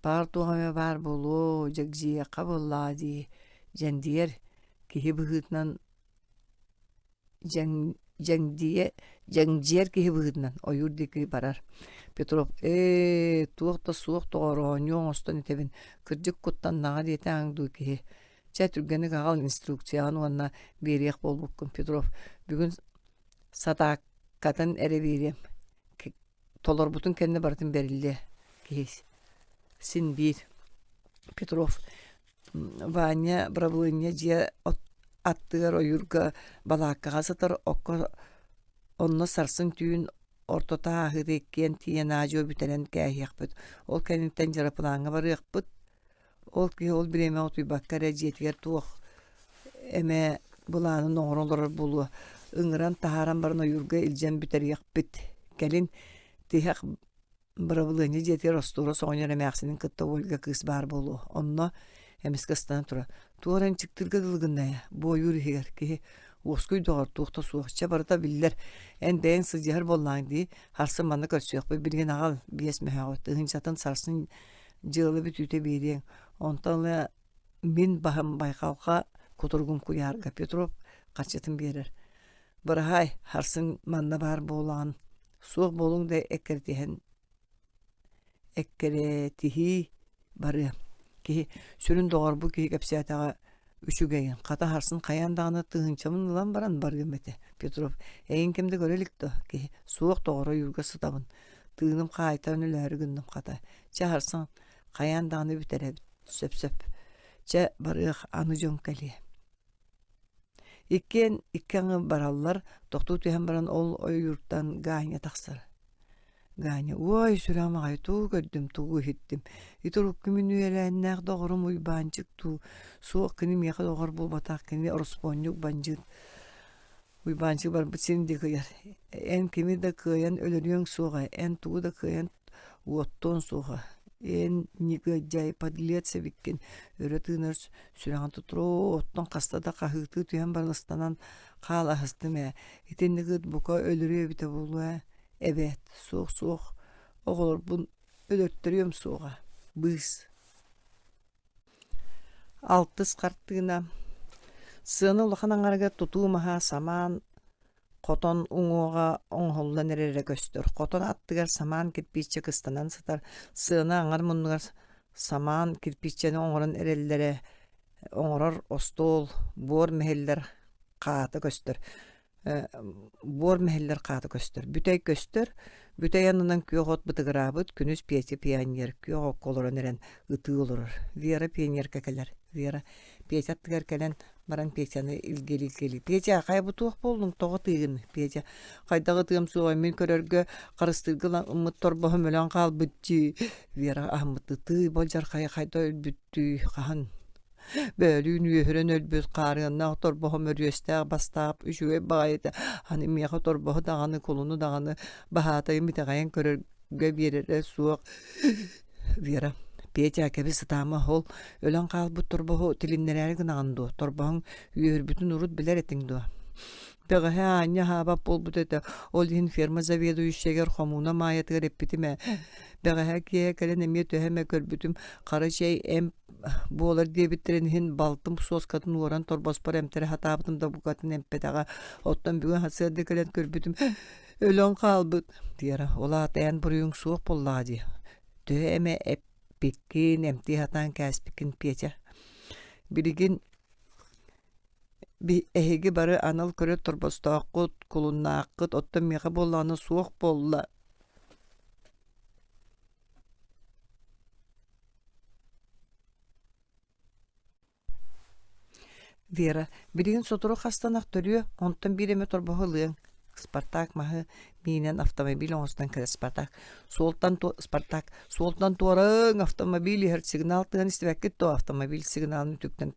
баар туох эмэ баар буолуо, дьэгдьийиэххэ буоллаҕа дии, дьэндийэр киһи быһыытынан дьэҥ дьэҥдийэ дьэҥдьийэр киһи быһыытынан ойуур диэки барар. Петров ээ туох да суох доҕор оонньуу оҥостон этэбин, кырдьык куттаннаҕа диэтэҕиҥ дуу киһи. Чэ, түргэнник аҕал инструкцияҕын уонна биэриэх буолбуккун, Петров. Бүгүн сатааккатын эрэ биэриэм. Толорбутун кэннэ барытын бэриллиэ. Киһи син биир. Петров Ваня бырабылыанньа дьиэ аттыгар ойуурга балааккаҕа сытар окко онно сарсын түүн ортото ааһыыта иккиэн тиийэн аа-дьуо бүтэрэн кээһиэхпит. Ол кэнниттэн дьарапылааҥҥа барыахпыт. Ол киһи ол бириэмэҕэ утуйбакка эрэ дьиэтигэр туох эмэ былаанын оҥоро олорор буолуо. Ыҥыран таһааран баран ойуурга илдьэн бүтэриэхпит. Кэлин тиһэх бырабылыанньа дьиэтигэр остуорас оҕонньор эмээхсинин кытта Ольга кыыс баар буолуо. Онно эмискэ ыстанан турар. Туора ынчыктыырга дылы гынна ээ, бу ойуур иһигэр киһи уоскуй доҕор туох да суох. Чэ барыта биллэр. Эн бэйэҥ сылдьыһар буоллаҕыҥ дии. Сарсын манна көрсүөхпүт билигин аҕал биэс мөһөөҕү тыһыынчатын сарсын дьыала бүтүүтэ биэриэҥ. Онтон ыла мин баһым байҕалга кутуругум куйаарга Петров харчытын биэрэр. Быраһаай, сарсын манна баар буолаҕын. Суох буолуҥ да эккирэтиһэн эккирэтиһии барыа. Киһи сүрүн доҕор бу киһи кэпсээтэҕэ үчүгэйин. Хата сарсын хайаан даҕаны тыһыынчабын ылан баран барыам этэ. Петров эйигин ким да көрө илик дуо? Киһи суох доҕоро ойуурга сытабын. Тыыным хаайтаран өлөөрү гынным хата. Чэ сарсын хайаан даҕаны бүтэрэбит. Сөп-сөп. Чэ барыах аны дьон кэлиэ. Иккиэн икки аҥы бараллар, тохтуу түһэн баран ол ойууртан Ганя тахсар. Ганя: «Уой, сүрэҕим аҕай тугу көрдүм, тугу иһиттим? Ити урукку мин үөлээннээх доҕорум Уйбаанчык дуу? Суох, кини миэхэ доҕор буолбатах, кини ороспуонньук бандьыыт. Уйбаанчык барбыт син диэки ыйар: Эн кими да кыайан өлөрүөҥ суоҕа, эн тугу да кыайан уоттуоҥ суоҕа, эн негодяй, подлец эбиккин, өрө тыынар сүрэҕин тутуруо, оттон хаста да хаһыытыы түһэн баран ыстанан хаал аһыстым ээ, итинник ыт бука өлөрүө эбитэ буолуо ээ, эбээт, суох-суох, оҕолорбун өлөртөрүөм суоҕа, быыс Алтыс хартыына Сыана улахан аҥарыгар тутуу маһа самаан хотон уҥуоҕа оҥоһуллан эрэрэ көстөр. Хотон аттыгар самаан кирпииччэ кыстанан сытар. Сыана аҥар муннугар самаан кирпииччэни оҥорон эрэллэрэ оҥорор остуол, буор мэһиллэр хаата көстөр. буор мэһиллэр хаата көстөр. Бүтэй көстөр, бүтэй аннынан күөх от бытыгыраабыт, күнүс Петя пионер күөх окко олорон эрэн ытыы олорор. Вера пионерка кэлэр. Вера Петя аттыгар кэлэн баран Петяны илгиэлии-илгиэлии «Петя, хайа бу туох буоллуҥ, тоҕо ытыыгын?» Петя «Хайдах ытыам суоҕай, мин көрөргө харыстыырга ылыммыт торбоһум өлөн хаалбыт дии». Вера аһыммыт «Ытыы, болдьархайа хайда өлбүттүү, хаһан?» Бөөлүүн үөһүрэн өлбүт хаарыаннаах торбоһум өрүөстээх бастаап үчүгэй баҕайыта аны миэхэ торбоһу даҕаны кулуну даҕаны баһаатайым итэҕэйэн көрөргө биэрэрэ суох Вера Петя кэбис ытаама ол өлөн хаалбыт торбоһу тилиннэрээри гынаҕын дуо торбоһуҥ үөһүрбүтүн урут билэр этиҥ дуо Бэҕэһээ аанньа аһаабат буолбут этэ, ол иһин ферма заведующайыгар хомууна Маайатыгар эппитим ээ. Бэҕэһээ киэһэ кэлэн эмиэ төһө эмэ көрбүтүм, хара чэй эмп буолар диэбиттэрин иһин балтым суоскатын уоран торбоспор эмтэрэ сатаабытым да букатын эмпэтэҕэ. Оттон бүгүн сарсыарда кэлэн көрбүтүм, өлөн хаалбыт. Вера, ол аата эн буруйуҥ суох буоллаҕа дии. Төһө эмэ эппиккин, эмтии сатаан кээспиккин, Петя. Билигин Эһиги бары анал көрөр торбостооххут, кулуннааххыт, оттон миэхэ буоллаҕына суох буолла Вера, билигин сотору хастанах төрүө, онтон биир эмэ торбоһу ылыаҥ. Спартак маһы миинэн автомобиль оҥостон кэлэр Спартак. Суолтан Спартак, суолтан туораҥ, автомобиль иһэр сигнал тыаһын истибэккит дуо? Автомобиль сигналын үтүктэн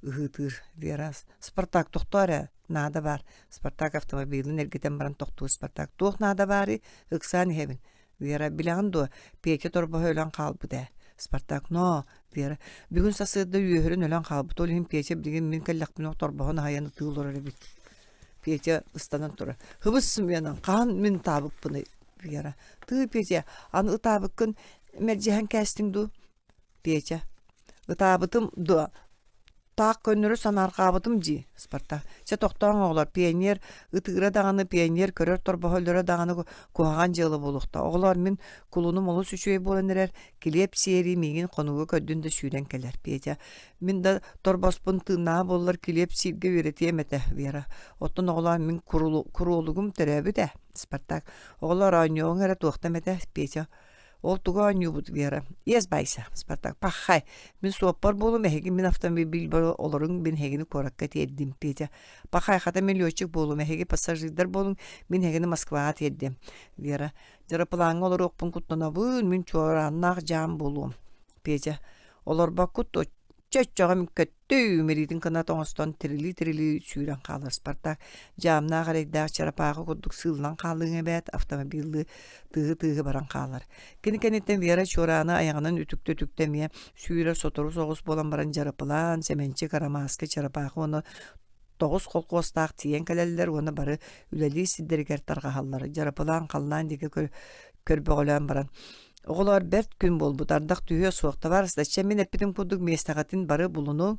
ыһыытыыр Вера Спартак тохтоо эрэ наада баар Спартак автомобилын эргитэн баран тохтуур Спартак туох наада баарый ыксаан иһэбин Вера билэҕин дуо Петя торбоһо өлөн хаалбыт ээ Спартак ноо Вера бүгүн сарсыарда үөһүрэн өлөн хаалбыт ол иһин Петя билигин мин кэллэхпинэ торбоһун аһайан ытыы олорор эбит Петя ыстанан турар хыбыс сымыйанан хаһан мин ытаабыппыный Вера тыы Петя аны ытаабыккын мэлдьэһэн кээстиҥ дуу Петя Ытаабытым дуо таах көннөрү санаарҕаабытым дии Спартак Чэ тохтооҥ оҕолор пионер ытыыра даҕаны пионер көрөр торбоһо өлөрө даҕаны куһаҕан дьыала буолуохтаах оҕолоор мин кулунум олус үчүгэй буолан эрэр килиэп сиэри миигин хонууга көрдүн да сүүрэн кэлэр Петя мин да торбоспун тыыннааҕа буоллар килиэп сииргэ үөрэтиэм этэ Вера оттон оҕолоор мин куруолугум төрөөбүт ээ Спартак оҕолоор оонньуоҕуҥ эрэ туохтан этэ Петя Ол тугу оонньуубут Вера? Иэс байса, Спартак. Паххай, мин суоппар буолум, эһиги мин автомобильбар олоруҥ, мин эһигини куоракка тиэрдим, Петя. Пахай, хата мин летчик буолум, эһиги пассажирдар буолуҥ, мин эһигини Москваҕа тиэрдиэм. Вера, дьарапылааҥҥа олоруохпун куттанабын, мин чуорааннаах дьаам буолуом. Петя, олорбоккут дуо? Чэ оччоҕо көттүү мэлиитин кынат оҥостон тирилии-тирилии сүүрэн хаалар Спартак дьаамнаах эрэйдээх чарапаахы курдук сыыллан хаалыаҥ эбээт автомобиллыы тыаһы-тыаһы баран хаалар. Кини кэнниттэн Вера чуорааны айаҕынан үтүктэ-үтүктэ эмиэ сүүрэр сотору соҕус буолан баран дьарапылаан, Сэмэнчик, Арамааска, Чарапаахы уонна тоҕус холкуостаах тиийэн кэлэллэр уонна бары үлэлиир сирдэригэр тарҕаһаллар. Дьарапылаан халлаан диэки көрбөҕөлөөн баран Оҕолоор, бэрт күн буолбут, ардах түһүө суох, табаарыстар, чэ мин эппитим курдук миэстэҕитин бары булунуҥ,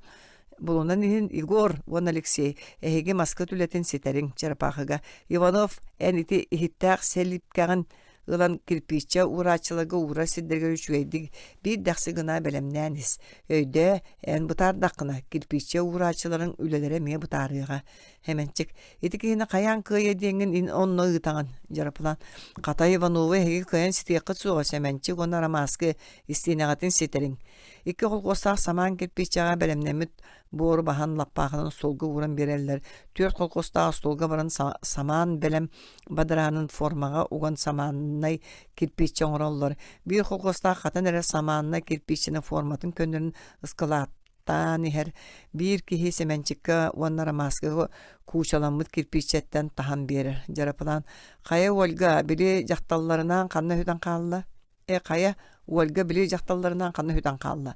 булунан иһин Егор уонна Алексей, эһиги маскыт үлэтин ситэриҥ, Чарапаахыга. Иванов, эн ити иһиттээх сэлиипкэҕин ылан кирпииччэ уурааччыларга уурар сирдэригэр үчүгэйдик биир дэхси гына бэлэмнээн ис. Өйдөө, эн бытаардаххына, кирпииччэ уурааччыларыҥ үлэлэрэ эмиэ бытаарыаҕа. Хэмэнчик, ити киһини хайаан кыайа диэҥҥин ин онно ыытаҕын, Дьарапылаан. Хата Ивановы эһиги кыайан ситиэххит суоҕа, Сэмэнчик уонна Ромаскы истиэнэҕитин ситэриҥ. Икки холкуостаах самаан кирпииччэҕэ бэлэмнэммит буору баһан лаппаахынан остуолга ууран биэрэллэр. Түөрт холкуостаах остуолга баран самаан бэлэм бадараанын формаҕа уган самааннай кирпииччэ оҥороллор. Биир холкуостаах хатан эрэ самааннай кирпииччэни форматын көннөрөн ыскылаат таан иһэр биир киһи Сэмэнчиккэ уонна Ромаскаҕа куучаламмыт кирпииччэттэн таһан биэрэр. Дьарапылаан «Хайа, Ольга, били дьахталларынаан ханна сүтэн хаалла?» «Э, хайа, Ольга, били дьахталларынаан ханна сүтэн хаалла?»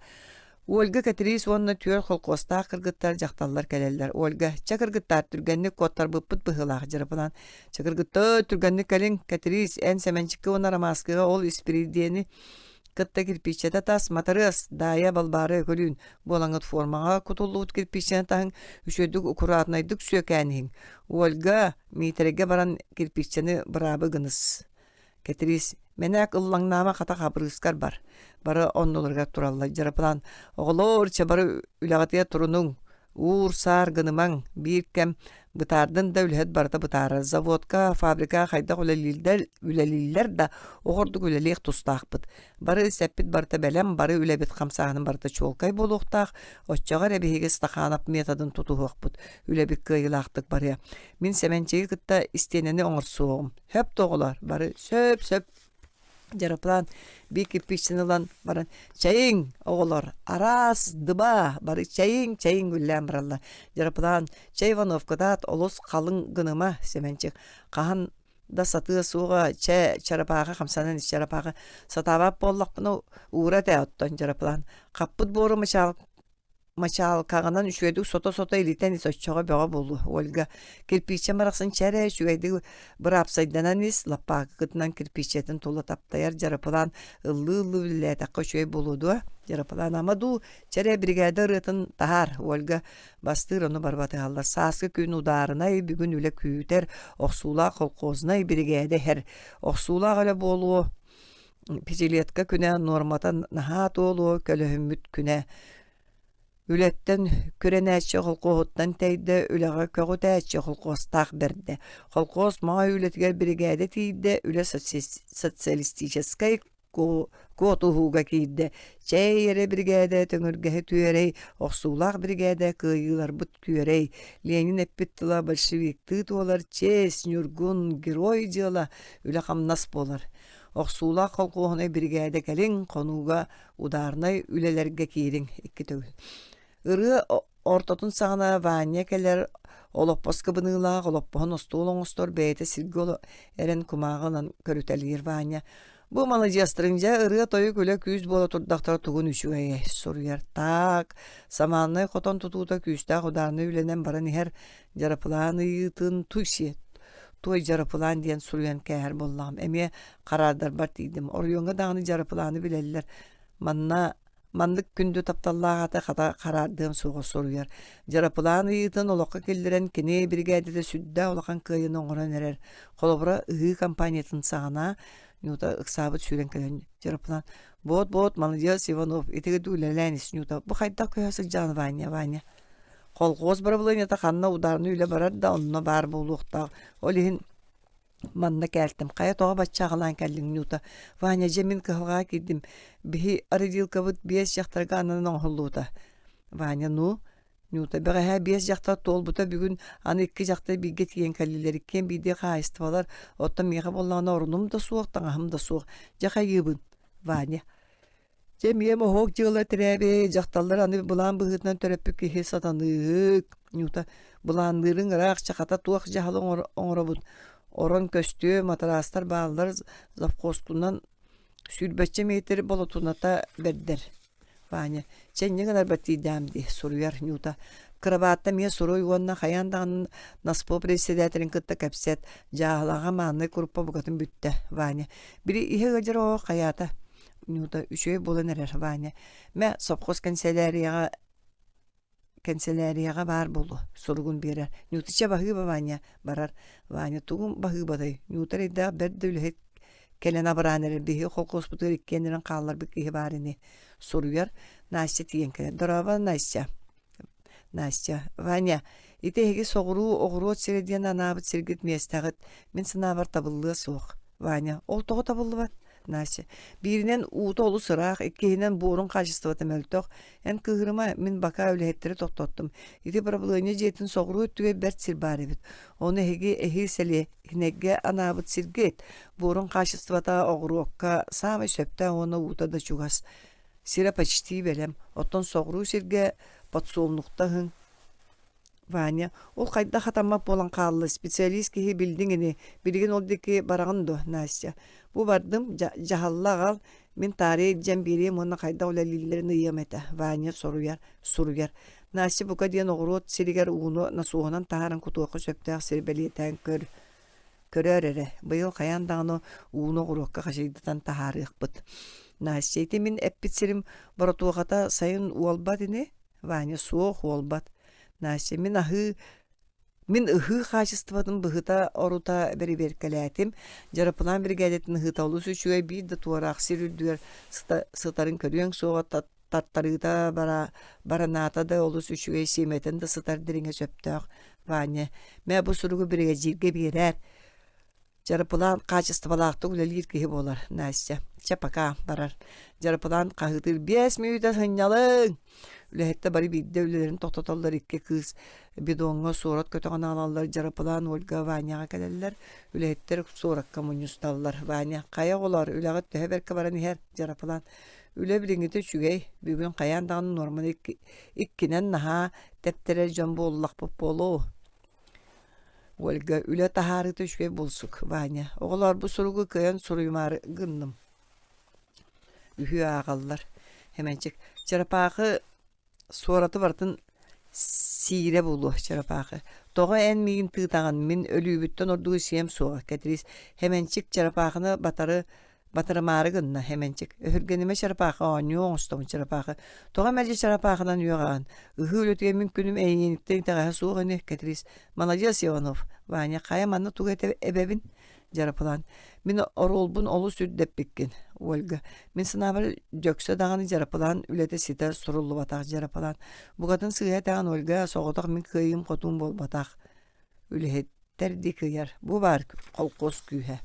Ольга Кэтириис уонна түөрт холкуостаах кыргыттар дьахталлар кэлэллэр. Ольга, чэ кыргыттаар, түргэнник куоттарбыппыт быһыылаах Дьарапылаан. Чэ кыргыттар, түргэнник кэлиҥ, Кэтириис, эн Сэмэнчиккэ уонна Ромаскыга ол Испиридиэни кытта кирпииччэтэ тас, матырыас, Даайа Балбаара Өкөлүүн буолаҥҥыт формаҕа кутуллубут кирпииччэни таһыҥ, үчүгэйдик укураатынайдык сүөкээн иһиҥ. Ольга, Миитэрэйгэ баран кирпииччэни быраабы гыныс. Кэтириис, мэнээк ыллаҥнаама хата хабырыыскар бар. Бары оннуларыгар тураллар. Дьарапылаан, оҕолоор, чэ бары үлэҕитигэр турунуҥ. Уур-саар гынымаҥ, биир кэм бытаардын да үлэһит барыта бытаарар. Заводка, фабрикаҕа хайдах үлэлииллэр, үлэлииллэр да, оҕордук үлэлиэх тустаахпыт. Бары сэппит барыта бэлэм, бары үлэбит хамсааһынын барыта чуолкай буолуохтаах. Оччоҕо эрэ биһиги Стаханов методын тутуһуохпут, үлэбит кыайыылаахтык барыа. Мин Сэмэнчиги кытта истиэнэни оҥорсуоҕум. Сөп да оҕолоор, бары сөп-сөп Дьарыплаан биир кирпииччэни ылан баран «Чэйиҥ, оҕолор, араас дыба, бары чэйиҥ, чэйиҥ» гүллээн бараллар. Дьарыплаан «Чэй Ивановкытаат олус халыҥ гыныма, Сэмэнчик, хаһан да сатыа суоҕа, чэ, чарапаахы хамсанан ис чарапаахы, сатаабат буоллахпына уура этэ оттон Дьарыплаан, хаппыт буору мычаал Мачаалкаҕынан үчүгэйдик сото-сото илитэн ис оччоҕо бөҕө буолуо Ольга кирпииччэ барахсан чэ эрэ үчүгэйдик быраапсайданан ис лаппаакытынан кирпииччэтин тула таптайар дьарапылаан ыллыы-ыллыы үлэлээтэххэ үчүгэй буолуо дуо дьарапылаан ама дуу чэ эрэ биригээдэ ырыатын таһаар Ольга бастыыр ону барбатыһаллар сааскы күн удаарынай бүгүн үлэ күүтэр охсуулаах холкуознай биригээдэ иһэр охсуулаах үлэ буолуо Пятилетка күнэ нуормата наһаа туолуо көлөһүммүт күнэ Үлэттэн күрэнээччи холкуоһуттан тэйдэ, үлэҕэ көҕүтээччи холкуостаах бэрдэ. Холкуос моой үлэтигэр биригээдэ тиийдэ, үлэ социалистическай куотуһууга киирдэ. Чэй эрэ биригээдэ төҥүргэһи түөрэй, охсуулаах биригээдэ кыайыыларбыт күөрэй. Ленин эппит тыла большевиктыы туолар, чиэс, ньургун, герой дьыала, үлэ-хамнас буолар. Охсуулаах холкуоһунай биригээдэ кэлиҥ, хонууга ударнай үлэлэргэ киириҥ икки төгүл. Ырыа ортотун саҕана Ваня кэлэр олоппос кыбыныылаах олоппоһун остуол оҥостор бэйэтэ сиргэ эрэн кумааҕы ылан көрүтэлиир Ваня бу маладьыастарыҥ дьэ ырыа-тойук үлэ күүс буола турдахтара тугун үчүгэйэй суруйар таак самааннай хотон тутуута күүстээх ударнай үлэнэн баран иһэр дьарапылаан ыйыытын туй туой дьарапылаан диэн суруйан кээһэр буоллаҕым эмиэ хараардарбар тиийдим оройуоҥҥа даҕаны дьарапылааны билэллэр манна маннык күндү тапталлаах аты хата хараардыам суоҕа суруйар дьарапылаан ыйыытын олоххо киллэрэн кини биригээдэтэ сүрдээх улахан кыайыыны оҥорон эрэр холобура ыһыы компаниятын саҕана Нюта ыксаабыт сүүрэн кэлэн дьарапылаан буот-буот маладьыас Иванов итиги үлэлээн ис Нюта бу хайдах көһө сылдьаҕын Ваня Ваня Колхоз бырабылыанньата ханна ударнай үлэ барар да онно баар буолуохтаах. Ол иһин манна кээлтим. Хайа тоҕо бачча аҕалаан кэллиҥ Нюта? Ваня, дьэ мин кыһалҕаҕа киирдим. Биһи родилкабыт биэс дьахтарга ананан оҥоһуллубута. Ваня, ну? Нюта, бэҕэһээ биэс дьахтар туолбута бүгүн аны икки дьахтар бииргэ тиийэн кэллилэр. Иккиэн биирдии хаһаайыстыбалар. Оттон миэхэ буоллаҕына орунум да суох, таҥаһым да суох. Дьэ хайыыбын? Ваня. Дьэ эмиэ моһуок дьыала тирээби, дьахталлар аны былаан быһыытынан төрөппүт киһи сатаныыһык, Нюта былаанныырыҥ ыраах чахата туох дьаһалы оҥоробут, орон көстүө, матараастар бааллар, завхозтунан сүүрбэччэ миэтир болотуната бэрдэр Ваня, чэ инньэ гынарбар тиийдэҕим дии, суруйар Нюта. Кырабаатта эмиэ суруй уонна хайаан даҕаны наспо председателин кытта кэпсэт, дьааһылаҕа мааннай куруппа букатын бүттэ, Ваня. Били иһэ ыалдьар оҕо хайаата? Нюта үчүгэй буолан эрэр, Ваня. Мэ, совхоз кэнсэлээрийэҕэ кэнсэлээрийэҕэ баар буолуо, суругун биэрэр. Нютыча баһыыба Ваня барар. Ваня тугун баһыыбатай? Нюта эрэйдээх бэрт да үлэһит кэлэн абыраан эрэр биһиги холкуоспутугар иккиэннэрин хаалларбыт киһи баар ини. Суруйар. Настя тиийэн кэлэр. Дорообо, Настя. Настя, Ваня, ити эһиги соҕуруу оҕуруот сирэ диэн анаабыт сиргит миэстэҕит мин санаабар табыллыа суох. Ваня, ол тоҕо табыллыбат? Настя, бииринэн уута олус ыраах, иккиһинэн буорун хаачыстыбата мөлтөх. Эн кыыһырыма, мин бакаа үлэһиттэри тохтоттум. Ити бырабылыанньа дьиэтин соҕуруу өттүгэр бэрт сир баар эбит. Ону эһиги эһиил сэлиэһинэйгэ анаабыт сиргит. Буорун хаачыстыбата оҕуруокка саамай сөптөөх уонна уута да чугас. Сирэ почти бэлэм. Оттон соҕуруу сиргэ подсолнухта ыһыҥ. Ваня, ол хайдах хатаммат буолан хаалла, специалист киһи биллиҥ ини, билигин ол диэки бараҕын дуо, Настя? Бу бардым, дьаһалла аҕал, мин таарыйа илдьэн биэриэм уонна хайдах үлэлииллэрин ыйыам этэ, Ваня соруйар, суруйар. Настя бука диэн оҕуруот сиригэр ууну насоһунан таһааран кутуохха сөптөөх сири бэлиэтээн көр. Көрөөр эрэ, быйыл хайаан даҕаны ууну оҕуруокка хачайдатан таһаарыахпыт. Настя, ити мин эппит сирим боротуохата сайын уолбат ини? Ваня суох уолбат. Настя, мин аһыы мин ыһыы хаачыстыбатын быһыта-орута бэрэбиэркэлээтим. Дьарапылаан биригээдэтин ыһыыта олус үчүгэй, биир да туораах сир үрдүгэр сыта, сытарын көрүөҥ суоҕа, тартарыыта бара, баранаата да олус үчүгэй, сиэмэтин да сытар дириҥэ сөптөөх. Ваня, мэ бу суругу биригэдьииргэ биэрээр. Дьарыпылаан хаачыстыбалаахтык үлэлиир киһи буолар, Настя. Чэ, пока, барар. Дьарыпылаан хаһыытыыр биэс мүнүүтэ сынньалыҥ! Үлэһиттэр бары биирдэ үлэлэрин тохтотоллор, икки кыыс бидоҥҥа суорат көтөҕөн аҕалаллар, Дьарыпылаан Ольга Ваняҕа кэлэллэр, үлэһиттэр суоракка мунньусталлар. Ваня, хайа оҕолоор, үлэҕит төһө бэркэ баран иһэр? Дьарыпылаан, үлэ билиҥҥитэ үчүгэй, бүгүн хайаан даҕаны нуорманы иккинэн наһаа тэптэрэр дьон буоллахпыт буолуо. Ольга, үлэ таһаарыыта үчүгэй буолсук, Ваня, оҕолоор бу суругу кыайан суруйумаары гынным. Үһүө ааҕаллар. Хэмэнчик, чарапаахы суораты барытын сиирэ буолуо, чарапаахы. Тоҕо эн миигин тыытаҕын, мин өлүүбүттэн ордугу сиэм суоҕа, Кэтириис. Хэмэнчик чарапаахыны батары Батарымаары гынна Хэмэнчик. Өһүргэнимэ чарапаахы оонньуу оҥостобун чарапаахы. Тоҕо мэлдьи чарапаахынан үөҕэҕин? Ыһыы үлэтигэр мин күнүм эйиэниттэн итэҕэһэ суох ини, Кэтириис. Маладьыас Иванов. Ваня, хайа манна тугу этэ эбэбин? Дьарапылаан. Мин оруолбун олус үрдэппиккин, Ольга. Мин санаабар дьөксө даҕаны дьарапылаан үлэтэ ситэ суруллубатах дьарапылаан. Букатын сыыһа этэҕин Ольга, соҕотох мин кыайыым-хотуум буолбатах. Үлэһиттэр диэки ыйар. Бу баар холкуос күүһэ.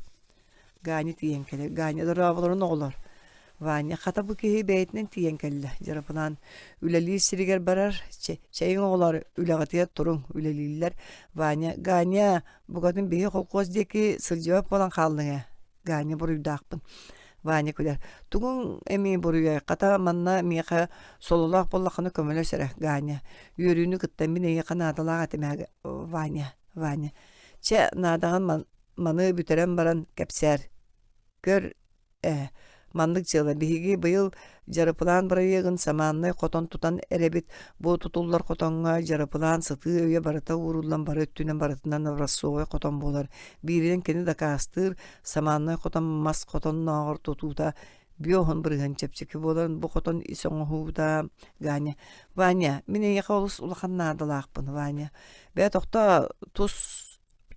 Ганя тиийэн кэлэр. Ганя дорооболорун оҕолор. Ваня хата бу киһи бэйэтинэн тиийэн кэллэ. Дьарапылаан үлэлиир сиригэр барар. Чэйиҥ оҕолор үлэҕитигэр туруҥ үлэлииллэр. Ваня Ганя букатын биһи холкуос диэки сылдьыбат буолан хааллыҥ ээ. Ганя буруйдаахпын. Ваня күлэр. Тугуҥ эмиэ буруйай, хата манна миэхэ сололоох буоллаххына көмөлөс эрэ, Ганя. Үөрүүнү кытта мин эйиэхэ наадалаах этим ээ, Ваня. Ваня. Чэ, наадаҕын маны бүтэрэн баран кэпсээр. Көр ээ, маннык дьыала. Биһиги быйыл дьарыпылаан бырайыагын самааннай хотон тутан эрэбит. Бу тутуллар хотоҥҥо дьарыпылаан сытыы өйө барыта ууруллан бары өттүнэн барытынан образцовай хотон буолар. Бииринэн кини дакаастыыр, самааннай хотон мас хотоннооҕор тутуута биоһун бырыһыан чэпчэки буолан бу хотон ис оҥоһуута Ганя Ваня мин эйиэхэ олус улахан наадалаахпын Ваня бээ тохтоо тус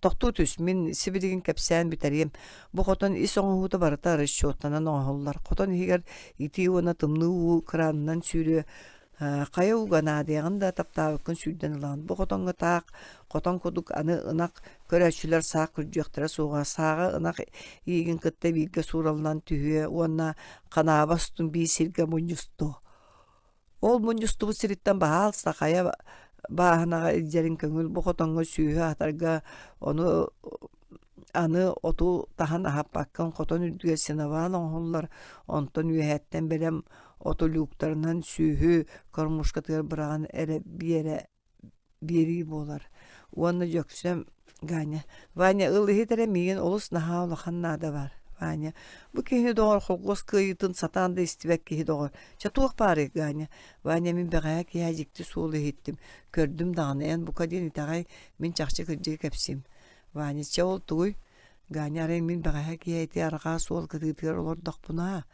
Тохтуу түс, мин сибилигин кэпсээн бүтэриэм. Бу хотон ис оҥоһуута барыта расчеттанан оҥоһуллар. Хотон иһигэр итии уонна тымныы уу кыраанынан сүүрүө хайа ууга наадыйаҕын да таптаабыккын сүүрдэн ылаҕын. Бу хотоҥҥо таах хотон курдук аны ынах көрөөччүлэр саах күрдьүөхтэрэ суоҕа. Сааҕа ынах иигин кытта бииргэ суураллан түһүө уонна ханааба устун биир сиргэ мунньустуо. Ол мунньустубут сириттэн баһаалыста хайа бааһынаҕа илдьэрин көҥүл бу хотоҥҥо сүөһү аһатарга ону. Аны оту таһан аһаппаккын хотон үрдүгэр сеновал оҥоһуллар, онтон үөһэттэн бэлэм оту люктарынан сүөһү кормушкатыгар быраҕан эрэ биэрэ биэрии буолар. Уонна Дьөксөм Ганя Ваня ыл иһит эрэ миигин олус наһаа улахан наада баар. Ваня бу киһини доҕор холкуос кыайыытын сатаан да истибэт киһи доҕор. Чэ туох баарый Ганя? Ваня мин бэҕэһээ киэһэ дьикти суолу иһиттим. Көрдүм даҕаны эн бука диэн итэҕэй мин чахчы кырдьыгы кэпсиим. Ваня чэ ол тугуй? Ганя арай мин бэҕэһээ киэһэ ити арҕаа суол кытыытыгар олордохпуна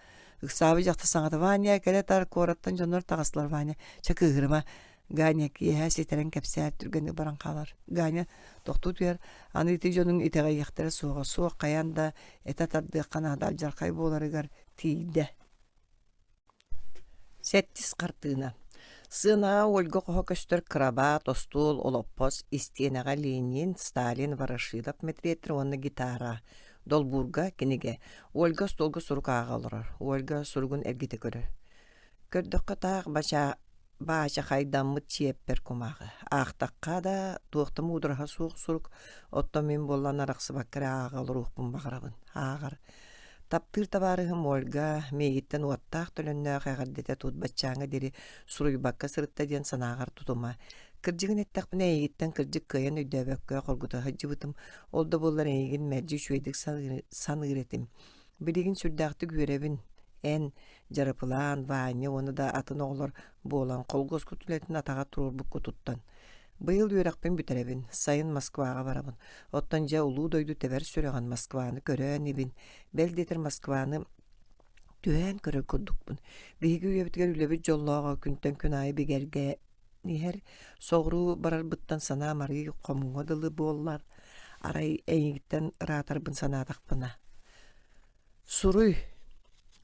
Ыксаабыт дьахтар саҥата Ваня кэлэ тар куораттан дьоннор таҕыстылар Ваня чэ кыыһырыма Ганя киэһэ ситэрэн кэпсээр түргэнник баран хаалар. Ганя тохтуу түһэр, аны ити дьонуҥ итэҕэйиэхтэрэ суоҕа, суох хайаан да этэ тардыахха наада алдьархай буоларыгар тиийдэ. Сэттис хартыына. Сыанаҕа Ольга хоһо көстөр кырабаат, остуол, олоппос, истиэнэҕэ Ленин, Сталин, Ворошилов мэтириэттэрэ уонна гитара. Долбуурга кинигэ. Ольга остуолга сурук ааҕа олорор. Ольга суругун эргитэ көрөр. Көрдөххө таах бачаа баачахайдаммыт чиэппэр кумааҕы. Аахтахха да, туох да муудараһа суох сурук, оттон мин буоллан арахсыбакка эрэ ааҕа олоруохпун баҕарабын. Ааҕар. Таптыыр табаарыһым Ольга миигиттэн уоттаах төлөннөөх эҕэрдэтэ тут баччааҥҥа диэри суруйбакка сырытта диэн санааҕар тутума. Кырдьыгын эттэхпинэ эйигиттэн кырдьык кыайан өйдөөбөккө хоргута сылдьыбытым. Ол да буоллар эйигин мэлдьи үчүгэйдик саныыр этим. Билигин сүрдээхтик үөрэбин. Эн, Дьарыпылаан, Ваня уонна да атын оҕолор буолан холкуоскут үлэтин атаҕар туруорбуккутуттан. Быйыл үөрэхпин бүтэрэбин, сайын Москваҕа барабын. Оттон дьэ улуу дойду тэбэр сүрэҕин Москваны көрөөн ибин, бэл диэтэр Москваны түһээн көрөр курдукпун. Биһиги үйэбитигэр үлэбит дьоллооҕо күнтэн күн аайы бигэргэ иһэр. Соҕуруу барарбыттан санаам арыый хомуҥҥа дылы буоллар, арай эйигиттэн ыраатарбын санаатахпына. Суруй,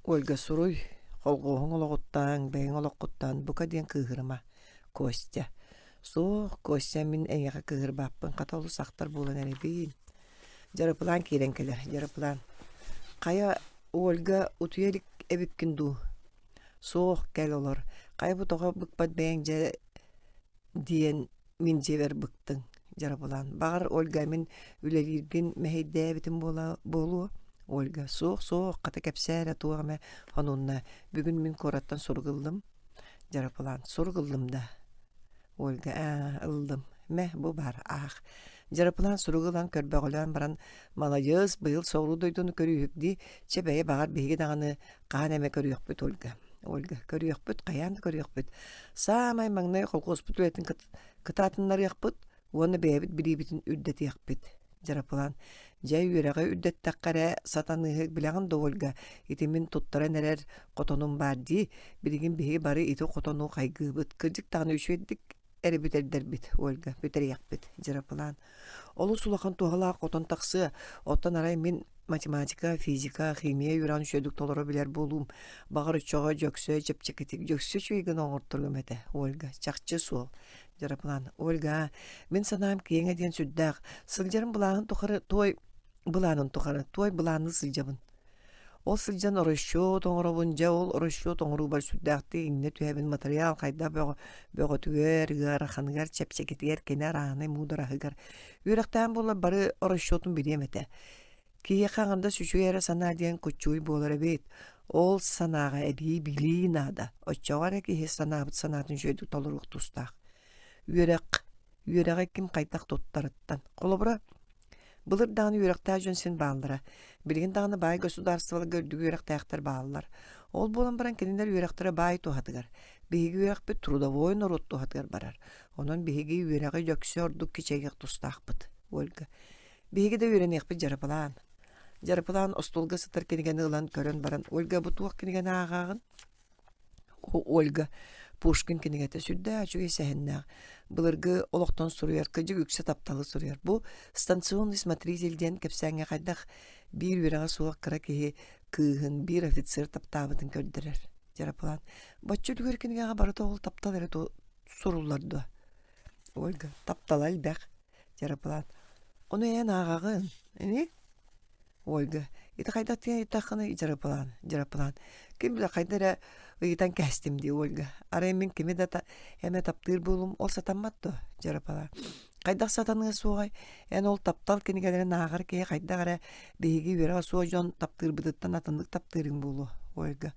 Ольга, суруй, холхуоһуҥ олоҕуттан, бэйэҥ олоххуттан бука диэн кыыһырыма, Костя. Суох, Костя, мин эйиэхэ кыыһырбаппын, хата олус ахтар буолан эрэбин. Дьарыпылаан киирэн кэлэр, дьарыпылаан. Хайа, Ольга, утуйа илик эбиккин дуу? Суох, кэл олор. Хайа бу тоҕо быкпат бэйэҥ дьэ диэн мин дьиэбэр быктыҥ, дьарабылаан. Баҕар, Ольга, мин үлэлиирбин мэһэйдээбитим буола буолуо. Ольга, суох, суох, хата кэпсээ эрэ туох эмэ хонунна. Бүгүн мин куораттан сурук ыллым. Дьарапылаан, сурук ыллым да. Ольга, ээ, ыллым. Мэ, бу баар, аах. Дьарапылаан суругу ылан көрбөҕөлөөн баран, маладьыас, быйыл соҕуруу дойдуну көрүүһүк дии, чэ бэйэ баҕар биһиги даҕаны хаһан эмэ көрүөхпүт Ольга. Ольга, көрүөхпүт, хайаан да көрүөхпүт. Саамай маҥнай холкуоспут үлэтин кытаатыннарыахпыт уонна бэйэбит билиибитин үрдэтиэхпит. Дьарапылаан, дьэ үөрэҕи үрдэттэххэ эрэ сатаныыһык билэҕин да Ольга, ити мин туттаран эрэр хотонум баар дии. Билигин биһиги бары ити хотону хайгыыбыт. Кырдьык даҕаны үчүгэйдик эрэ бүтэрдэрбит, Ольга, бүтэриэхпит, Дьарапылаан. Олус улахан туһалаах хотон тахсыа, оттон арай мин математика, физика, химия үөрэҕин үчүгэйдик толоро билэр буолуум. Баҕар оччоҕо дьөксө чэпчэкитик, дьөксө үчүгэй гына оҥорторуом этэ, Ольга, чахчы суол. Дьарапылаан, Ольга, мин санаам киэҥэ диэн сүрдээх. Сылдьарым былааһын тухары туой былаанын тухары туой былаанныы сылдьабын. Ол сылдьан оросчуот оҥоробун, дьэ ол оросчуот оҥоруубар сүрдээхтик иҥнэ түһэбин, матырыйаал хайдах бөҕө бөҕөтүгэр, ыараханыгар, чэпчэкитигэр, кини арааһынай муудараһыгар. Үөрэхтээн буоллар бары оросчуотун билиэм этэ. Киһиэхэ аҥардас үчүгэй эрэ санаа диэн куччугуй буолар эбит. Ол санааҕа эбии билии наада. Оччоҕо эрэ киһи санаабыт санаатын үчүгэйдик толоруох тустаах. Үөрэх үөрэҕи ким хайдах туттарыттан. Холобура, Былыр даҕаны үөрэхтээх дьон син бааллара. Билигин даҕаны баай государстволарга үрдүк үөрэхтээхтэр бааллар. Ол буолан баран кинилэр үөрэхтэрэ баай туһатыгар. Биһиги үөрэхпит трудовой норуот туһатыгар барар. Онон биһиги үөрэҕи дьөксө ордук кичэйиэх тустаахпыт. Ольга. Биһиги да үөрэниэхпит дьарыпылаан. Дьарыпылаан остуолга сытар кинигэни ылан көрөн баран, Ольга бу туох кинигэни ааҕаҕын? Ольга Пушкин кинигэтэ сүрдээх үчүгэй сэһэннээх. Былыргы олохтон суруйар, кырдьык үксэ тапталы суруйар. Бу «Станционный смотритель» диэн кэпсээҥҥэ хайдах биир үөрэҕэ суох кыра киһи кыыһын биир офицер таптаабытын көрдөрөр. Дьарапылаан. Бачча үлүгэр кинигэҕэ барыта ол таптал эрэ суруллар дуо? Ольга, таптала элбэх. Дьарапылаан. Ону эн ааҕаҕын, ини? Ольга, ити хайдах диэн ыйыттаххыный дьарыпылаан, дьарыпылаан. Ким билэр хайда эрэ ыйытан кээстим дии Ольга. Арай мин кими да эмэ таптыыр буолум, ол сатаммат дуо? Дьарыпылаан. Хайдах сатаныа суоҕай? Эн ол таптал кинигэлэрин ааҕар киһи хайдах эрэ биһиги үөрэҕэ суох дьон таптыырбытыттан атыннык таптыырыҥ буолуо, Ольга.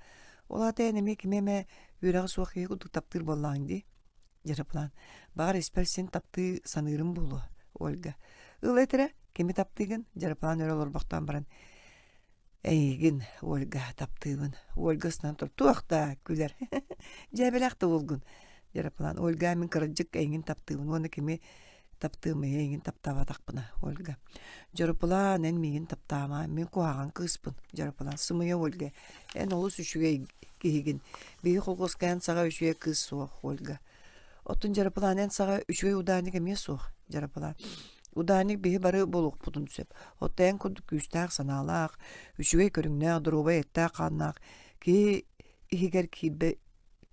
Ол аата эн эмиэ кими эмэ үөрэҕэ суох киһи курдук таптыыр буоллаҕыҥ дии? Дьарыплаан. Баҕар испэр син таптыы саныырым буолуо, Ольга. Ыл этэрэ, кими таптыыгын? Дьарыплаан өрө олорбохтоон баран Эйигин, Ольга, таптыыбын. Ольга ыстан тур туох да күлэр. Дьээбэлээх да уолгун. Дьарыплаан. Ольга, мин кырдьык эйигин таптыыбын уонна кими таптыымый эйигин таптаабатахпына, Ольга. Дьарыплаан, эн миигин таптаама, мин куһаҕан кыыспын. Дьарыплаан. Сымыйа, Ольга, эн олус үчүгэй киһигин. Биһи холкуоска эн саҕа үчүгэй кыыс суох, Ольга. Оттон дьарыплаан эн саҕа үчүгэй ударник эмиэ суох, дьарыплаан. Ударник биһи бары буолуохпутун сөп. Оттон эн курдук күүстээх санаалаах, үчүгэй көрүҥнээх, доруобай эттээх-хааннаах киһи иһигэр киирбэ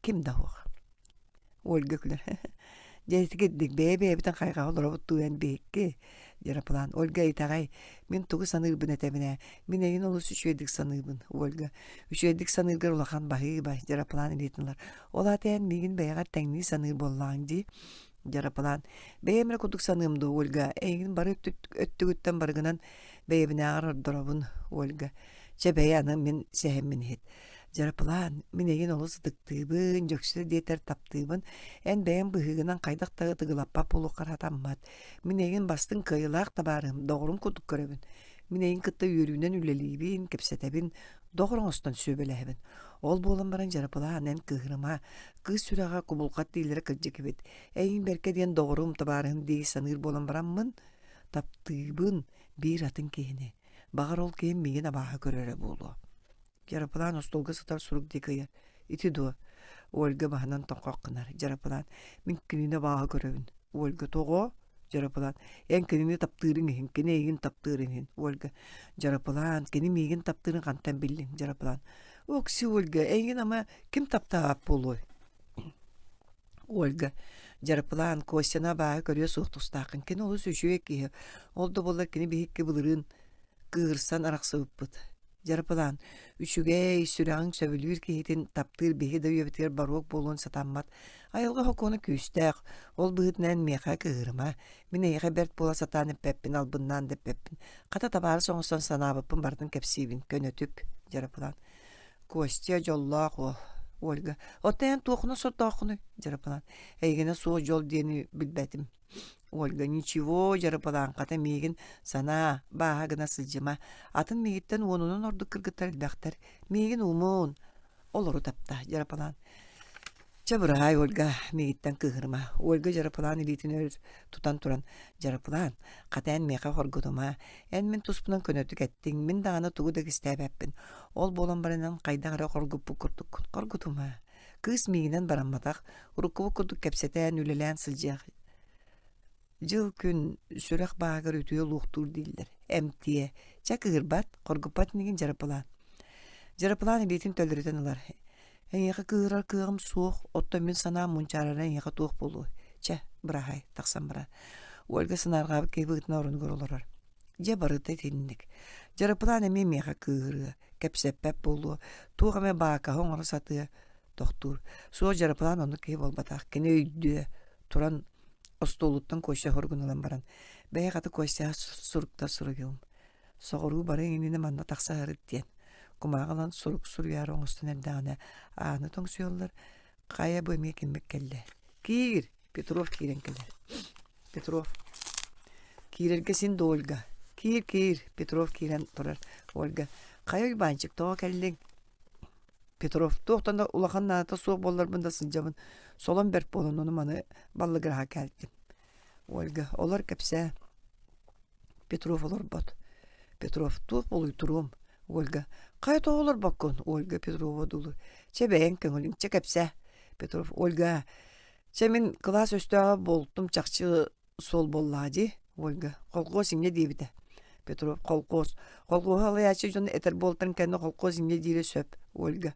ким да суох. Ольга күлэр. Дьэ итигирдик бэйэ-бэйэбитин хайҕаһа олоробут дуу эн биһикки? Дьарыплаан. Ольга итэҕэй, мин тугу саныырбын этэбин ээ. Мин эйигин олус үчүгэйдик саныыбын, Ольга. Үчүгэйдик саныыргар улахан баһыыба, Дьарыплаан илиитин ылар. Ол аата эн миигин бэйэҕэр тэҥнии саныыр буоллаҕыҥ дии. Дьарыплаан. Бэйэм эрэ курдук саныам дуо, Ольга? Эйигин бары өттүгүттэн барыгынан бэйэбинээҕэр ордоробун, Ольга. Чэ бэйэ аны мин сэһэммин иһит. Дьарыплаан, мин эйигин олус ытыктыыбын, дьөксө диэтэр таптыыбын. Эн бэйэҥ быһыыгынан хайдах да ытыгылаппат буолуоххар сатаммат. Мин эйигин бастыҥ кыайыылаах табаарыһым, доҕорум курдук көрөбүн. Мин эйигин кытта үөрүүнэн үлэлиибин, кэпсэтэбин, доҕор оҥостон сүбэлэһэбин. Ол буолан баран дьарыплаан, эн кыыһырыма. Кыыс сүрэҕэ кубулҕат дииллэрэ кырдьык эбит. Эйигин бэркэ диэн доҕорум, табаарыһым дии саныыр буолан бараммын, таптыыбын биир атын киһини. Баҕар ол киһим миигин абааһы көрөрө буолуо. Дьарапылаан остуолга сытар сурук диэки ыйар. Ити дуо? Ольга баһынан тоҥхох гынар. Дьарапылаан, мин кинини абааһы көрөбүн. Ольга, тоҕо? Дьарапылаан, эн кинини таптыырыҥ иһин, кини эйигин таптыырын иһин. Ольга, Дьарапылаан, кини миигин таптыырын хантан биллиҥ? Дьарапылаан, Окси, Ольга, эйигин ама ким таптаабат буолуой? Ольга, Дьарапылаан, Костяны абааһы көрүө суох тустааххын. Кини олус үчүгэй киһи. Ол да буоллар кини биһикки былырыын кыыһырсан арахсыбыппыт. Дьарапылаан, үчүгэй, сүрэҕиҥ сөбүлүүр киһитин таптыыр биһи да үйэбитигэр боруок буолуон сатаммат. Айылҕа сокуона күүстээх, ол быһыытынан миэхэ кыыһырыма. Мин эйиэхэ бэрт буола сатаан эппэппин, албыннаан да эппэппин. Хата табаарыс оҥостон санаабыппын барытын кэпсиибин, көнөтүк, Дьарапылаан. Костя дьоллоох уол. Ольга, оттон эн туоххуна сордооххунуй? Дьарапылаан. Эйигинэ суох дьол диэни билбэтим. Ольга, ничего, дьарыпалаан, хата миигин санаа, бааһа гына сылдьыма. Атын миигиттэн уонунан ордук кыргыттар элбэхтэр. Миигин умун. Олору тапта, дьарыпалаан. Чэ, быраай, Ольга, миигиттэн кыыһырыма. Ольга дьарыпалаан илиитин өр тутан туран, дьарыпалаан, хата эн миэхэ хоргутума. Эн мин туспунан көнөтүк эттиҥ, мин даҕаны тугу да кистээбэппин. Ол буолан баран эн хайдах эрэ хоргуппут курдуккун. Хоргутума. Кыыс миигинэн барамматах, уруккубут курдук кэпсэтэн, үлэлээн сылдьыах. Дьыл-күн сүрэх бааһыгар үтүө луохтуур дииллэр. Эмтиэ. Чэ кыыһырбат, хоргуппат инигин дьарыпылаан. Дьарыпылаан илиитин төлөрүтэн ылар. Эйиэхэ кыыһырар кыаҕым суох, оттон мин санаам мунчаарара эйиэхэ туох буолуой? Чэ, быраһаай, тахсан барар. Ольга санаарҕаабыт киһи быһыытынан орунугар олорор. Дьэ барыта итинник. Дьарыпылаан эмиэ миэхэ кыыһырыа, кэпсэппэт буолуо, туох эмэ баакаһы оҥоро сатыа, тохтуур. Суох дьарыпылаан оннук киһи буолбатах, кини өйдүө, туран остуолуттан Костя хоругун ылан баран, бэйэ хата Костяҕа сурукта суруйуом. Соҕуруу бары иннинэ манна тахса сырыт диэн. Кумааҕы ылан сурук суруйаары оҥостон эрдэҕинэ ааны тоҥсуйаллар, хайа бу эмиэ киммит кэллэ. Киир! Петров киирэн кэлэр. Петров. Киирэргэ син да Ольга. Киир, киир. Петров киирэн турар. Ольга. Хайа Уйбаанчык, тоҕо кэллиҥ? Петров. Туохтан да улахан наадата суох буолларбын да сылдьабын. Солом бэрт буолан ону маны баллыгыраһа кэлтим. Ольга. Олор кэпсээ. Петров олорбот. Петров. Туох буолуй туруом? Ольга. Хайа тоҕо олорбоккун? Ольга Петрова дулу. Чэ бэйэҥ көҥүлүҥ, чэ кэпсээ. Петров. Ольга, Чэ мин кылаас өстөөҕө буолтум чахчы суол буоллаҕа дии, Ольга. Холкуос инньэ диэбитэ. Петров холкуос. Холкуоһу алайааччы дьон этэр буолтарын кэннэ холкуос инньэ диирэ сөп, Ольга.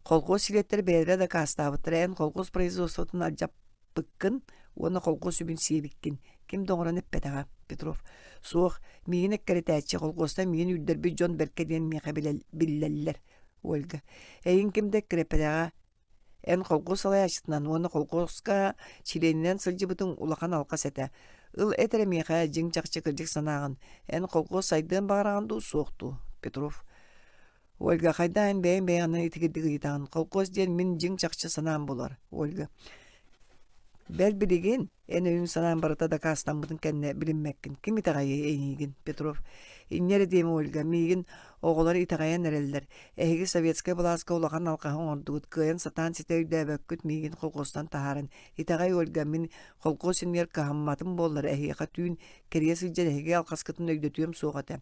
Холкуос силиэттэрэ бэйэлэрэ дакаастаабыттара эн холкуос производствотын алдьаппыккын уонна холкуос үбүн сиэбиккин. Ким да оҥорон эппэтэҕэ, Петров. Суох, миигин эккирэтээччи, холкуостан миигин үрдэрбит дьон бэркэ диэн миэхэ биллэллэр, Ольга. Эйигин ким да эккирэппэтэҕэ, Эн холкуос салайааччытынан уонна холкуоска чилиэнинэн сылдьыбытыҥ улахан алҕас этэ. Ыл эт эрэ миэхэ дьиҥ-чахчы кырдьык санааҕын. Эн холкуос сайдыан баҕараҕын дуу, суох дуу? Петров. Ольга, хайдах эн бэйэҥ бэйэҕинэн итигирдик ыйытаҕын? Холкуос диэн мин дьиҥ-чахчы санаам буолар. Ольга. Бэл билигин эн өйүҥ-санааҥ барыта дакаастаммытын кэннэ билиммэккин. Ким итэҕэйиэй эйиигин, Петров? Инньэ эрэ диэмэ, Ольга, миигин оҕолор итэҕэйэн эрэллэр. Эһиги советскай былааска улахан алҕаһы оҥордугут, кыайан сатаан ситэ өйдөөбөккүт миигин холкуостан таһааран. Итэҕэй, Ольга, мин холкуос иннигэр кыһамматым буоллар, эһиэхэ түүн кэрийэ сылдьан эһиги алҕаскытын өйдөтүөм суох этэ.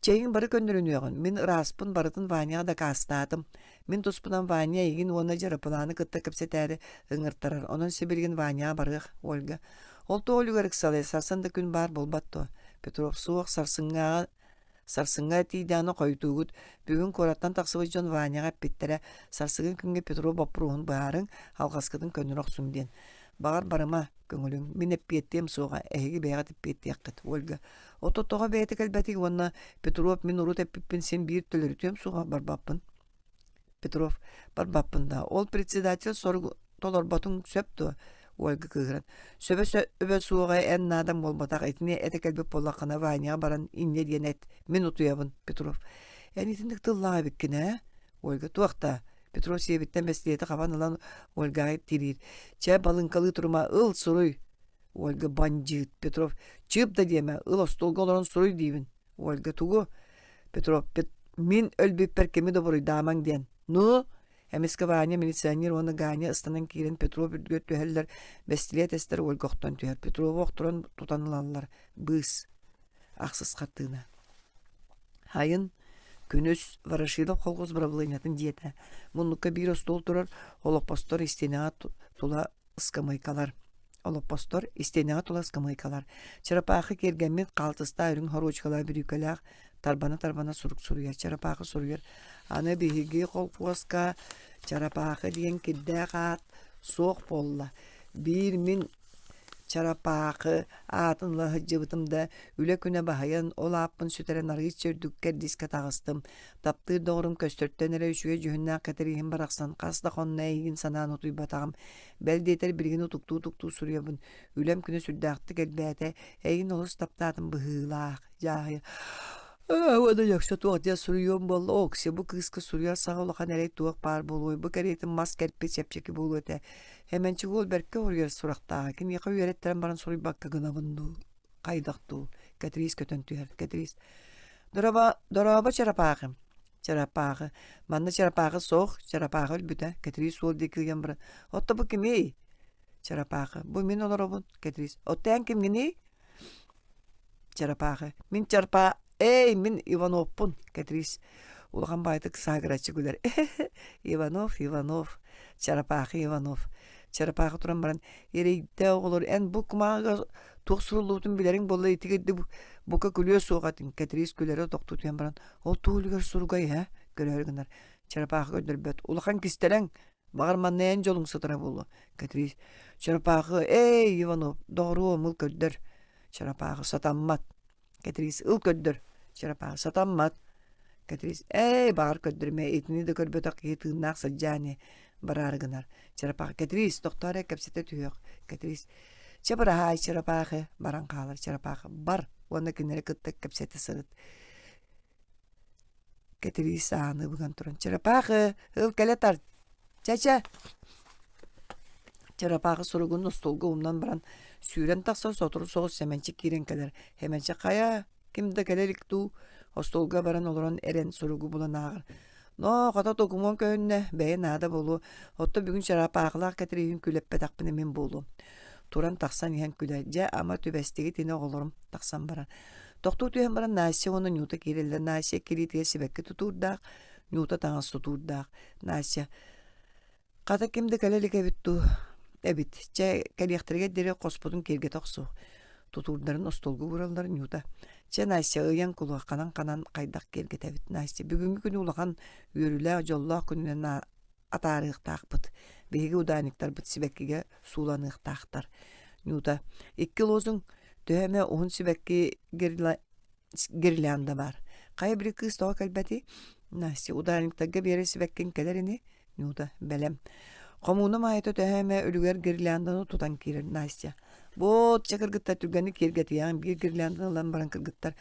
Чэйиҥ бары көннөрүнүөҕүн, мин ырааспын барытын Ваняҕа дакаастаатым. Мин туспунан Ваня эйигин уонна дьарапылааны кытта кэпсэтээри ыҥыртарар, онон сибилигин Ваняҕа барыах, Ольга. Ол тоҕо үлүгэр ыксалый, сарсын да күн баар буолбат дуо? Петров суох, сарсыҥҥааҕы Сарсыҥҥа тиийдэҕинэ хойутуугут, бүгүн куораттан тахсыбыт дьон Ваняҕа эппиттэрэ, сарсыҥҥы күҥҥэ Петров боппуруоһун быһаарыҥ, алҕаскытын көннөрө охсуҥ диэн. Баҕар барыма, көҥүлүҥ, мин эппиэттиэм суоҕа, эһиги бэйэҕит эппиэттиэххит, Ольга. Ото тоҕо бэйэтэ кэлбэтий уонна Петров мин урут эппиппин син биир төлөрүтүөм суоҕа барбаппын. Петров барбаппын да, ол председатель соругу толорботуҥ сөп дуо? Ольга кыыһыран, сөбө сөбө суоҕа эн наадан буолбатах, итини этэ кэлбит буоллаххына Ваняҕа баран инньэ диэн эт, мин утуйабын, Петров. Эн итинник тыллаах эбиккин ээ? Ольга туох да Петров сиэбиттэн бэстилиэти хабан ылан Ольгаҕа тириир. Чэ, балыҥкалыы турума, ыл, суруй. Ольга бандьыыт. Петров чыып да диэмэ, ыл остуолга олорон суруй диибин. Ольга тугу? Петров мин өлбүппэр кими да буруйдаамаҥ диэн. Ну? Эмискэ Ваня милиционер уонна Ганя ыстанан киирэн Петров үрдүгэр түһэллэр, бэстилиэт эстэр Ольга охтон түһэр. Петрову охторон тутан ылаллар. Быыс. Ахсыс хартыына. Хайын күнүс Ворошилов колхоз бырабылыанньатын дьиэтэ. Муннукка биир остуол турар, олоппостор истиэнэҕэ тула ыскамыайкалар. Олоппостор истиэнэҕэ тула ыскамыайкалар. Чарапаахы киэргэммит хаалтыстаах үрүҥ хоруочкалаах бүрүүкэлээх тарбана-тарбана сурук суруйар. Чарапаахы суруйар. Аны биһиги холкуоска Чарапаахы диэн кирдээх аат суох буолла. Биир мин Чарапаахы аатын ыла сылдьыбытым да, үлэ күнэ баһыйан, ол ааппын сүтэрэн арыычча үрдүк кэрдиискэ таҕыстым. Таптыыр доҕорум көстөртөн эрэ үчүгэй дьүһүннээх Кэтирииһим барахсан хас да хонно эйигин санаан утуйбатаҕым. Бэл диэтэр билигин утуктуу-утуктуу суруйабын. Үлэм күнэ сүрдээхтик элбээтэ, эйигин олус таптаатым быһыылаах, дьааһыйа. Уонна дьөксө туох диэн суруйуом буолла, Окси, бу кыыска суруйар саҕа улахан эрэй туох баар буолуой, бу кэриэтин мас кэрпит чэпчэки буолуо этэ. Эмэнчик уол бэркэ уруйар сурахтааҕа, киниэхэ үөрэттэрэн баран суруйбакка гынабын дуу, хайдах дуу, Кэтириис көтөн түһэр, Кэтириис Дорообо, дорообо чарапаахым. Чарапаахы. Манна чарапаахы суох, чарапаахы өлбүтэ. Кэтириис уол диэки ыйан баран, «Отто бу кимий?» Чарапаахы. Бу мин олоробун, Кэтириис. Отто эн кимҥиний? Чарапаахы. Мин чарпа... Эй, мин Ивановпун, Кэтириис. Улахан баайтык саагыраччы күлэр. Иванов, Иванов, Чарапаахы Иванов. Чарапаахы туран баран, эрэйдэ оҕолор, эн бу кумааҕыга туох суруллубутун билэриҥ буолла итигирди бука күлүө суох этиҥ. Кэтириис күлэрэ тохтуу түһэн баран, ол туох үлүгэр суругай һэ? Көрөөрү гынар. Чарапаахы көрдөрбөт. Улахан кистэлэҥ. Баҕар манна эн дьолуҥ сытара буолуо. Кэтириис Чарапаахы, эй, Иванов, доҕоруом, ыл көрдөр. Чарапаахы сатаммат. Кэтириис ыл көрдөр. Чарапаахы сатаммат. Кэтириис эй, баҕар көрдөрүмэ, итини да көрбөтөх киһи тыыннаах сылдьаа ини бараары гынар. Чарапаахы Кэтириис, тохтоо эрэ, кэпсэтэ түһүөх. Кэтириис чэ быраһаай, Чарапаахы, баран хаалар. Чарапаахы бар уонна кинилэри кытта кэпсэтэ сырыт. Кэтириис ааны быган туран «Чарапаахы, ыл кэлэ тарт! Чэ-чэ!» Чарапаахы суругун остуолга умнан баран сүүрэн тахсар сотору соҕус Сэмэнчик киирэн кэлэр. Сэмэнчик хайа, ким да кэлэ илик дуу? Остуолга баран олорон эрэн суругу булан ааҕар. Ноо, хата докумуон көһүннэ, бэйэ наада буолуо. Оттон бүгүн Чарапаахылаах Кэтирииһин күлэппэтэхпинэ мин буолуом. Туран тахсан иһэн күлэр. Дьэ, ама түбэстигит ини оҕолорум тахсан баран. Тохтуу түһэн баран Настя уонна Нюта киирэллэр. Настя кириитигэр сибэкки тутуурдаах, Нюта таҥас тутуурдаах. Настя хата ким да кэлэ илик эбит дуу эбит. Чэ, кэлиэхтэригэр диэри хоспутун киэргэтэ охсуох. Тутуурдарын остуолга уураллар Нюта. Чэ, Настя, ыйан кулуох, ханан-ханан хайдах киэргэтэбит. Настя, бүгүҥҥү күнү улахан үөрүүлээх, дьоллоох күнүнэн атаарыахтаахпыт. Биһиги ударниктарбыт сибэккигэ сууланыахтаахтар. Нюта, икки лозунг төһө эмэ уһун сибэкки гирлянда баар. Хайа били кыыс тоҕо кэлбэтий? Настя, ударниктарга биэрэр сибэккин кэлэр ини? Нюта, бэлэм. Хомууна маайата төһө эмэ үлүгэр гирлянданы тутан киирэр Настя. Буот, чэ кыргыттар түргэнник киэргэтиэҕиҥ, биир гирлянданы ылан баран кыргыттар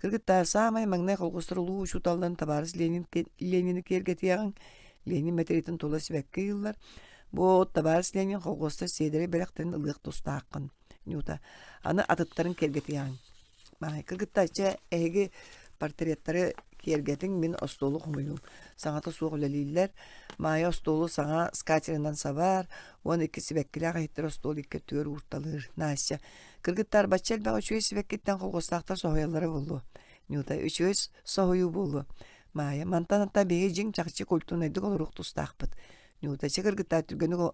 Кыргыттаар саамай маҥнай холкуостар улуу учууталларын табаарыс Ленин Ленини киэргэтиэҕиҥ, Ленин мэтириэтин тула сибэкки ыйыллар. Буот, табаарыс Ленин холкуостар сиэдэрэй бэлэхтэрин ылыах тустааххын. Нюта, аны атыттарын киэргэтиэҕиҥ. Маай, кыргыттар, чэ, эһиги портреттары киэргэтиҥ, мин остуолу хомуйуум. Саҥата суох үлэлииллэр. Маайа остуолу саҥа скатерынан сабар, 12 сибэккилээх иһиттэр остуол икки өттүгэр уурталыыр. Настя, кыргыттар, бачча элбэх үчүгэй сибэккиттэн холкуостаахтар соһуйаллара буолуо. Нюта, үчүгэй соһуйуу буолуо. Маайа, мантан ата биһиги дьиҥ чахчы культурнайдык олоруох тустаахпыт. Нюта, чэ кыргыттар түргэнник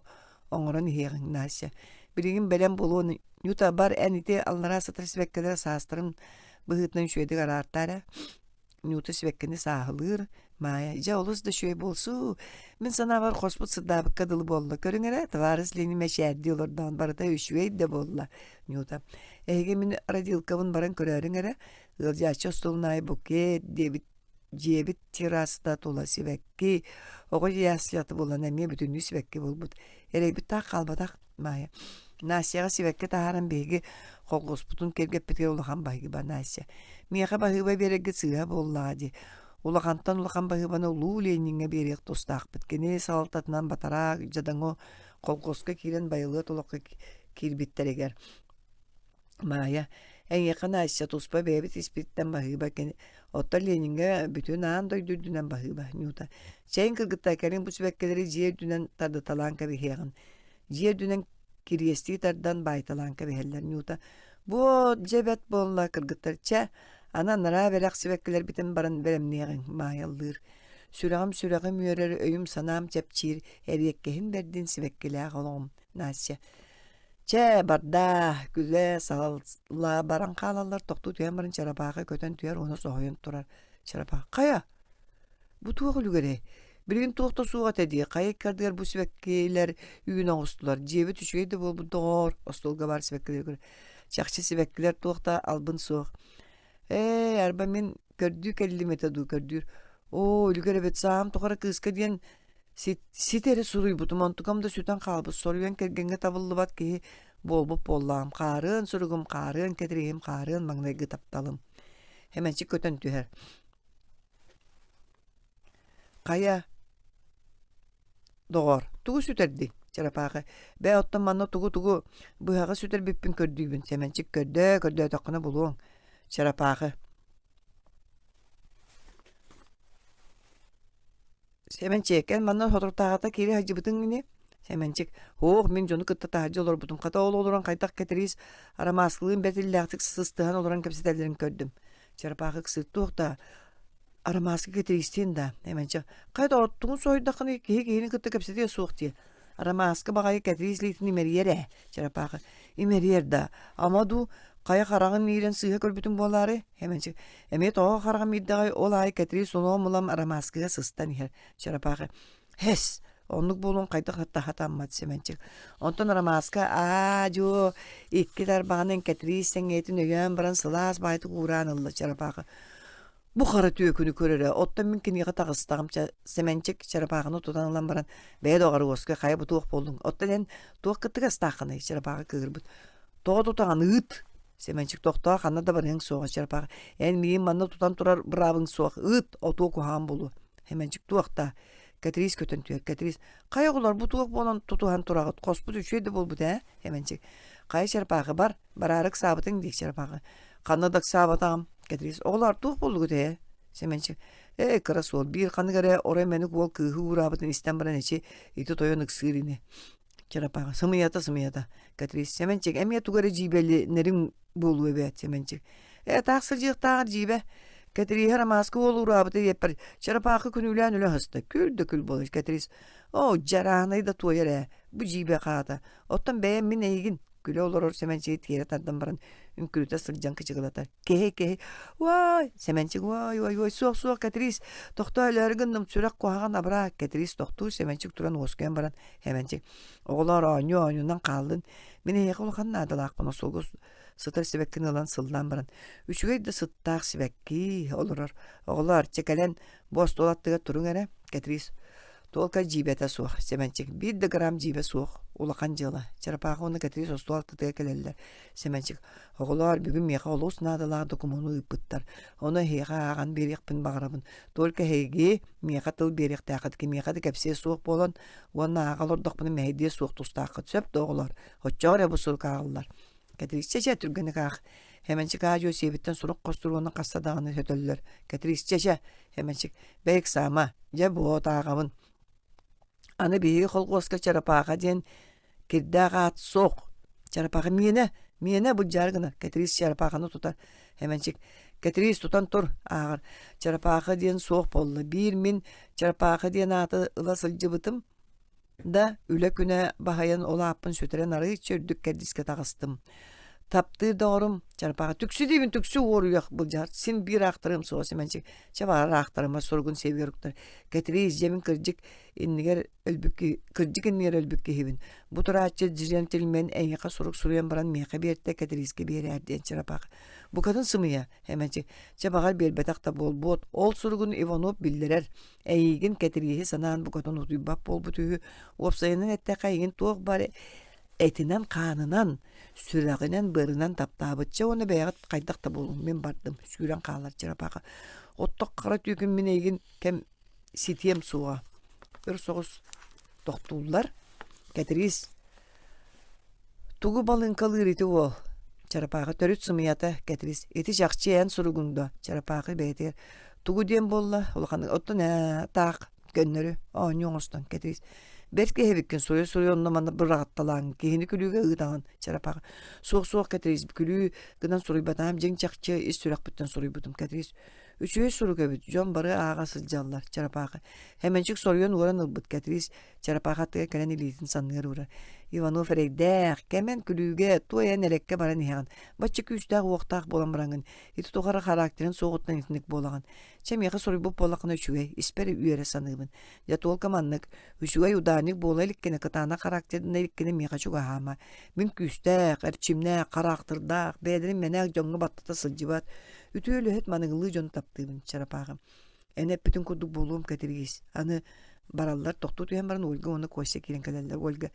оҥорон иһиэҕиҥ, Настя. Билигин бэлэм буолуон Нюта, бар эн ити аллараа сытар сибэккилэр саастарын быһыытынан үчүгэйдик араартаа эрэ. Нюта сибэккини сааһылыыр, Маайа, дьэ олус да үчүгэй буолсу. Мин санаабар хоспут сырдаабыкка дылы буолла. Көрүҥ эрэ, табаарыс Ленин мэчээрдии олордоон барыта үчүгэй да буолла. Нюта, эһиги мин родилкабын баран көрөөрүҥ эрэ. Ыалдьааччы остуолун аайы букет диэбит дьиэбит террасата тула сибэкки, оҕо яслята буолан эмиэ бүтүннүү сибэкки буолбут. Эрэйбит таах хаалбатах Маайа. Настяҕа сибэкки таһааран биһиги холкуоспутун кэргэппитигэр улахан баһыыба Настя. Миэхэ баһыыба биэрэргит сыыһа буоллаҕа дии. Улахантан улахан баһыыбаны улуу Лениҥҥэ биэриэх тустаахпыт. Кини салалтатынан батараак, дьадаҥы холкуоска киирэн байылыат олоххо киирбиттэригэр Маайа, эйиэхэ Настя туспа бэйэбит испиттэн баһыыба кини оттон Лениҥҥэ бүтүн аан дойду үрдүнэн баһыыба Нюта. Чэйин кыргыттар кэлин бу сибэккилэри дьиэ үрдүнэн тардыталаан кэбиһиэҕин. Дьиэ үрдүнэн кириэстии тардан баайталаан кэбиһэллэр Нюта. Буот дьэ бэт буолла кыргыттар чэ аны анараа бэлэх сибэккилэрбитин баран бэлэмниэҕиҥ Маайа ыллыыр. Сүрэҕим сүрэҕим үөрэр өйүм-санаам чэпчиир эриэккэһин бэрдин сибэккилээх олоҕум Настя Чэ, бардаа, күлэ, саһылла баран хаалаллар, тохтуу түһэн баран чарапаахы көтөн түһэр уонна соһуйан турар. Чарапаах, хайа, бу туох үлүгэрэй? Билигин туох да суох этэ дии, хайа икки ардыгар бу сибэккилэр үүнэ оҕустулар, дьиэбит үчүгэй да буолбут доҕоор, остуолга баар сибэккилэри көрө. Чахчы сибэккилэр туох да албын суох. Ээ, арба мин көрдүү кэллим этэ дуу, көрдүүр. Оо, үлүгэр эбит, саам тухары кыыска диэн Сити эрэ суруйбутум, онтукам да сүтэн хаалбыт, соруйан кэргэҥҥэ табыллыбат киһи буолбут буоллаҕым. Хаарыан суругум, хаарыан кэтириһим, хаарыан маҥнайгы тапталым. Эмэнчик көтөн түһэр. Хайа, доҕоор, тугу сүтэрдиҥ? Чарапаахы. Бээ, оттон манна тугу-тугу быһаҕы сүтэрбиппин көрдүүбүн. Сэмэнчик көрдөө, көрдөөтөххүнэ булуоҥ. Чарапаахы. Сэмэнчик, эн манна соторутааҕыта киирэ сылдьыбытыҥ ини? Сэмэнчик, һуох, мин дьону кытта таһырдьа олорбутум. Хата ол олорон хайдах Кэтириис Арамааскылыын бэрт иллээхтик сыстыһан олорон кэпсэтэллэрин көрдүм. Чарапаахы ыксыыр туох да Арамааскы Кэтириистиин да? Сэмэнчик, хайа оттугун соһуйдаххына киһи киһини кытта кэпсэтиэ суох дии. Арамааскы баҕайы Кэтириис илиитин имэрийэр ээ, Чарапаахы. Имэрийэр да, ама дуу, хайа хараҕын иирэн сыыһа көрбүтүм буолаарай? Эмэнчик, эмиэ тоҕо хараҕым иирдэҕэй, ол аайы Кэтириис улам-улам арамааскыга сыстан иһэр. Чарапаахы, һэс, оннук буолуон хайдах да сатаммат Сэмэнчик. Онтон арамааска аа-дьуо икки тарбаҕынан Кэтириис сэҥийэтин өйөөн баран сылаас баҕайытык уураан ылла Чарапаахы. Бу хара түөкүнү көрөрө, оттон мин киниэхэ таҕыстаҕым Сэмэнчик чарапаахыны тутан ылан баран, бэйэ доҕор уоска хайа бу туох буоллуҥ? Оттон эн туох кыттыгастааххыный? Чарапаахы кыыһырбыт. Тоҕо тутаҕын ыыт! Сэмэнчик тохтоо ханна да барыаҥ суоҕа Чарапаах. Эн миигин манна тутан турар быраабыҥ суох. Ыыт, отуо куһаҕан буолуо. Сэмэнчик туох да? Кэтириис көтөн түһэр. Кэтириис, хайа оҕолор бу туох буолан тутуһан тураҕыт? Хоспут үчүгэй да буолбут ээ? Сэмэнчик, хайа Чарапаахы бар, бараары ыксаабытыҥ дии Чарапаахы. Ханна да ыксаабатаҕым. Кэтириис, оҕолоор туох буоллугут ээ? Сэмэнчик, ээ кыра суол, биир ханнык эрэ орой мэник уол кыыһы уураабытын истэн баран эчи ити тойон ыксыыр ини. Чарапаҕа сымыйата сымыйата. Кэтириис, Сэмэнчик, эмиэ тугу эрэ дьиибэлэнэриҥ буолуо эбээт, Сэмэнчик. Ээ таах сылдьыахтааҕар дьиибэ. Кэтирииһэ Ромааскы уол уураабыта диэппэр Чарапаахы күнүүлээн үлэ аһыста. Күл да күл буолар Кэтириис. Оо, дьараанай да туойар ээ. Бу дьиибэ хаата. Оттон бэйэм мин эйигин күлэ олорор Сэмэнчиги тиэрэ тардан баран үҥкүрүтэ сылдьан кычыгылатар. Киһи киһи уай Сэмэнчик уай уай уай суох суох Кэтириис тохтоо өлөөрү гынным сүрэх куһаҕан абыраа Кэтириис тохтуур Сэмэнчик туран уоскуйан баран Сэмэнчик оҕолоор оонньуу оонньуунан хааллын мин эһиэхэ улахан наадалаахпын остуолга сытар сибэккини ылан сыллаан баран үчүгэй да сыттаах сибэкки олорор оҕолоор чэ кэлэн бу остуол аттыгар туруҥ эрэ Кэтириис. Туолка дьиибэтэ суох, Сэмэнчик биир да грамм дьиибэ суох, улахан дьыала. Чарапаахы уонна Кэтириис остуол аттытыгар кэлэллэр. Сэмэнчик, оҕолоор, бүгүн миэхэ олус наадалаах докумуону ыыппыттар. Ону эһиэхэ ааҕан биэриэхпин баҕарабын. Только эһиги миэхэ тыл биэриэхтээххит, кимиэхэ да кэпсиэ суох буолан уонна ааҕа олордохпуна мэһэйдиэ суох тустааххыт. Сөп да оҕолоор, оччоҕо эрэ бу сурук ааҕыллар. Кэтириисчэ чэ түргэнник аах. Эмэнчик аа-дьуо сиэбиттэн сурук хостуур уонна хаста даҕаны сөтөллөр. Кэтириисчэ чэ, Эмэнчик, бэй ыксаама, дьэ буот ааҕабын. Аны биһиги холхуоска чарапааха диэн кирдээх аат суох. Чарапааха миэнэ, миэнэ былдьаары гынар. Кэтириис чарапааханы тутар. Эмэнчик, Кэтириис тутан тур, ааҕар. Чарапааха диэн суох буолла. Биир мин чарапааха диэн ааты ыла сылдьыбытым Да, үлэ күнэ баһыйан ол ааппын сүтэрэн арыычча үрдүк кэрдиискэ таҕыстым. Таптыыр доҕорум, чарапаҕа түксү диибин түксү уоруйах былдьаһар, син биир аахтарыам суоҕа Сэмэнчик, чэ баҕар аахтарыма суругун сиэбигэр уктар. Кэтириис дьэ мин кырдьык иннигэр өлбүт киһи, кырдьык иннигэр өлбүт киһибин. Бу турааччы джентльмен эйиэхэ сурук суруйан баран миэхэ биэртэ, Кэтириискэ биэрээр диэн чарапаах. Букатын сымыйа, Эмэнчик, чэ баҕар биэрбэтэх да буолбуот, ол суругун Иванов биллэрэр, Эйиигин Кэтирииһи санаан букатын утуйбат буолбут үһү, уопсайынан эттэххэ эйигин туох баар этинэн-хаанынан, сүрэҕинэн-быарынан таптаабычча уонна бэйэҕит хайдах да буолуҥ, мин бардым, сүүрэн хаалар чырапаха. Оттох хара түүкүн мин эйигин кэм ситиэм суоҕа. Өр соҕус тохтууллар. Кэтириис Тугу балыыҥкалыыр ити уол? Чарапаахы төрүт сымыйата, Кэтириис. Ити чахчы эн суругуҥ дуо? Чарапаахы бэйэтигэр тугу диэн буолла? Улаханнык оттон ээ таах көннөрү оонньуу оҥостон Кэтириис. Бэрт киһи эбиккин суруйа-суруйа онно-манна быраҕатталааҥ киһини күлүүгэ ыытаҕын Чарапаахы. Суох-суох Кэтириис күлүү гынан суруйбатаҕым дьиҥ чахчы ис сүрэхпиттэн суруйбутум Кэтириис. Үчүгэй сурук эбит дьон бары ааҕа сылдьаллар Чарапаахы. Эмэнчик соруйан уоран ылбыт Кэтириис Чарапаах аттыгар кэлэн илиитин санныгар уурар. Иванов эрэйдээх, кэмэн күлүүгэ, туой эн элэккэ баран иһэҕин. Бачча күүстээх уохтаах буолан бараҥҥын, ити тухары характерын суоҕуттан итинник буолаҕын. Чэ миэхэ суруйбут буоллаххына үчүгэй, испэр үөрэ саныыбын. Дьэ туолка маннык, үчүгэй ударник буола иликкинэ, кытаанах характерына иликкинэ миэхэ чугаһаама. Мин күүстээх, эрчимнээх, хараахтырдаах, бэйэлэрин мэнээк дьоҥҥо баттата сылдьыбат, үтүө үлэһит маныгылыы дьону таптыыбын, Чарапааҕым. Эн эппитин курдук буолуом Кэтириис. Аны бараллар, тохтуу түһэн баран Ольга уонна Костя киирэн кэлэллэр. Ольга,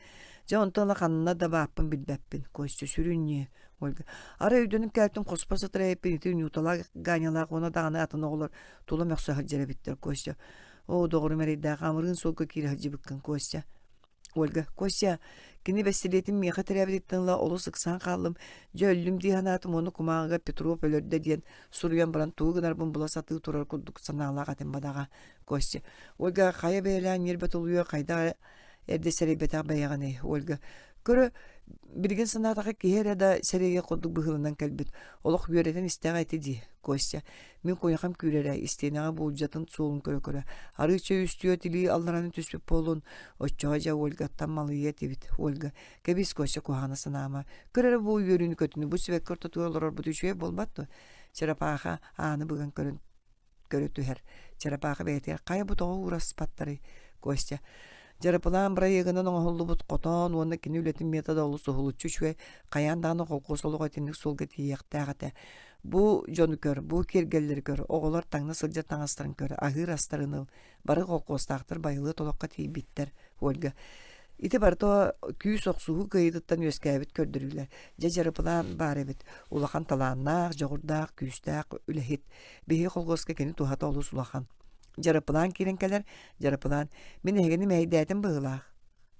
дьэ онтон ыла ханна да бааппын билбэппин. Костя, сүрүн ньии. Ольга, арай өйдөнүн кэлтин хоспо сытар эбиппин ити Нюталаах, Ганялаах уонна даҕаны атын оҕолор тула мөхсө сылдьар эбиттэр. Костя, оо, доҕорум эрэйдээх, амырыын суолга киирэ сылдьыбыккын, Костя. Ольга, Костя, кини бэстилиэтин миэхэ тирээбититтэн ыла олус ыксаан хааллым, дьэ өллүм дии санаатым уонна кумааҕыга Петров өлөрдө диэн суруйан баран тугу гынарбын була сатыы турар курдук санаалаах этим бадаҕа. Костя, Ольга хайа бэйэлээн ньиэрбэ тулуйуо хайдах эрдэ сэрэйбэтэх бэйэҕиний? Ольга, көрө, билигин санаатахха киһи эрэ да сэрэйиэх курдук быһыыланан кэлбит. Олох үөрэтэн истэҕэ ити дии, Костя. Мин куйахам күүрэрэ, истиэнэҕэ буулдьатын суолун көрө-көрө, арыычча үстүө тилии аллараны түспүт буоллун, оччоҕо дьэ Ольгаттан малыйыа этибит. Ольга, кэбис, Костя куһаҕаны санаама. Көр эрэ бу үөрүүнү-көтүүнү, бу сибэкки ортотугар олорорбут үчүгэй буолбат дуо? Чарапааха ааны быган көрөн көрө түһэр. Чарапааха бэйэтигэр хайа бу тоҕо уураспаттарый? Костя, Дьарыпылаан бырайыагынан оҥоһуллубут хотон уонна кини үлэтин метода олус уһулуччу үчүгэй, хайаан даҕаны холкуос олоҕо итинник суолга тиийиэхтээх этэ. Бу дьону көр, бу киэргэллэри көр, оҕолор таҥна сылдьар таҥастарын көр, аһыыр астарын ыл. Бары холкуостаахтар байылыат олоххо тиийбиттэр, Ольга. Ити барыта күүс охсуһуу кыайыытыттан үөскээбит көрдөрүүлэр. Дьэ дьарыпылаан баар эбит. Улахан талааннаах, дьоҕурдаах, күүстээх үлэһит. Биһиги холкуоска кини туһата олус улахан. Дьарыпылаан киирэн кэлэр, дьарыпылаан, мин эһигини мэһэйдээтим быһыылаах.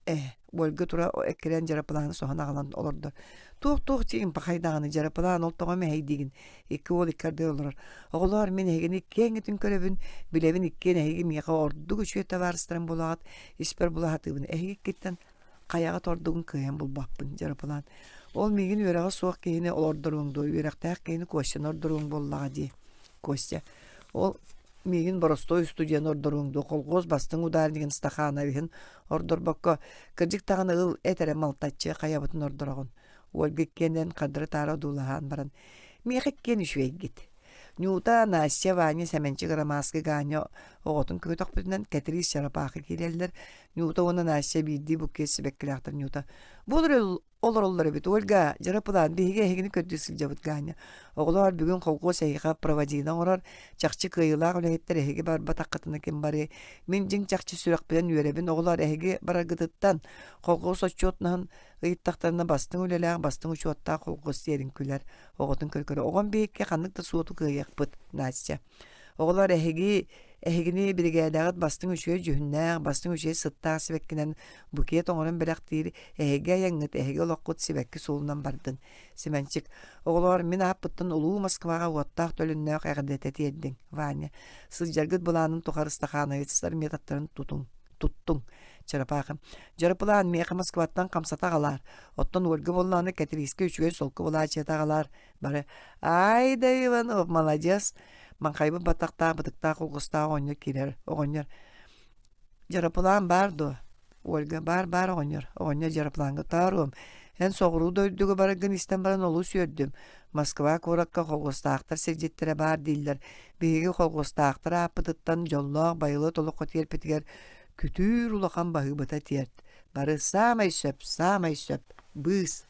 Ээ, Ольга тура эккирээн дьарыпылааны соһон аҕалан олордо. Туох-туох чиимпахай даҕаны дьарыпылаан ол тоҕо мэһэйдиигин? Икки уол икки ардыгар олорор. Оҕолоор, мин эһигини иккиэҥҥитин көрөбүн, билэбин иккиэн эһиги миэхэ ордук үчүгэй табаарыстарым буолаҕыт, испэр була сатыыбын. Эһиги иккиттэн хайаҕыт ордугун кыайан булбаппын, дьарыпылаан. Ол миигин үөрэҕэ суох киһини олордоруоҥ дуо, үөрэхтээх киһини Костяны ордоруоҥ буоллаҕа дии. Костя, ол Миигин боростуой устудьуон ордоруоҥ дуо, колхуос бастыҥ ударнигын Стахановиһын ордорбокко, кырдьык даҕаны ыл, эт эрэ малтаччы хайабытын ордороҕун. Ольга иккиэннэрин хардары-таары одуулаһан баран, «Миэхэ иккиэн үчүгэйгит. Нюта, Настя, Ваня, Сэмэнчик, Ромаска, Ганя. Оҕотун көтөхпүтүнэн Кэтириис чарапаахы киирэллэр. Ньуута уонна Настя биирдии букет сибэккилээхтэр Ньуута. Бу олороллор эбит Ольга, дьарапылаан, биһиги эһигини көрдүү сылдьабыт Ганя. Оҕолоор, бүгүн холкуос эһиэхэ проводина оҥорор, чахчы кыайыылаах үлэһиттэр эһиги барбатаххытына ким барыай? Мин дьиҥ чахчы сүрэхпинэн үөрэбин, оҕолоор, эһиги бараргытыттан холкуос отчуотнаһын ыйыттахтарына бастыҥ үлэлээх, бастыҥ учуоттаах холкуос диэрин күлэр. Оҕотун көрө-көрө, оҕом биһикки ханнык да суоту кыайыахпыт, Настя. Оҕолор эһиги эһигини биригээдэҕит бастыҥ үчүгэй дьүһүннээх, бастыҥ үчүгэй сыттаах сибэккинэн букет оҥорон бэлэхтиир эһиги айаҥҥыт, эһиги олоххут сибэкки суолунан бардын. Симэнчик, оҕолоор, мин ааппыттан улуу Москваҕа уоттаах төлөннөөх эҕэрдэтэ тиэрдиҥ, Ваня. Сылдьаргыт былаанын тухары стахановецтар методтарын тутуҥ, туттуҥ. Чарапаахы. Дьарыпылаан миэхэ Москваттан хамсата аҕалаар. Оттон Ольга буоллаҕына Кэтириискэ үчүгэй солко былаачыйата аҕалаар. Бары «Ай да Иванов, молодец!» Маҥхайбыт баттахтаах, бытыктаах улгустаах оҕонньор киирэр. Оҕонньор «Дьарапылаан баар дуо?» Ольга «Баар-баар оҕонньор». Оҕонньор дьарапылааҥҥа «Тааруом, эн соҕуруу дойдуга бараргын истэн баран олус үөрдүм. Москва куоракка холхуостаахтар сирдьиттэрэ баар дииллэр. Биһиги холхуостаахтар ааппытыттан дьоллоох байылыат олоххо тиэрпитигэр күтүүр улахан баһыыбата тиэрт. Бары саамай сөп, саамай сөп. Быыс.